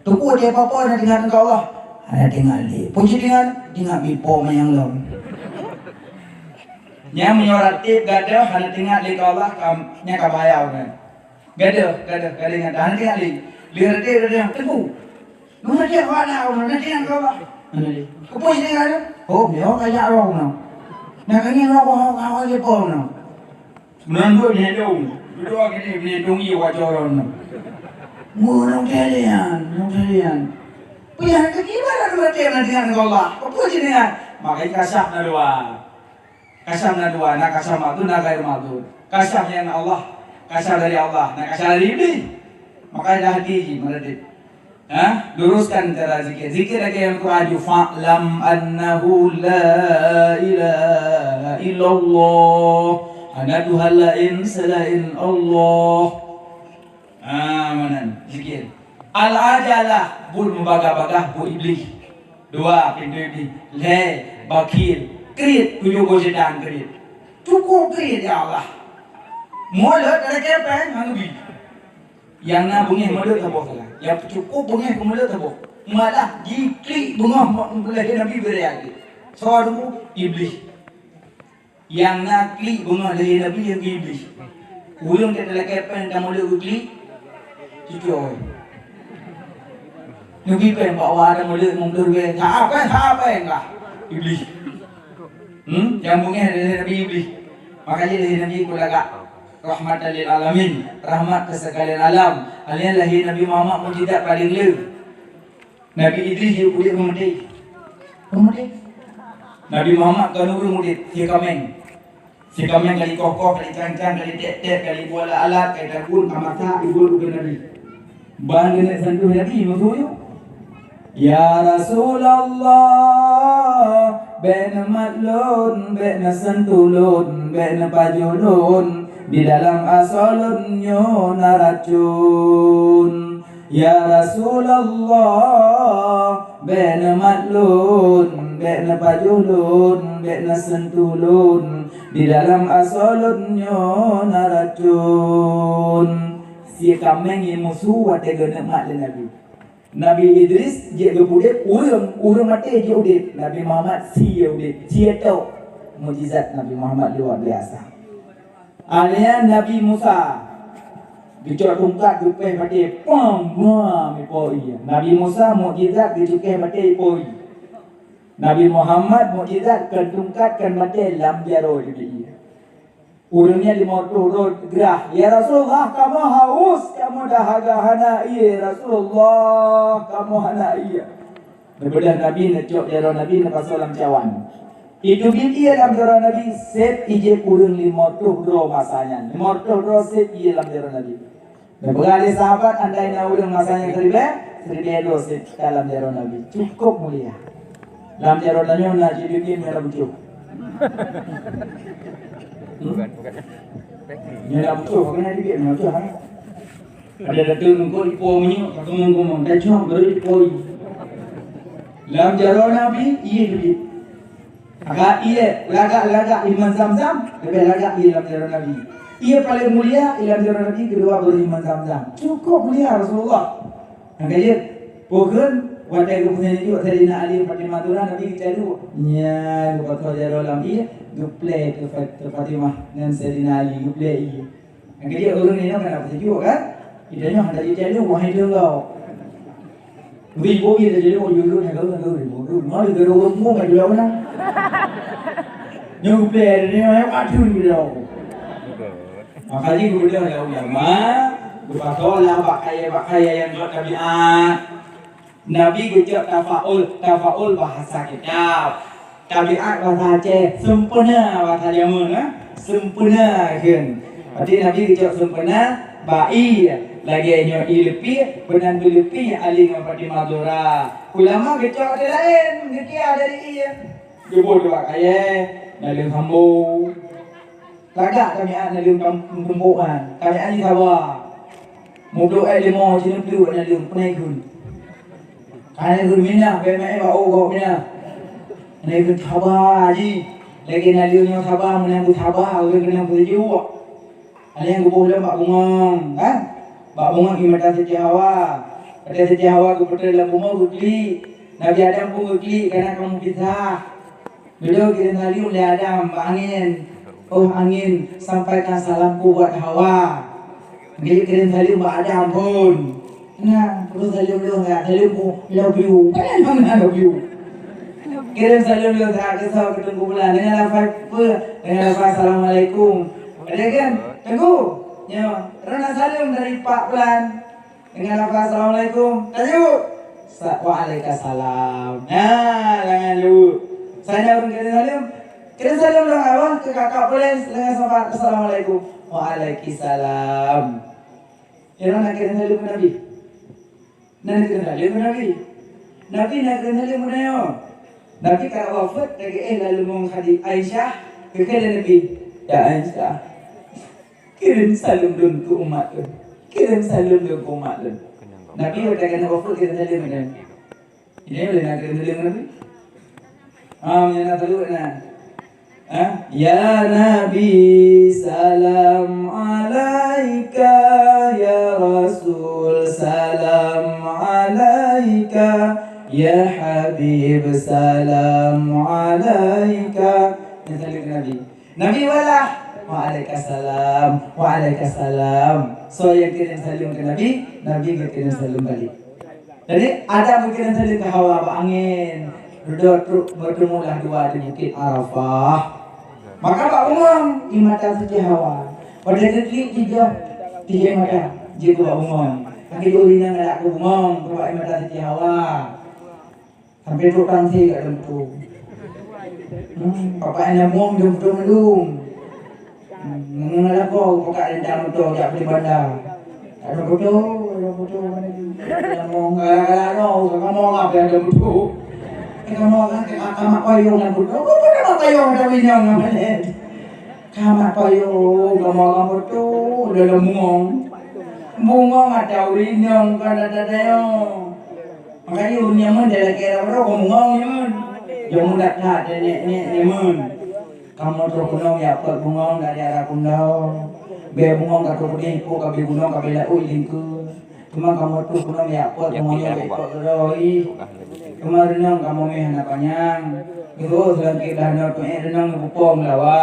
Teungku jeuet papa na teuingat keu Allah, hana teuingat lé. Peue jeuet teuingat? Teuingat bipo manyang lom. Nyan meunyoe ratéb gadôh hana teuingat lé keu Allah, ka, nyan ka bahaya ureueng. Gadôh, gadôh, gadôh ingat. Hana teuingat lé. Lé ratéb, ratéb, teungku. Nyoe dia awak na, nyoe dia awak. Mana dia? Keupeue sini ka ada? Oh, dia awak kajak awak na. Nak kami awak, awak, awak dia pun na. Sebenarnya dua ni dong. Dua gini ni dong iya awak corong na. Mu nong kalian, nong kalian. Punya hati gimana tu berarti nak dengan Allah? Keupeue sini kan? Makanya kasah na dua. Kasyaf na dua, na kasyaf mahdud, na ghairu mahdud. Kasyaf nyang na Allah, kasyaf dari Allah, na kasyaf dari Iblih. Makanya hati jih meuratéb. Ha? Luruskan cara zikir. Zikir lagèe nyang Quran ju, "Fa'lam annahu la ilaha illallah." Hana Tuhan laén selain Allah. Ah, meunan zikir. Al-ajalah, buet meubagah-bagah, buet Iblih. Dua pintoe Iblih. Lhèe, bakhil. Kriet, tujoh boh seutan kriet. Cukôp kriet, ya Allah. Mulod ada kepeng, hana bi. Nyang na beungéh mulod saboh salah. Nyang cukôp beungéh keu mulod saboh. Malah jiklik beungoh lahé Nabi beureulée. Soe teungku? Iblih. Nyang na klik beungoh lahé Nabi nyang keu Iblih. Ureuëng ka talakée péng tamulod geuklik, cucôi. Nabi péng bak wa tamulod meubeudôh lé, sapeue-sapeue lah Iblih. Hmm, nyang beungéh lahé Nabi Iblih. Makajih lahé Nabi keu lagak rahmatan lil alamin, rahmat keu sekalian alam. Alheuh lahé Nabi Muhammad mukjizat paleng le. Nabi Idris jeuet udeb peumaté. Peumaté. Nabi Muhammad kon ureuëng udeb, sie kaméng. Sie kaméng ka jikoh-koh, ka jicang-cang, ka jiték-ték, ka jibuet alat-alat, ka jitagun, ka masak, jibuet ubé Nabi. Ban geuneuk sentuh Nabi, meusu nyoe. Ya Rasulullah, bék neumat lôn, bék neusentuh lôn, bék neupajoh lôn, di dalam asoe lôn nyoe na racun. Ya Rasulullah, bék neumat lôn, bék neupajoh lôn, bék neusentuh lôn, di dalam asoe lôn nyoe na racun. Sie kaméng nyang meusu watée geuneuk mat lé Nabi. Nabi Idris jeuet geupudeb ureuëng, ureuëng maté jeuet udeb. Nabi Muhammad sie udeb, sie tok. Mukjizat Nabi Muhammad luar biasa. Alheuh Nabi Musa geucok tungkat geupéh maté, pam, bam, ipo ié. Nabi Musa mukjizat geucukéh maté ipo ié. Nabi Muhammad mukjizat kon tungkat kon maté lam jaroe ié. Ureuëng nyan limong reutôh droe grah, "Ya Rasulullah, kamoe haus, kamoe dahaga hana ié, Rasulullah, kamoe hana ié." Neubeudôh Nabi, neucok jaroe Nabi, neupasoe lam cawan. Iteubiet ié lam jaroe Nabi, sép ié ureuëng limong reutôh droe masa nyan. Limong reutôh droe sép ié lam jaroe Nabi. Neupeugah lé sahabat, andai na ureuëng masa nyan siribée, siribée droe sép ka lam jaroe Nabi. Cukôp mulia. Lam jaroe tanyoe na jeuet duek nyoe na bucôh. Hmm? Nyoe na bucôh, keuneuk duek nyoe na bucôh, ha? Ada datang engkau ipo minyeuk, ka teumong-teumong, dah cok baru ipo. Lam jaroe Nabi, ié duek. Agak ié, lagak-lagak iman Zamzam, leubeh lagak ié lam jaroe Nabi. Ié paleng mulia, ié lam jaroe Nabi, keudua baru iman Zamzam. Cukôp mulia Rasulullah. Nyang ka jeuet, peue kheun, watée geupeusan juek Saidina Ali ngon Fatimah Zahra, Nabi geucalok. Nyan geupasoe jaroe lam ié, geuplé keu Fat-, keu Fatimah ngon Saidina Ali, geuplé ié. Nyang ka jeuet ureuëng nyoe kan hana peuseujok kan? Kita nyoe hana jicalok, wahai deungoe. Ribu ié dah jadi orang juluk, nyang gaul, gaul, ribu, gaul. Mau digaul orang pun kat juluk mana? Nyoe geuplé, nyoe, nyoe, aduh, ni dah. Makajih geubeudôh lé ulama, geupasoe lah bak kayée-bak kayée nyang jok tabiat. Nabi geucok tafaul, tafaul bahasa kitab. Tabiat bahasa Aceh, sempurna bahasa jameun, eh? Sempurna kheun. Berarti Nabi geucok sempurna, bak ié, lagée nyoe ié leupie, meunan beuleupie Ali ngon Fatimah Zahra. Ulama geucok ada laén, geukia dari ié. Geuboh bak kayée, naleueng hambô. Lagak kami aneuk leueng kam-, keumpok nyan. Kami aneuk sawa. Muplôk ék limo sineupleuk aneuk leueng, peunai kheun. Aneuk kheun minah, bèk meu'èk bak uroe minah. Aneuk kheun saba jih. Lagèe naleueng nyoe saba, meunan beusaba, ureueng keunong peujuak. Aneuk nyang geuboh lom bak bungöng, kan? Bak bungöng ié mata Siti Hawa. Mata Siti Hawa geupeutreun lam bumoe geuklik. Nabi Adam pun geuklik, kana kamoe pisah. Geudong kirém saleuem lé Adam bak angén. "Oh angén, sampaikan salamku buat Hawa." Geuyue kirém saleuem bak Adam phôn. Nah, terus saleuem lôn nyan, saleuem ku, "Love you." Padahai memang na love you. Kirém saleuem lôn that keu soe, keu Teungku Pulan. Deungon lafai peue? Deungon lafai assalamualaikum. Ada kan? Teungku, nyoe, rona saleuem dari Pak Pulan. Deungon lafai assalamualaikum, tajuk. Sa-, waalaikumsalam. Nah, jangan lupa. Saya ureueng kirém saleuem. Kirém saleuem lôn awak keu kakak Pulan deungon sapat assalamualaikum. Waalaikumsalam. Nyoe na kirém saleuem keu Nabi. Na kirém saleuem keu Nabi. Nabi na kirém saleuem keu nyoe. Nabi ka wafeuet lagèe eh laleueng Khadi-, Aisyah, geukheun lé Nabi, "Ya Aisyah, kirém saleuem lôn keu umat lôn. Kirém saleuem lôn keu umat lôn." Nabi watèe ka na wafeuet kirém saleuem keu nyoe. Ini boleh na kirém saleuem keu Nabi? Ah, meunyoe na saleuem na. Eh? Ya Nabi, salam alaika, ya Rasul, salam alaika, ya Habib, salam alaika. Nyang salam keu Nabi. Nabi balah, "Waalaikumsalam, waalaikumsalam." Soe nyang keuneuk salam keu Nabi, Nabi geukeuneuk salam balik. Jadi, Adam geukeuneuk salam keu Hawa bak angén. Dudoe trok beuteumu lah dua di Bukét Arafah. Maka bak bungong, ie mata Siti Hawa. Watèe geuklik jijak, tijak mata, jeuet keu bak bungong. Akhé ureueng inong galak keu bungong, keu bak ie mata Siti Hawa. Sampoe trok Franse ka lôn putôh. Hmm, bapak nyang mueng lôn putôh mandum. Hmm, ngon lakoe bapak nyang mueng jak bak banda. Ka lôn putôh, lôn putôh mana lagi? Nyang mueng galak-galak nyoe, ka kamoe ngap nyang lôn putôh. Ka kamoe kan, ka, ka mak payong nyang putôh. Apa nama payong dah binyang nama ni? Ka mak payong, kamoe kan putôh, dalam bungong. Bungong ata ureueng inong ka ata-ata nyoe. Makajih ureueng nyaman, dia lagèe ureueng bungong nyaman. Jeuet mudah that, dia nèk-nèk nyaman. Kamoe trok keunoe jak peuet bungong dari arah Kundong. Bèe bungong ka trok keudeh, ipok ka bèe gunong, ka bèe laôt lingkeue. Teuma kamoe trok keunoe jak peuet bungong nyoe bèk peuet keudroe. Teuma reunong kamoe meuh hana panyang. Geurôh seulangkét dah nyoe peuet reunong neupupông lawa.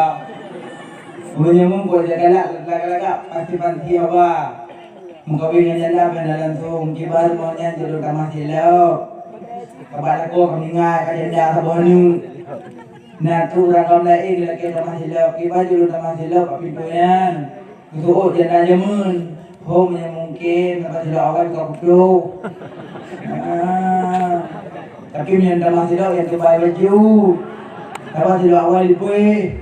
Ureueng nyaman buet jak galak, lagak-lagak, pasti-pasti hawa. Meukawen ngon janda pih hana langsông, kiban rumoh nyan jeuet lôn tamah silop. Ka bak lakoe ka meuninggai, ka janda saboh aneuk. Na trok ureueng agam laén lagèe tamah silop, kiban jeuet lôn tamah silop bak pintoe nyan. Geuseuôt janda jameun, "Ho, meunyoe mungken, tamah silop awai buka putôh." Ah, tapi meunyoe tamah silop nyang teubai baju, tamah silop awai lipéh.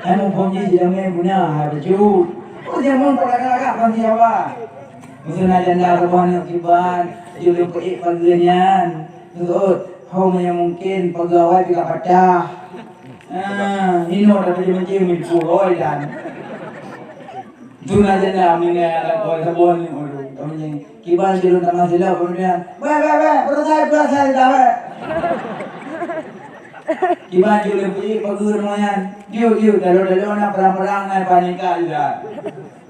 Hai muphom jih sidamé puna hai baju. Oh, jameun peureulak-reulak bang siapa? Meuseunan janda saboh aneuk kiban, jeuet lôn peuék pageue nyan. Geuseuôt, ho meunyoe mungken pageue awai pih ka patah. Ah, inoe dah pajoh mancing meujipuroi dan. Tuna janda meuninggai lakoe saboh aneuk, aduh, ka mancing. Kiban jeuet lôn tamah silop, kemudian, "Weh, weh, weh, beurasai, beurasai dah, weh." Kiban jeuet lôn peuék pageue rumoh nyan. Jeuet, jeuet, dalam-dalam na perang-perang, na panika juga.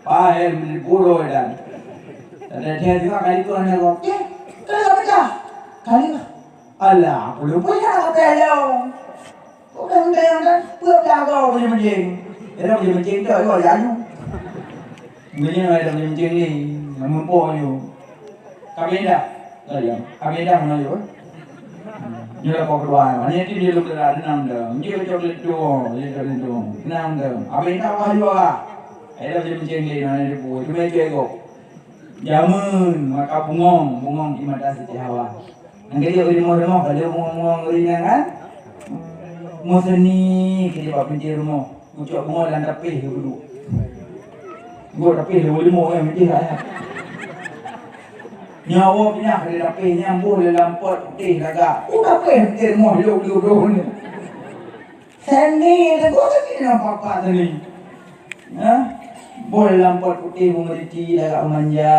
Pahém di puro dan. Ada dia juga kali tu hanya kok, "Eh, kenapa pecah?" Kali lah. Alah, aku lupa ya apa yang. Kok kan dia kan, pura jaga boleh menjing. Dia boleh menjing tu, aku aja ayu. Menjing ada boleh menjing ni, namun po ayu. Kami dah, kami dah mana ayu? Nyoe lakoe keudua, hana ti dia lôn kira tenang dah. Nyoe cok linto, nyoe cok linto. Tenang dah. Abang dah wah jua. Ai dah macam-macam dia nak dia buat. Cuma dia kok. Jameun maka bungong, bungong di mata Siti Hawa. Nang kejap di rumah-rumah, kalau bungong-bungong ringan kan? Mau seni ke di bak pintu rumah. Ucok bungong dalam tapih ke duduk. Gua tapih lima-lima kan, macam mana? Nyawa pinah dari dapéh nyang boh dalam pot putih lagak. Oh, dapéh putih moh lhok-lhok ni. Seni teungku seni nampak pak seni. Ha? Boh dalam pot putih memeriti lagak manja.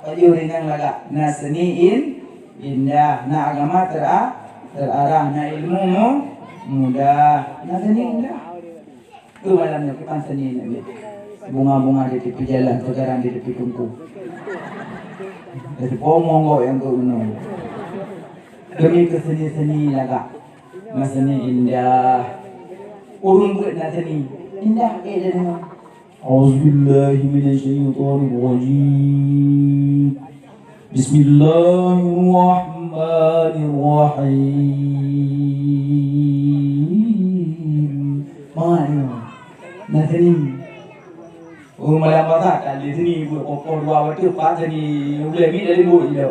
Pajoh ringan lagak. Na seni in-, indah. Na agama tera-, terarah. Na ilmu mu-, mudah. Na seni indah. Keu malam nyoe kiban seni nyoe. Bunga-bunga di tepi jalan, sekarang di tepi tungku. Dari pomong kok yang keu gunong. Demi ke seni-seni lagak. Na seni indah. Ureueng buet na seni. Indah, eh, dan. Auzubillahi minasyaitonirrajim. Bismillahirrahmanirrahim. Mangat nyoe. Na seni. Oh, malam pasar tak ada seni, buat kokoh dua batu, pak seni, ulai mi dari buat je.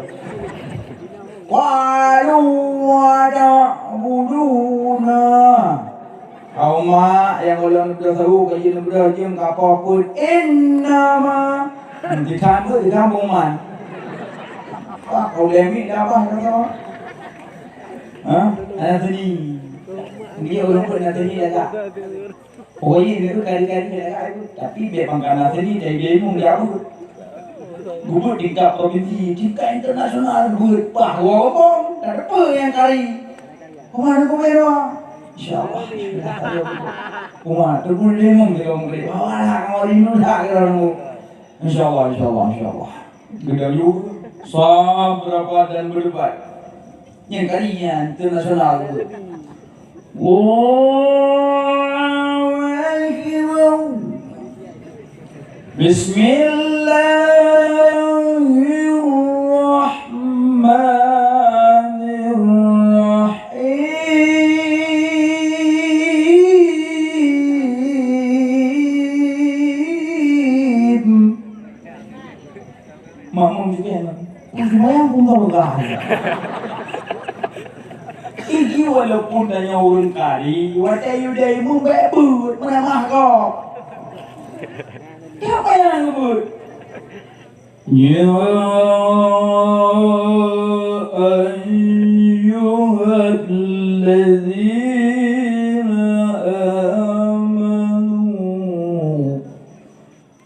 Qalu wa ta'buduna. Hau mak, nyang ulôn neubeudôh sahu, ka jeuet neubeudôh jeuem ka poh peuet, innama. Hmm, jikhan beuet, jikhan pengumuman. Wah, kau lemi dah bah, kata. Ha? Hana seni. Dia ulôn peuet na seni dah tak? Pokoknya dia tu kali-kali dah tak. Tapi biar pangkat na seni, dari dia pun jauh. Gubuk tingkat provinsi, tingkat internasional, gubuk. Wah, gua ngomong, tak ada apa yang kari. Rumah aku bayar doang. Insya Allah. Uma, teupeu limong kilo mungkin. Wah, lah, kamu rindu tak kilo nunggu. Insya Allah, insya Allah, insya Allah. Kita yuk. Sabra dan berdebat. Yang kali ni internasional tu. Allahu Akbar. Bismillahirrahmanirrahim. Makmum juga ya, Bang. Yang sembahyang pun tak pegang. Iki walaupun tanya ureueng kari, watèe yue dai mu bèk beuet, meunamah gob. Siapa yang ngebut? Ya ayyuhalladzina amanu.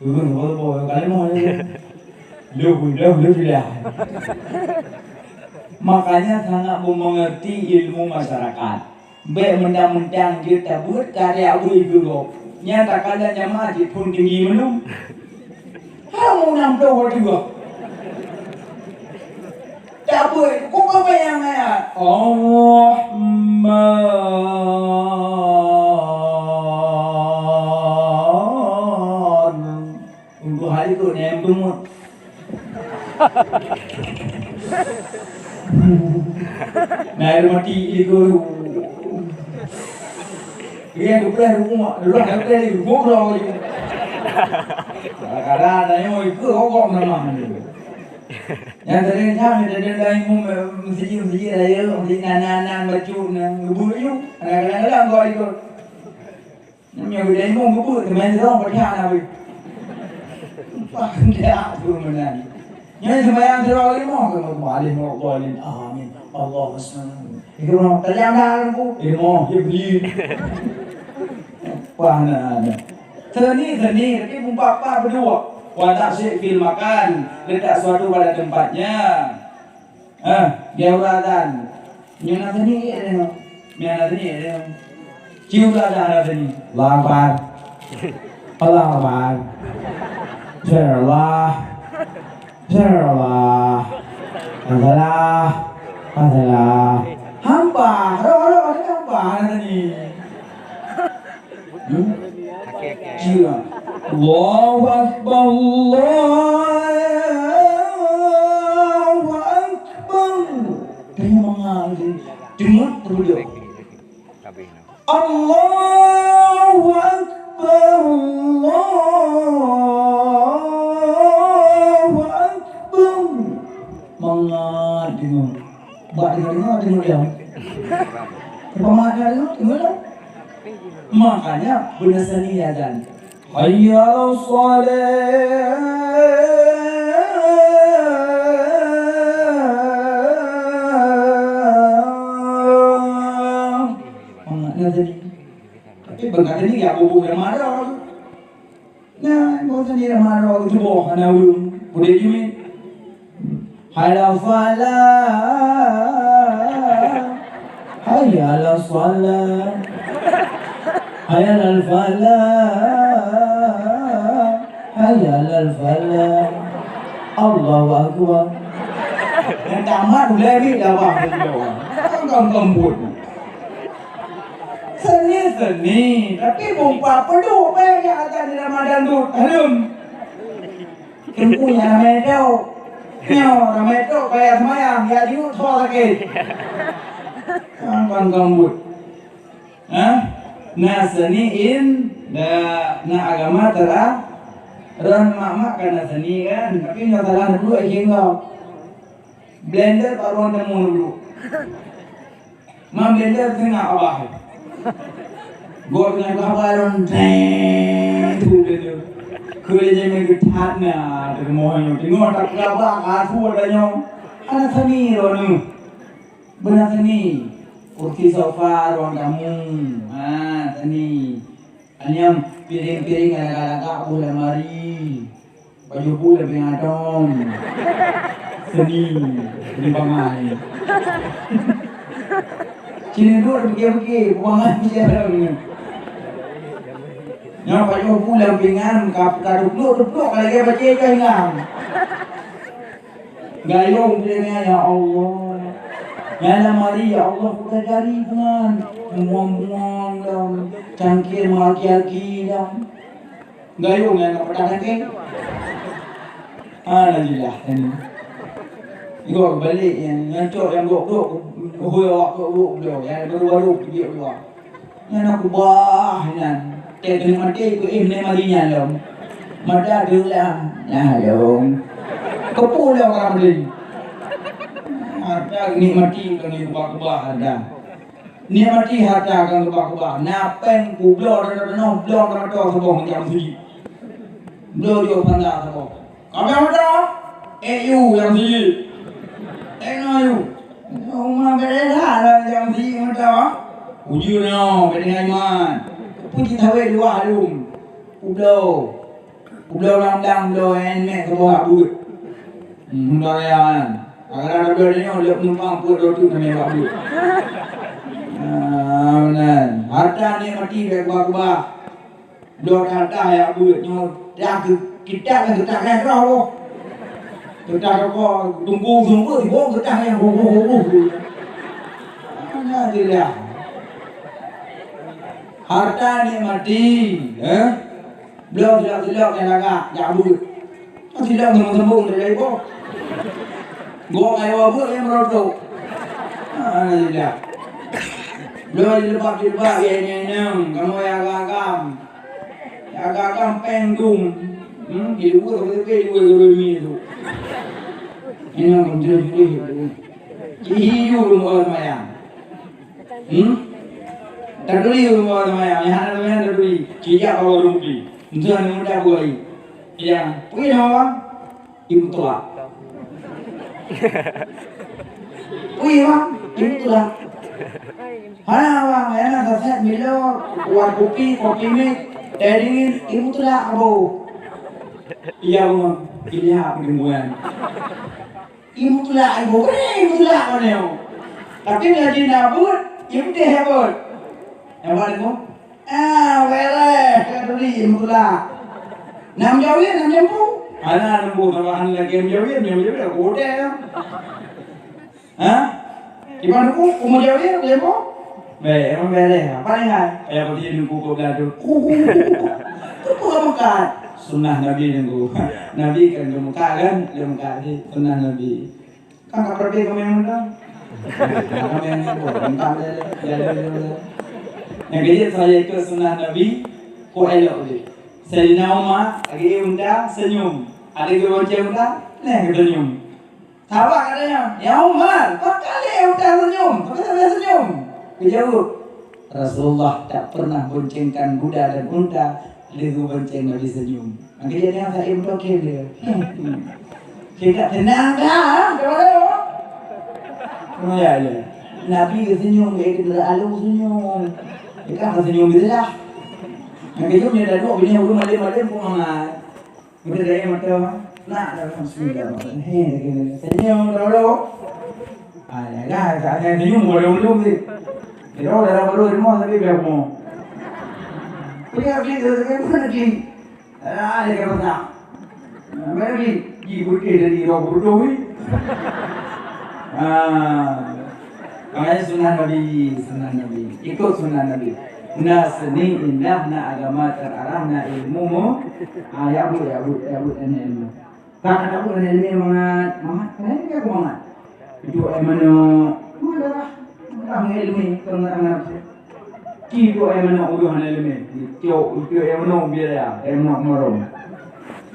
Turun boh-boh kalimah ni. Leuh, leuh, leuh, leuh. Makanya sangat memengerti ilmu masyarakat. Bèk meuntang-meuntang jeuet tabeuet karya bui geurob. Nyan takalon jamaah jeuet phon tinggi meunum. Kamu nam doh dua. Tabeuet, ku peubayang ayat. Ar-Rahman. Untuk hari tu, nem tunggu. Nah, air mati di guru. Dia tu pernah rumah, dulu ada pernah di rumah orang ni. Kadang-kadang ada yang ikut rokok memang. Yang tadi kan, yang tadi dah imum, eh, masjid, masjid raya, masjid nan, nan, nan, bacut, nan, ngebut you. Kadang-kadang kau ikut. Nyoe geude imum ngebut, teuma sidroe Fatihah na wéh. Pah, ndak tu meunan. Nyoe seumayang sidroe lima, keu alif, amin. Allahu Akbar. Itu mah, tajam dah lampu. Lima, dia beli. Pah, na, na. Seni, seni, tapi bumpak-pak berdua. Wa ta'syi' fil makan, letak sesuatu pada tempatnya. Ha, dia ulah azan. Nyoe na seni, eh, nyoe na seni, eh. Cium lah dah ada seni. Allahu Akbar. Allahu Akbar. Subhanallah. Subhanallah. Masalah. Masalah. Hampa. Roh, roh, ada hampa, ada seni. Hmm? Kira. Allahu Akbar, Allahu Akbar. Tengok mangat ni. Tengok terus dia. Allahu Akbar, Allahu Akbar. Mangat tengok. Bak tengok-tengok, tengok dia. Pemakai tu, tengok lah. Makanya, beuna seni azan. Hayya 'alas shalah. Makna tadi. Tapi bangka tadi ya bubuh yang marah. Nah, bosan dia marah itu boh hana ulun. Boleh juga. Hayya 'alas shalah. Hayya 'alas shalah. Hayya 'alal falah. Hayya 'alal falah. Allahu Akbar. Yang tamat boleh ni dah bah. Kan kambut. Seni-seni, tapi bumpa pedu baik ya ada di Ramadan tu. Harum. Teungku nyang ramai tu. Nyoe ramai tu payah semayang, ya diuk soe sakét. Kan kambut. Ha? Na seni in, da, na agama tera, ron mak-mak kan na seni kan, tapi nyoe salah na dua ié ngau. Blender baru ada mulu. Mam dia dah tengah abah. Gor dengan abah lon teng tu dia tu. Keu dia jangan getat na, tengok nyoe. Tengok tak abah, aku ada nyoe. Ana seni roh ni. Beuna seni. Kursi sofa ruang tamu. Ha, seni. Anyang piring-piring lagak-lagak boh lamari. Baju bu leubeh ngadong. Seni, seni bangai. Sini duduk, pikir-pikir, buang air, pikir dalam ni. Nyoe pajoh bu lam pingan, ka, ka duplok-duplok, ka lagèe bacé ka hilang. Gayong dia ni, ya Allah. Nyan lam ari, ya Allah, kuda jari pungan. Buang-buang lam cangkir, maki-aki lam. Gayung nyang ka peugah lagèe. Ah, alhamdulillah, nyan. Igoe balik nyan, nyan cok nyang gok-gok, hôi awak gok-gok bloe, nyang baru-baru peubiet luwa. Nyan aku bah nyan. Teuh keuneuk maté, peuéh nyan mari nyan lom. Mata deuh lah, nah lom. Keupeue lom orang beli. Ada nikmati kami kubah-kubah ada. Nikmati harta nyang keubah-keubah. Na péng kubloe tanoh-tanoh, bloe teumato saboh nyang siji. Bloe jok panda saboh. Ka meutoh, ék yu nyang siji. Ék na yu. Uma beda lah nyang siji meutoh. Ujeuen nyoe, beda ngon iman. Puji tawé luwah lom. Kubloe. Kubloe lam dang, bloe nyan mèk saboh bak buet. Hmm, huna raya nyan. Kadang-kadang bloe nyoe lé penumpang peuet dua teuk sampai bak buet. Ah, meunan. Harta nikmati bèk keubah-keubah. Bloe harta jak buet nyoe. Dah ke-, kita kan kita kan roh. Kita rokok, tunggu, tunggu, tunggu, kita yang tunggu, tunggu. Mana dia? Harta nikmati, eh? Bloe silap-silap nyang lagak, jak buet. Kan silap sambung-sambung dari boh. Gok kayu buet nyang meureutok. Ah, silap. Bloe jilbab-jilbab nyang nyeunyeung, kamoe nyang agam-agam. Nyang agam-agam péng dum. Hmm, di luwa, di luwa, di luwa, di luwa tu. Ini yang menjadi tu. Ci hi yu rumoh seumayang. Hmm? Taturi rumoh seumayang, nyang hana seumayang taturi. Ci jak bak warong kopi. Entah ni muda buai. Ya, pergi sama bang. Ibu tulak. Pergi bang, ibu tulak. Hana bang, hana saset Milo, warong kopi, kopi mik, teh dingin, ibu tulak abo. Iya bang, iya aku tungguan. Ibu tulak, ibu, eh, ibu tulak mana yo? Tapi lagi nak buet, ibu teh buet. Yang mana tu? Ah, boleh, tak tuli ibu tulak. Nam jawir, nam jampu. Ana nam bu tambahan lagi nam jawir, nam jawir, aku deh. Ha? Iban aku, aku mau jawir, aku jampu. Baik, emang boleh. Apa dengan? Ya, aku jadi nunggu kau beladu. Apa makan? Sunnah Nabi nunggu. Nabi kan geumeukat kan? Geumeukat di sunnah Nabi. Kan ka peureulée keumeung mantong. Keumeung nyan buet, mantong lé, lé, lé, lé, lé. Nyang keujeuet saya ikut sunnah Nabi, kok elok lé. Saidina Umar, lagi unta, senyum. Ada geubonceng unta, nah, geusenyum. Sahabat katanya, "Ya Umar, pakon lé unta senyum? Pakon sampai senyum?" Geujaweueb, Rasulullah tak pernah boncengkan kuda dan unta lheueh geubonceng Nabi senyum. Maka jadi yang saya berpikir dia. Kita tenang dah, dah. Ya, ya. Nabi senyum, dia kena lalu senyum. Dia kan senyum dia lah. Maka jom dia dah duduk, bini urus malam-malam pun amat. Maka dia mata, nak dah bismillahirrahmanirrahim. Senyum dulu. Ah, ya lah, tak ada senyum, boleh ulung ni. Dia orang dalam baru rumah tapi biar mau. Punya beli tu, tapi mana lagi? Ah, dia kata tak. Mana lagi? Ji putih dari roh bodoh ni. Ah. Makanya sunnah Nabi, sunnah Nabi. Ikut sunnah Nabi. Na seni indah, na agama terarah, na ilmu mu-, ah, ya bu, ya bu, ya bu, ini ilmu. Ka, ka tabu ngon ileumèe mangat, mangat, keuneuk ka mangat. Ituek manok, mangat darah, darah ngon ileumèe, keu ngon aneuk. Ci ituek manok uroe hana ileumèe. Ituek, ituek manok biaya, manok marong.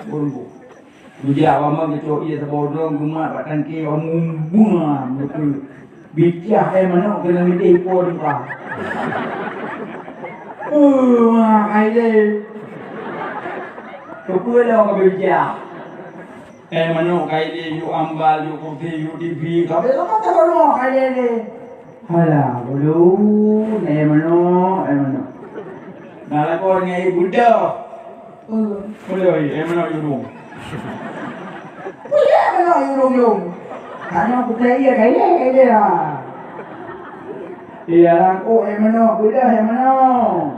Ureueng. Geujak wama geucok ie saboh droe geumat bak tangke, wama buah, beutôi. Bicah, eh, manok keuneuk mité po dipa. Oh, ma, hai lé. Keupeue lôn ka bicah? Eh, manok kai lé, yue ambal, yue kursi, yue T V, ka bela mata manok kai lé lé. Halah, bulu, eh, manok, eh, manok. Nah, lakoe ngon ibu dah. Peue lé, eh, meunoe yue dong. Peue lé meunoe yue dong, dong? Hana kupeue lé, kayée, kayée, ha. Iya, langkok nyang meunoe, beudoh nyang meunoe.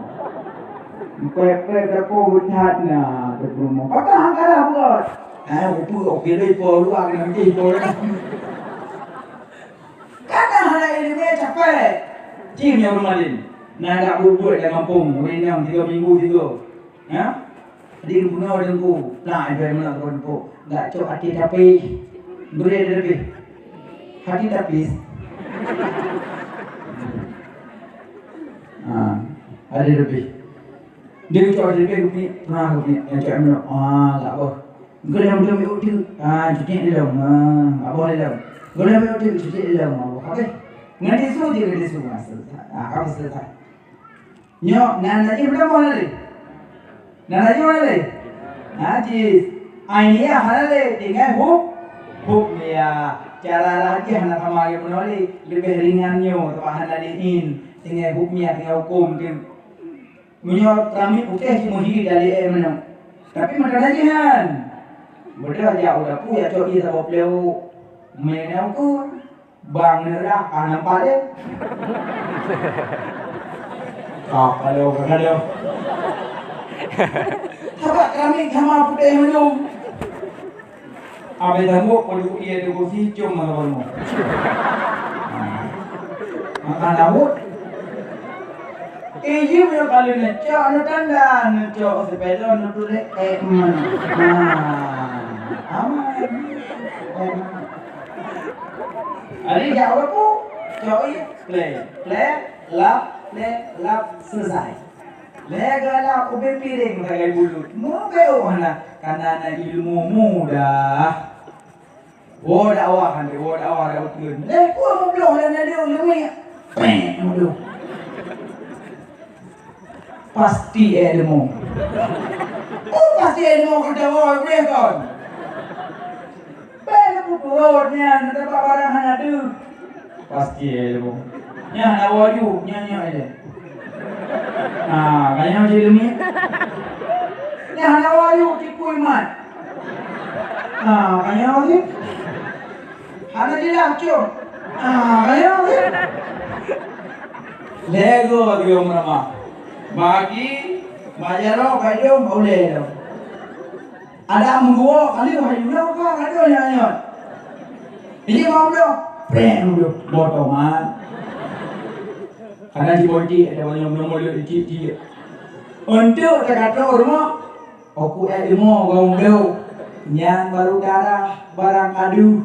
Meukwek-kwek dapo that na teupeureumoh. Patah angkara buet. Eh, upeue oke deh, po luwa keunan jih, po. Kadang hana ileumèe capek. Cim nyang rumalin. Na dak buet-buet lam gampông, ureueng inong tiga minggu tiga. Ha? Di gubernur Teungku, na ibai meunan Teungku. Gak cok até tapi. Beri ada lebih. Hati tapi. Ha, ada lebih. Dia cok até tapi, kopi, pernah kopi, yang cok meunan. Ah, gak apa. Geulam-geulam yuk tu. Ah, cutik di dalam. Ah, apa di dalam? Geulam yuk tu, cutik di dalam. Apa? Habis. Ngan tisu je, ngan tisu. Ah, selesai. Ah, kami selesai. Nyoe, na najis meunan boh hana lé? Na najis hana lé? Najis. Ainiah hana lé, tinggai huk-, hukmiah. Cara lagèe hana sama lagèe meunoe lé, leubeh ringan nyoe, sabab hana lé in. Tinggai hukmiah, tinggai huköm, tinggai. Meunyoe keramik putéh cit meuhi dari air meunoe. Tapi meunan najis nyan. Beudôh jak u dapu, jak cok ie saboh pleu. Meunan ukeue. Bang neurah ka nampak deh. Ka kalau, ka kalau. Sabab keramik sama putéh mandum. Abang sanggup peuduek ie di kursi, cium mata baru. Makan laut. Eh, jih meunyoe kali neucok, neutanda, neucok sepeda, neutuléh, eh, man. Nah, aman. Eh, man. Hari jak ureueng pu, cok ie, plè, plè, lap, plè, lap, selesai. Lé galak ubé piring sagai bulut. Mubé oh hana, kana na ilmu mudah. Woe dakwah, hana woe dakwah dak beutôi. Lé pue meubloh lam nadi leumik. Peh, mudoh. Pasti ilmu. Oh, pasti ilmu kata woe, boleh kon. Bèk neupeuturot nyan, neuteuka barang hana deuh. Pasti ilmu. Nyan hana waju, nyan nyoe ilèe. Ha, kayang cit ilmu. Nyan hana waju, tipu iman. Ha, kayang cit. Hana jeulaih cit. Ha, kayang cit. Lego lagi orang ramah. Bagi, bajaro, kajong, boleh tu. Ada meuguok kali wahai uroe ka kado nyanyot. Ini mau bloh, preng bloh, botoman. Karena di politik ada banyak nomor dia di dia. Untuk terkata rumah, aku eh lima orang bloh. Yang baru darah barang kadu.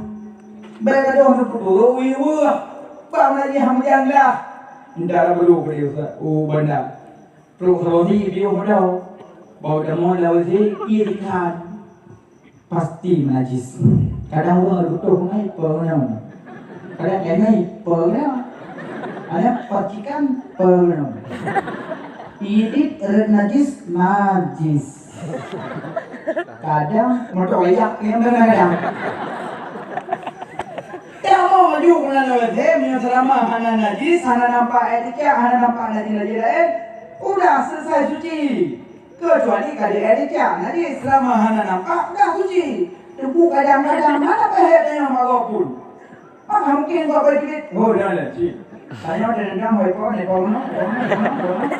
Baik kado untuk puturu wiwa. Bang lagi hamjang lah. Entah lah belum ke dia, oh bandar. Trok saboh si piôh meudoe. Bak tamong lam W C, ié ikan. Pasti najis. Kadang ureueng reutoh ngai peue nyoe. Kadang ngai peue nyoe. Ada percikan peue nyoe. Idit rot najis, najis. Kadang moto ayak nyang kadang-kadang. Nyang mau maju keunan W C, meunyoe seulama hana najis, hana nampak air cicak, hana nampak najis-najis laén, udah selesai suci. Kecuali ka di air cicak, najis, seulama hana nampak, udah suci. Teupeu kadang-kadang hana peuhét nyang magoe pun. Maka mungkin kau pergi, oh, dah lah, cik. Tanya dah dendam, hai, kau ni, kau mana? Kau mana? Kau mana? Kau mana?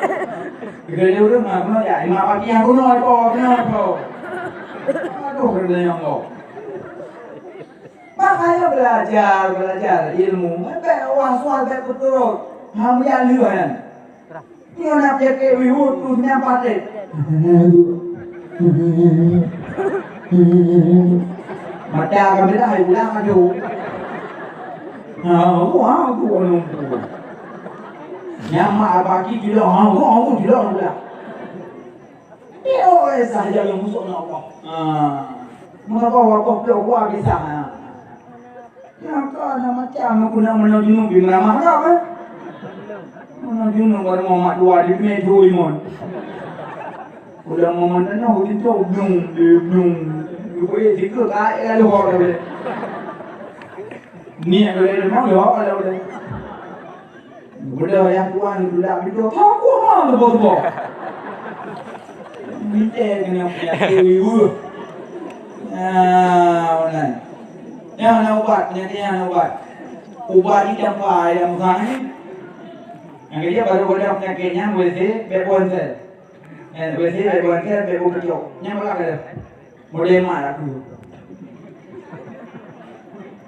Kita dia udah, mana, mana, ya, lima pagi yang kuno, hai, kau, mana, kau? Aduh, kerja yang kau. Makanya belajar, belajar ilmu. Bèk was-was, bèk peuturot. Ha, meujan lheueh nyan. Nyoe na peunyakét wihut tu nyan patéh. Mata kami dah hai pulang aju. Ha, ha, tu anu tu. Nyan mak bagi gila, ha, ha, gila, gila. Nyoe sahaja nyang musoh na Allah. Ha. Mengapa wakaf tu wa bisa? Ha. Nyang ka na macam guna meunan junub di meurama harap, eh? Meunan junub baru Muhammad dua di mé tu imon. Udah Muhammad tanya, udah tu blung, di blung. Rupa dia tiga kali lalu orang dia. Niat dia memang dia orang dia. Beudoh nyang tuan geutulak pintoe, "Hah, ku ma teuboh-teuboh?" Mité keuneuk peunyakét wiweuh. Ah, meunan. Nyan hana ubat, peunyakét nyan hana ubat. Ubat jih campa ayam sang nyan. Nyang keujeuet barô godoh peunyakét nyan, W C bèk boh handsel. Eh, W C bèk boh handsel, bèk boh peucok. Nyan peugah ka lheueh. Model mak aku.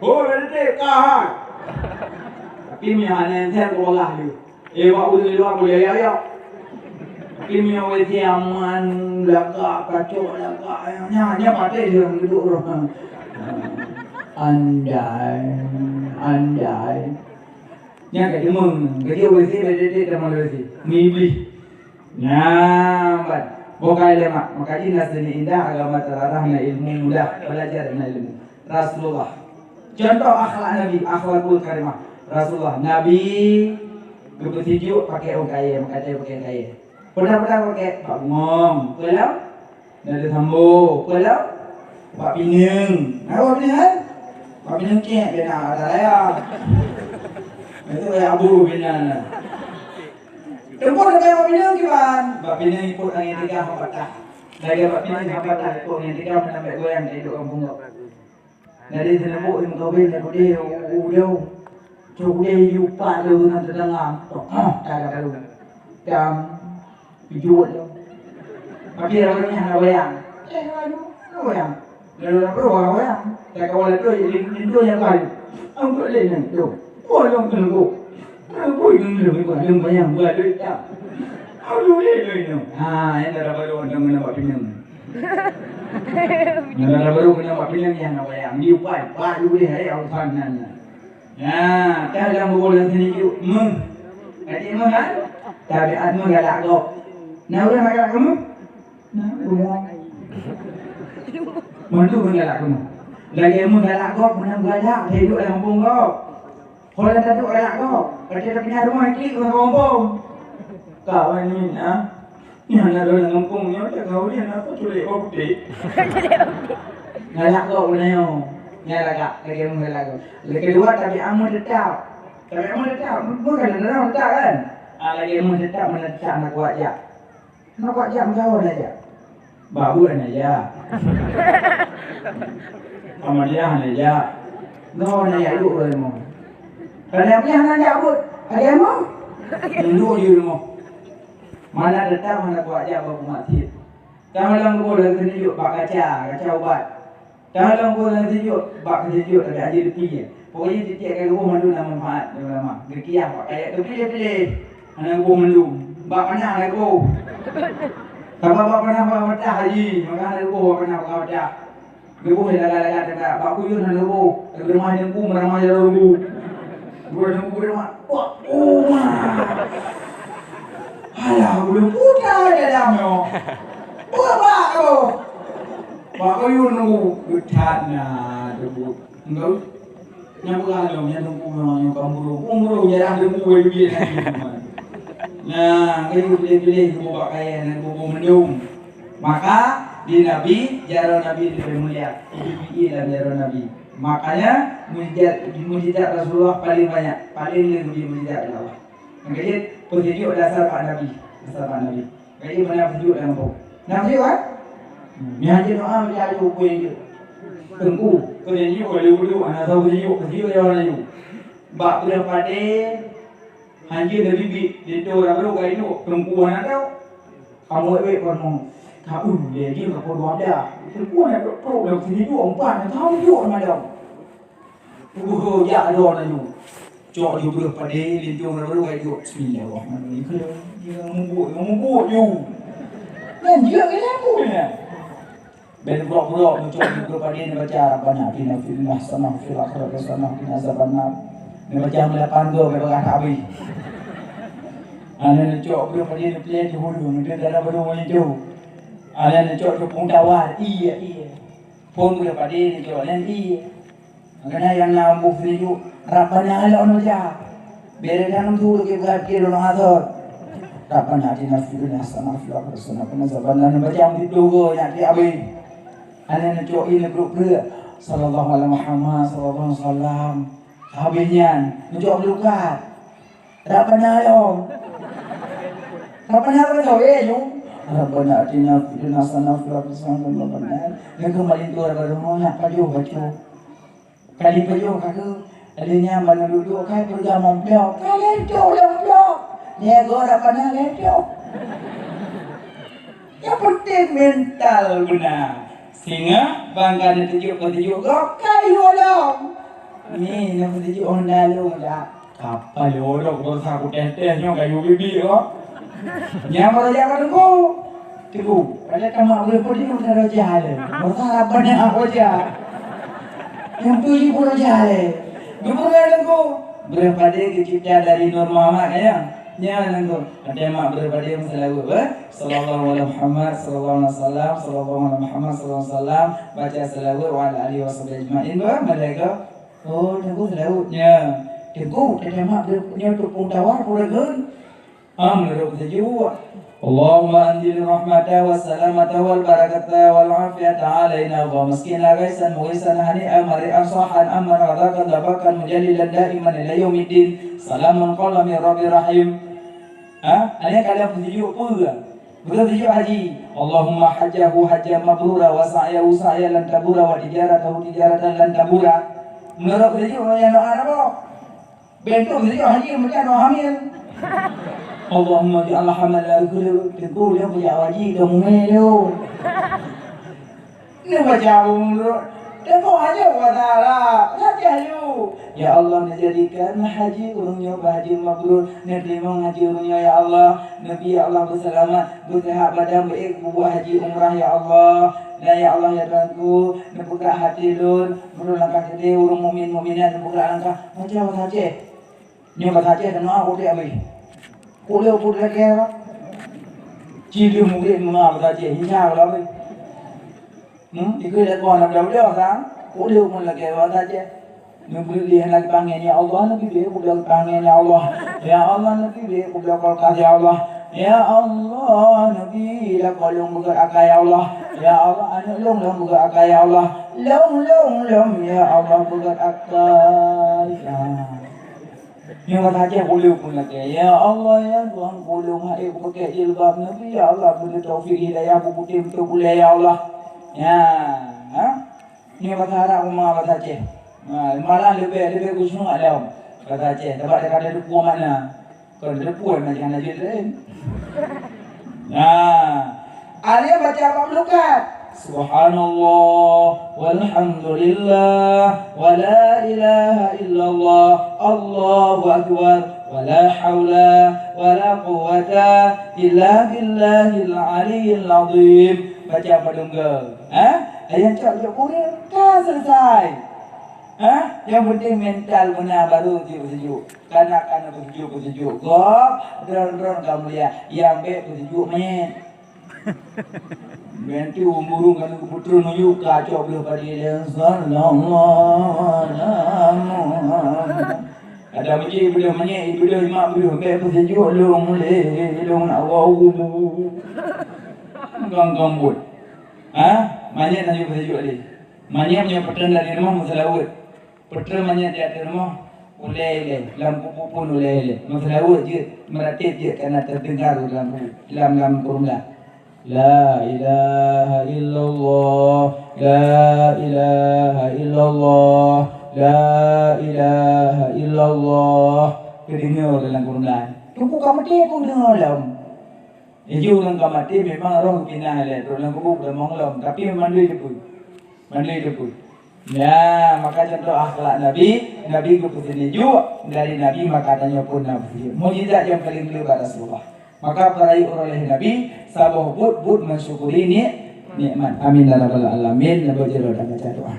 Oh, dah detik, ka hai. Tapi meunyoe hana handsel, keu Allah lé. Eh, bak ureueng luwa boleh ya, ya. Tapi meunyoe W C aman, lagak, pacok, lagak, nyan, nyan patéh lé ureueng dudoe roh. Andai, andai. Nyan ka deungoe, geutanyoe W C, bèk deuk-deuk tamong W C. Meuiblih. Nyan ban. Boh ka lé mak, maka jih na seni indah, agama teularang, na ilmu mudah, belajar na ilmu. Rasulullah. Contoh akhlak Nabi, akhlakul karimah. Rasulullah, Nabi geupeusijuek pakai ôn kayèe, meukatai pakai kayèe. Peudang-peudang pakai bak bungong, peue lom? Nada sambo, peue lom? Bak pineung. Na bak pineung kan? Bak pineung kek bina ada raya. Itu kayak abu bina na. Tempur leubeh bak pineung kiban. Bak pineung ipot angin tiga hang patah. Lagèe bak pineung hang patah ipot angin tiga meunan bèk goyang di duek kampung kok. Jadi seuneubok nyang meukawen nyang udeh u, u, u, udeh. Cok udeh yupa lé ureueng tetangga. Tok, ah, ka, ka, ka, ka. Dam, pijot lé. Tapi ureueng nyan hana goyang. Eh, aduh, hana goyang. Lalu lapor orang goyang. Tak kawan lapor, lin-, linto nyang goyang. Angkut lé nyan, tu. Bolong teungku. Bui geungleueng ikot leueng panyang buat duit tak. Aduh lé lé nyoe. Ha, nyan dara barô nyoe ngon bak pineung. Nyan dara barô ngon bak pineung nyan hana wayang. Di upat, pat lé hai urusan nyan. Nah, ka lam buku lam sini ju meuh. Jadi meuh kan? Tabiat meuh galak gob. Nah, ureueng galak meuh. Nah, rumoh. Mandum meugalak keunoe. Lagèe meugalak gob, meunan galak, hidup lam kampung gob. Ho lam taduek galak gob, ka teupeue rumoh klik lam kampung. Ka wani, ah. Nyan na lam kampung nyoe, tak tahu dia apa tulik gob deh. Galak gob ulah nyoe. Nyan lagak, lagèe meugalak gob. Lagèe kedua, tabiat meuh teutap. Tabiat meuh teutap, meuh kan na tetap kan? Ah, lagèe meuh teutap, meuh teutap na kuat jak. Nyoe bak jak meugawa na jak. Bak buet na jak. Ahmadiyah na jak. Gawa na jak duek ureueng rumoh. Kadang pih hana jak buet. Ada meuh? Duek di rumoh. Mana teutap hana kuat jak bak buet maksiet. Ka lam kuboh lagèe seuneujok bak kaca, kaca ubat. Ka lam kuboh lagèe seuneujok, bak seuneujok tapi aja dipiye. Pokoknya tiep-tiep ka geuboh mandum na manfaat ulama. Geukiah bak kayèe teupiléh-piléh. Hana geuboh mandum. Bak panah hana geuboh. Saban bak panah bak patah haji, maka hana geuboh bak panah bak patah. Geuboh lagak-lagak teuka, bak kuyun hana geuboh. Geudeungoe teungku meuramah jaroe bu. Geudeungoe teungku meuramah. Wah, oh, wah. Alah, ulôn puta dalam nyoe. Peue bak kaboh? Bak kuyun nunggu. Geutat na teubut. Enggak. Nyang peugah lom, nyang teungku nyoe, nyang ka meurôh. Meurôh, nyang dah teungku, wai duit lagi. Nah, kayu pilih-pilih, geuboh bak kayèe, na geuboh mandum. Maka, di Nabi, jaroe Nabi leubeh mulia. Di lam jaroe Nabi. Makanya, mujizat, mujizat Rasulullah paling banyak. Paling leubeh mujizat Allah. Maka jeuet peusijuek dasar bak Nabi, dasar bak Nabi. Jadi mana peusijuek dalam kampung? Nah, peusijuek kan? Nyan jeuet doa meujak aju peue nyang jeuet. Teungku, peue nyang jeuet, kalau wudhu, hana soe peusijuek, peusijuek jaroe laju. Bak breueh padé, hanjeuet neubiet, linto ureueng ka iduek, teungku hana tau. Kamoe wék-wék kon mo. Ka un lé jih ka po dua blah. Teungku hana tau, tau lam sini jua, umpan, hana tau jua malam. Uhu, jak droe laju. Cok ju breueh padé, linto ureueng ka iduek. Bismillahirrahmanirrahim. Dia mubuk, dia mubuk ju. Nyan jeuet ke lampu nyan. Ben burok-burok, neucok ju breueh padé, neubaca, "Rabbana atina fid dunya hasanah wa fil akhirati hasanah wa qina azabannar." Neubaca meulapan goe, bèk bagah that abéh. Ana neucok breueh padé, neuplen ju hulu, neudeuh dara barô ngon linto. Ana neucok ju phôn tawar, iya, iya. Phôn breueh padé, neucok nyan, iya. Makanya nyang na boh seuneujok, Rabbana lôn baca. Bèk lé tanyoe su lagèe geupiké lôn asot. Rabbana atina fid dunya hasanah wa fil akhirati hasanah wa qina azabannar. Neubaca meusiplôh goe nyan tiep abéh. Hana neucok ié neubrôk-brôk. Sallallahu ala Muhammad, sallallahu alaihi wasallam. Habéh nyan, neucok meulipat. Rabbana lôn. Rabbana lôn, eh, nyoe. Rabbana atina fid dunya hasanah wa fil akhirati hasanah wa qina azabannar. Nyan keuh meulinto Rabbana, nyan pajoh bacut. Ka lheueh pajoh ka keuh, lheueh nyan ban duek-duek ka peureuga meuplok, ka lheueh duek lé meuplok. Nyan gob dak pandang lé pih. Nyang penting mental beuna. Singoh ban ka neuteujuk-neuteujuk gob, ka iolong. Ni, na neuteujuk honda lôn dak? Kapal iolong, beurasa kutéh-téh nyoe kayu bibi kok. Nyang baroe jak ka teungku. Teungku, padahai tamat breueh padé meunan roja lé. Beurasa lapan nyang roja. Nyang tujoh puluh roja lé. Geupeugah teungku. Breueh padé geucipta dari Nur Muhammad, ya. Nyan teungku. Padahai mak breueh padé meuseulaweuet, eh. Sallallahu ala Muhammad, sallallahu alaihi wasallam, sallallahu ala Muhammad, sallallahu alaihi wasallam. Baca seulaweuet wa ala alihi wasahbihi ajmain, bah, malaika. Oh, teungku seulaweuet nyan. Teungku, teudemak nyoe tupông tawar peue geun? Ah, meunurot teujuak. Allahumma anzil rahmata was salamata wal barakata wal afiyata alaina wa maskina ghaisan mughisan hani'an mari'an sahan amman razaqan zabakan mujalilan daiman ila yaumiddin. Salamun qala min rabbir rahim. Ha? Nyan ka lheueh teujuak peue? Beutôi teujuak haji. Allahumma hajjahu hajjan mabrura wa sa'yahu sa'yan lan tabura wa tijaratahu tijaratan lan tabura. Meunurot teujuak nyan doa nabo. Bentuk teujuak haji macam doa hamil. Allahumma ja'alna hamalan keu teungku nyang peujak haji keu mumé lôn. Neubaca umroh, teungoh hana watara, lagèe nyoe. Ya Allah, neujadikan haji ureueng nyoe bak haji mabrur, neuteurimong haji ureueng nyoe, ya Allah. Neubi, ya Allah, beuseulamat, beuseuhat badan, beuék bubuet haji umrah, ya Allah. Dan, ya Allah, ya Tuhanku, neupeugah até lôn, meunurot langkah keudéh ureueng mukmin mukminat, neupeugah langkah, baca bahasa Aceh. Nyoe bahasa Aceh teuma udép abéh. Ulèe pun lagèe, Pak. Ci lheueh murit meunga bahasa Aceh, insya Allah, Pak. Hmm, ikeu lakoe na beudoh-beudoh sang, ulèe pun lagèe bahasa Aceh. Neubeuet lé hana geutangen, "Ya Allah, neubeuet lé kubloe geutangen, ya Allah. Ya Allah, neubeuet lé kubloe kulkas, ya Allah. Ya Allah, neubi lakoe lôn beugèt akai, ya Allah. Ya Allah, aneuk lôn, lôn beugèt akai, ya Allah. Lôn, lôn, lôn, ya Allah, beugèt akai." Ya. Nyoe ka saja ulèe pun lagèe, "Ya Allah, ya Tuhan, ulôn hai kupakèk jilbab Nabi, ya Allah, bri taufik hidayah beuputéh beutôi ulèe, ya Allah." Ya, ha? Nyoe bahasa Arab uma bahasa Aceh. Ha, malah leubeh, leubeh khusyuk lom bahasa Aceh. Sabab dia kata deupue makna. Kon deupue macam hana jeuet laén. Nah, alèh baca bak meulukat. Subhanallah, walhamdulillah, wala ilaha illallah, Allahu akbar, wala haula wala quwwata illa billahil aliyyil azim. Baca padum go. Ha? Ayah cak jok kureueng, ka selesai. Ha? Yang penting mental beuna baru jeuet beuseujok. Kana-kana beuseujok-beuseujok gob, droen-droen ka mulia. Nyang bèk beuseujok manyét. Meunan teuk ureueng ka geupeutrön u yup ka cok bleuh padé lé, sallallahu ala Muhammad. Ada meucit bleuh manyét, bleuh mak bleuh bèk beuseujok lôn lé, lôn nak woe u kubu. Gam-gam buet. Ha? Manyét hana beuseujok lé. Manyét meunyoe peutrön dari rumoh meuseulaweuet. Peutrön manyét di ateueh rumoh, ulèe ilèe, lam kubu pun ulèe ilèe. Meuseulaweuet jeuet, meuratéb jeuet, kana teudeungar u dalam kubu, lam, lam kurumla. La ilaha illallah, la ilaha illallah, la ilaha illallah. Teudeungoe dalam kurumla. Teungku ka maté pun deungoe lom. Laju ureueng ka maté memang roh geupinah ilèe, trok lam kubu tamong lom, tapi mandum teupeue. Mandum teupeue. Nah, maka contoh akhlak Nabi, Nabi geupeuseujok, dari Nabi maka tanyoe pun na peuseujok. Mukjizat nyang paleng gleh bak Rasulullah. Maka peurayeuk uroe lahé Nabi, saboh buet, buet mensyukuri ni-, nikmat. Amin ya rabbal alamin. Neubeuet jaroe dan baca doa.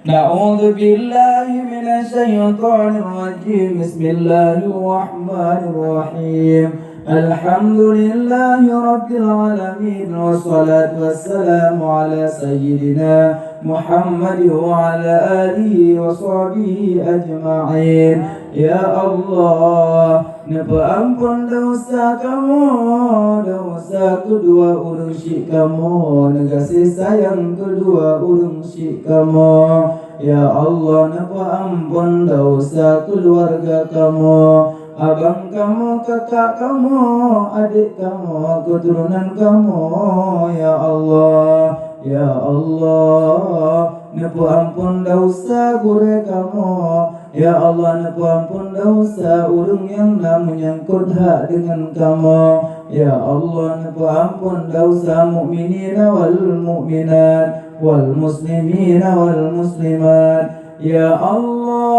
أعوذ بالله من الشيطان الرجيم. بسم الله الرحمن الرحيم. الحمد لله رب العالمين، والصلاة والسلام على سيدنا محمد وعلى آله وصحبه أجمعين. Ya Allah, neupeuamphon desya kamoe, desya keudua ureueng syik kamoe, neugaséh sayang keudua ureueng syik kamoe. Ya Allah, neupeuamphon desya keuluwarga kamoe, abang kamoe, kakak kamoe, adék kamoe, keuturonan kamoe, ya Allah. Ya Allah, neupeuamphon desya gurèe kamoe, Ya Allah, neupeuamphon desya ureuëng nyang na meunyangkot hak deungon kamoe. Ya Allah, neupeuamphon desya mukminina wal mukminat, wal muslimina wal muslimat. Ya Allah,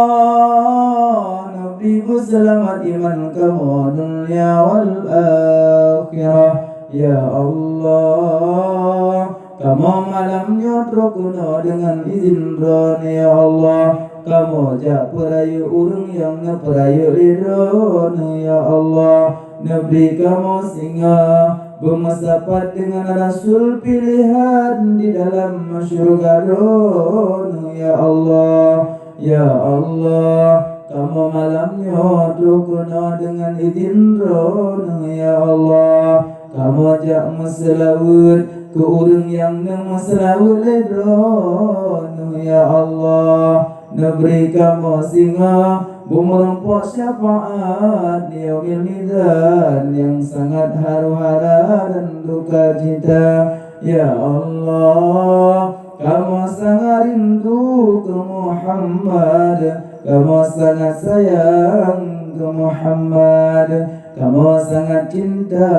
neubri beuseulamat iman kamoe dunia wal akhirah. Ya Allah, kamoe malam nyoe trok keunoe deungon izin Droeneuh, ya Allah. Kamoe jak peurayeuk ureuëng nyang neupeurayeuk lé Droeneuh, ya Allah. Neubri kamoe singoh beumeusapat deungon rasul piléhan di dalam syeuruga Droeneuh, ya Allah. Ya Allah, kamoe malam nyoe trok keunoe deungon idhin Droeneuh, ya Allah. Kamoe jak meuseulaweuet keu ureuëng nyang neumeuseulaweuet lé Droeneuh, ya Allah. Neubri kamoe singoh beumeurumpok syafaat di Yaumil Mizan nyang sangat haru-hara dan dukacita. Ya Allah, kamoe sangat rindu keu Muhammad, kamoe sangat sayang keu Muhammad, kamoe sangat cinta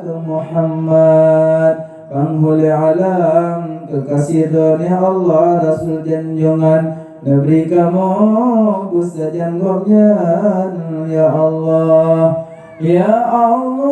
keu Muhammad. Panghulée alam, keukaséh Droeneuh, ya Allah, Rasul janjongan, neubri kamoe beusajan gobnyan, ya Allah. Ya Allah,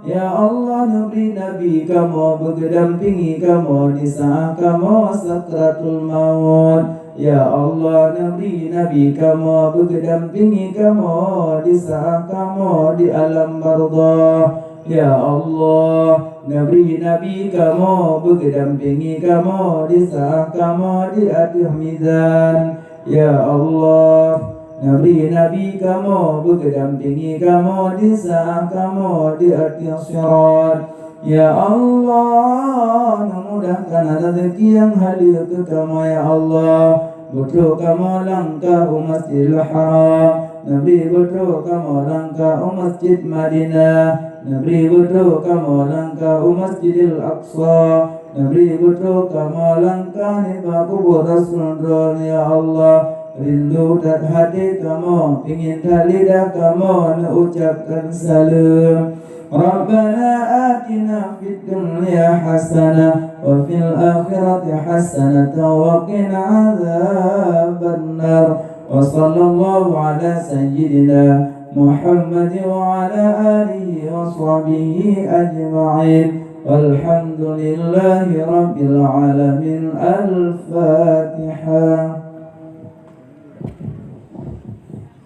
ya Allah, neubri Nabi kamoe beugeudampingi kamoe di saát kamoe sakratul maut. Ya Allah, neubri Nabi kamoe beugeudampingi kamoe di saát kamoe di alam barzakh. Ya Allah, neubri Nabi kamoe beugeudampingi kamoe di saát kamoe di ateueh mizan. Ya Allah, neubri Nabi kamoe beugeudampingi kamoe di saát kamoe di ateueh sirat. Ya Allah, neumudahkan rezeki nyang haleue keu kamoe, ya Allah. Beutrok kamoe langkah u Masjidil Haram, neubri beutrok kamoe langkah u Masjid Madinah, neubri beutrok kamoe langkah u Masjidil Aqsa, neubri beutrok kamoe langkah nibak kubu Rasul Droeneuh, ya Allah. Rindu that até kamoe, pingin that lidah kamoe neuucapkan saleuem. Rabbana atina fid dunya hasanah wa fil akhirati hasanatan wa qina adzabannar. Wa sallallahu ala sayyidina Muhammad wa ala alihi wa sahbihi ajma'in. Walhamdulillahi rabbil alamin. Al-Fatihah.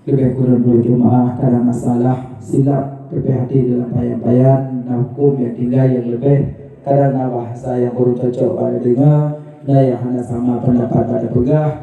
Leubeh kureueng droe jeumaáh, kadang na salah silap, leubeh até dalam payan-payan, na huköm nyang tinggai nyang leubeh, kadang na bahasa nyang kureueng cocok bak tadeungoe, na nyang hana sama peundapat bak tapeugah.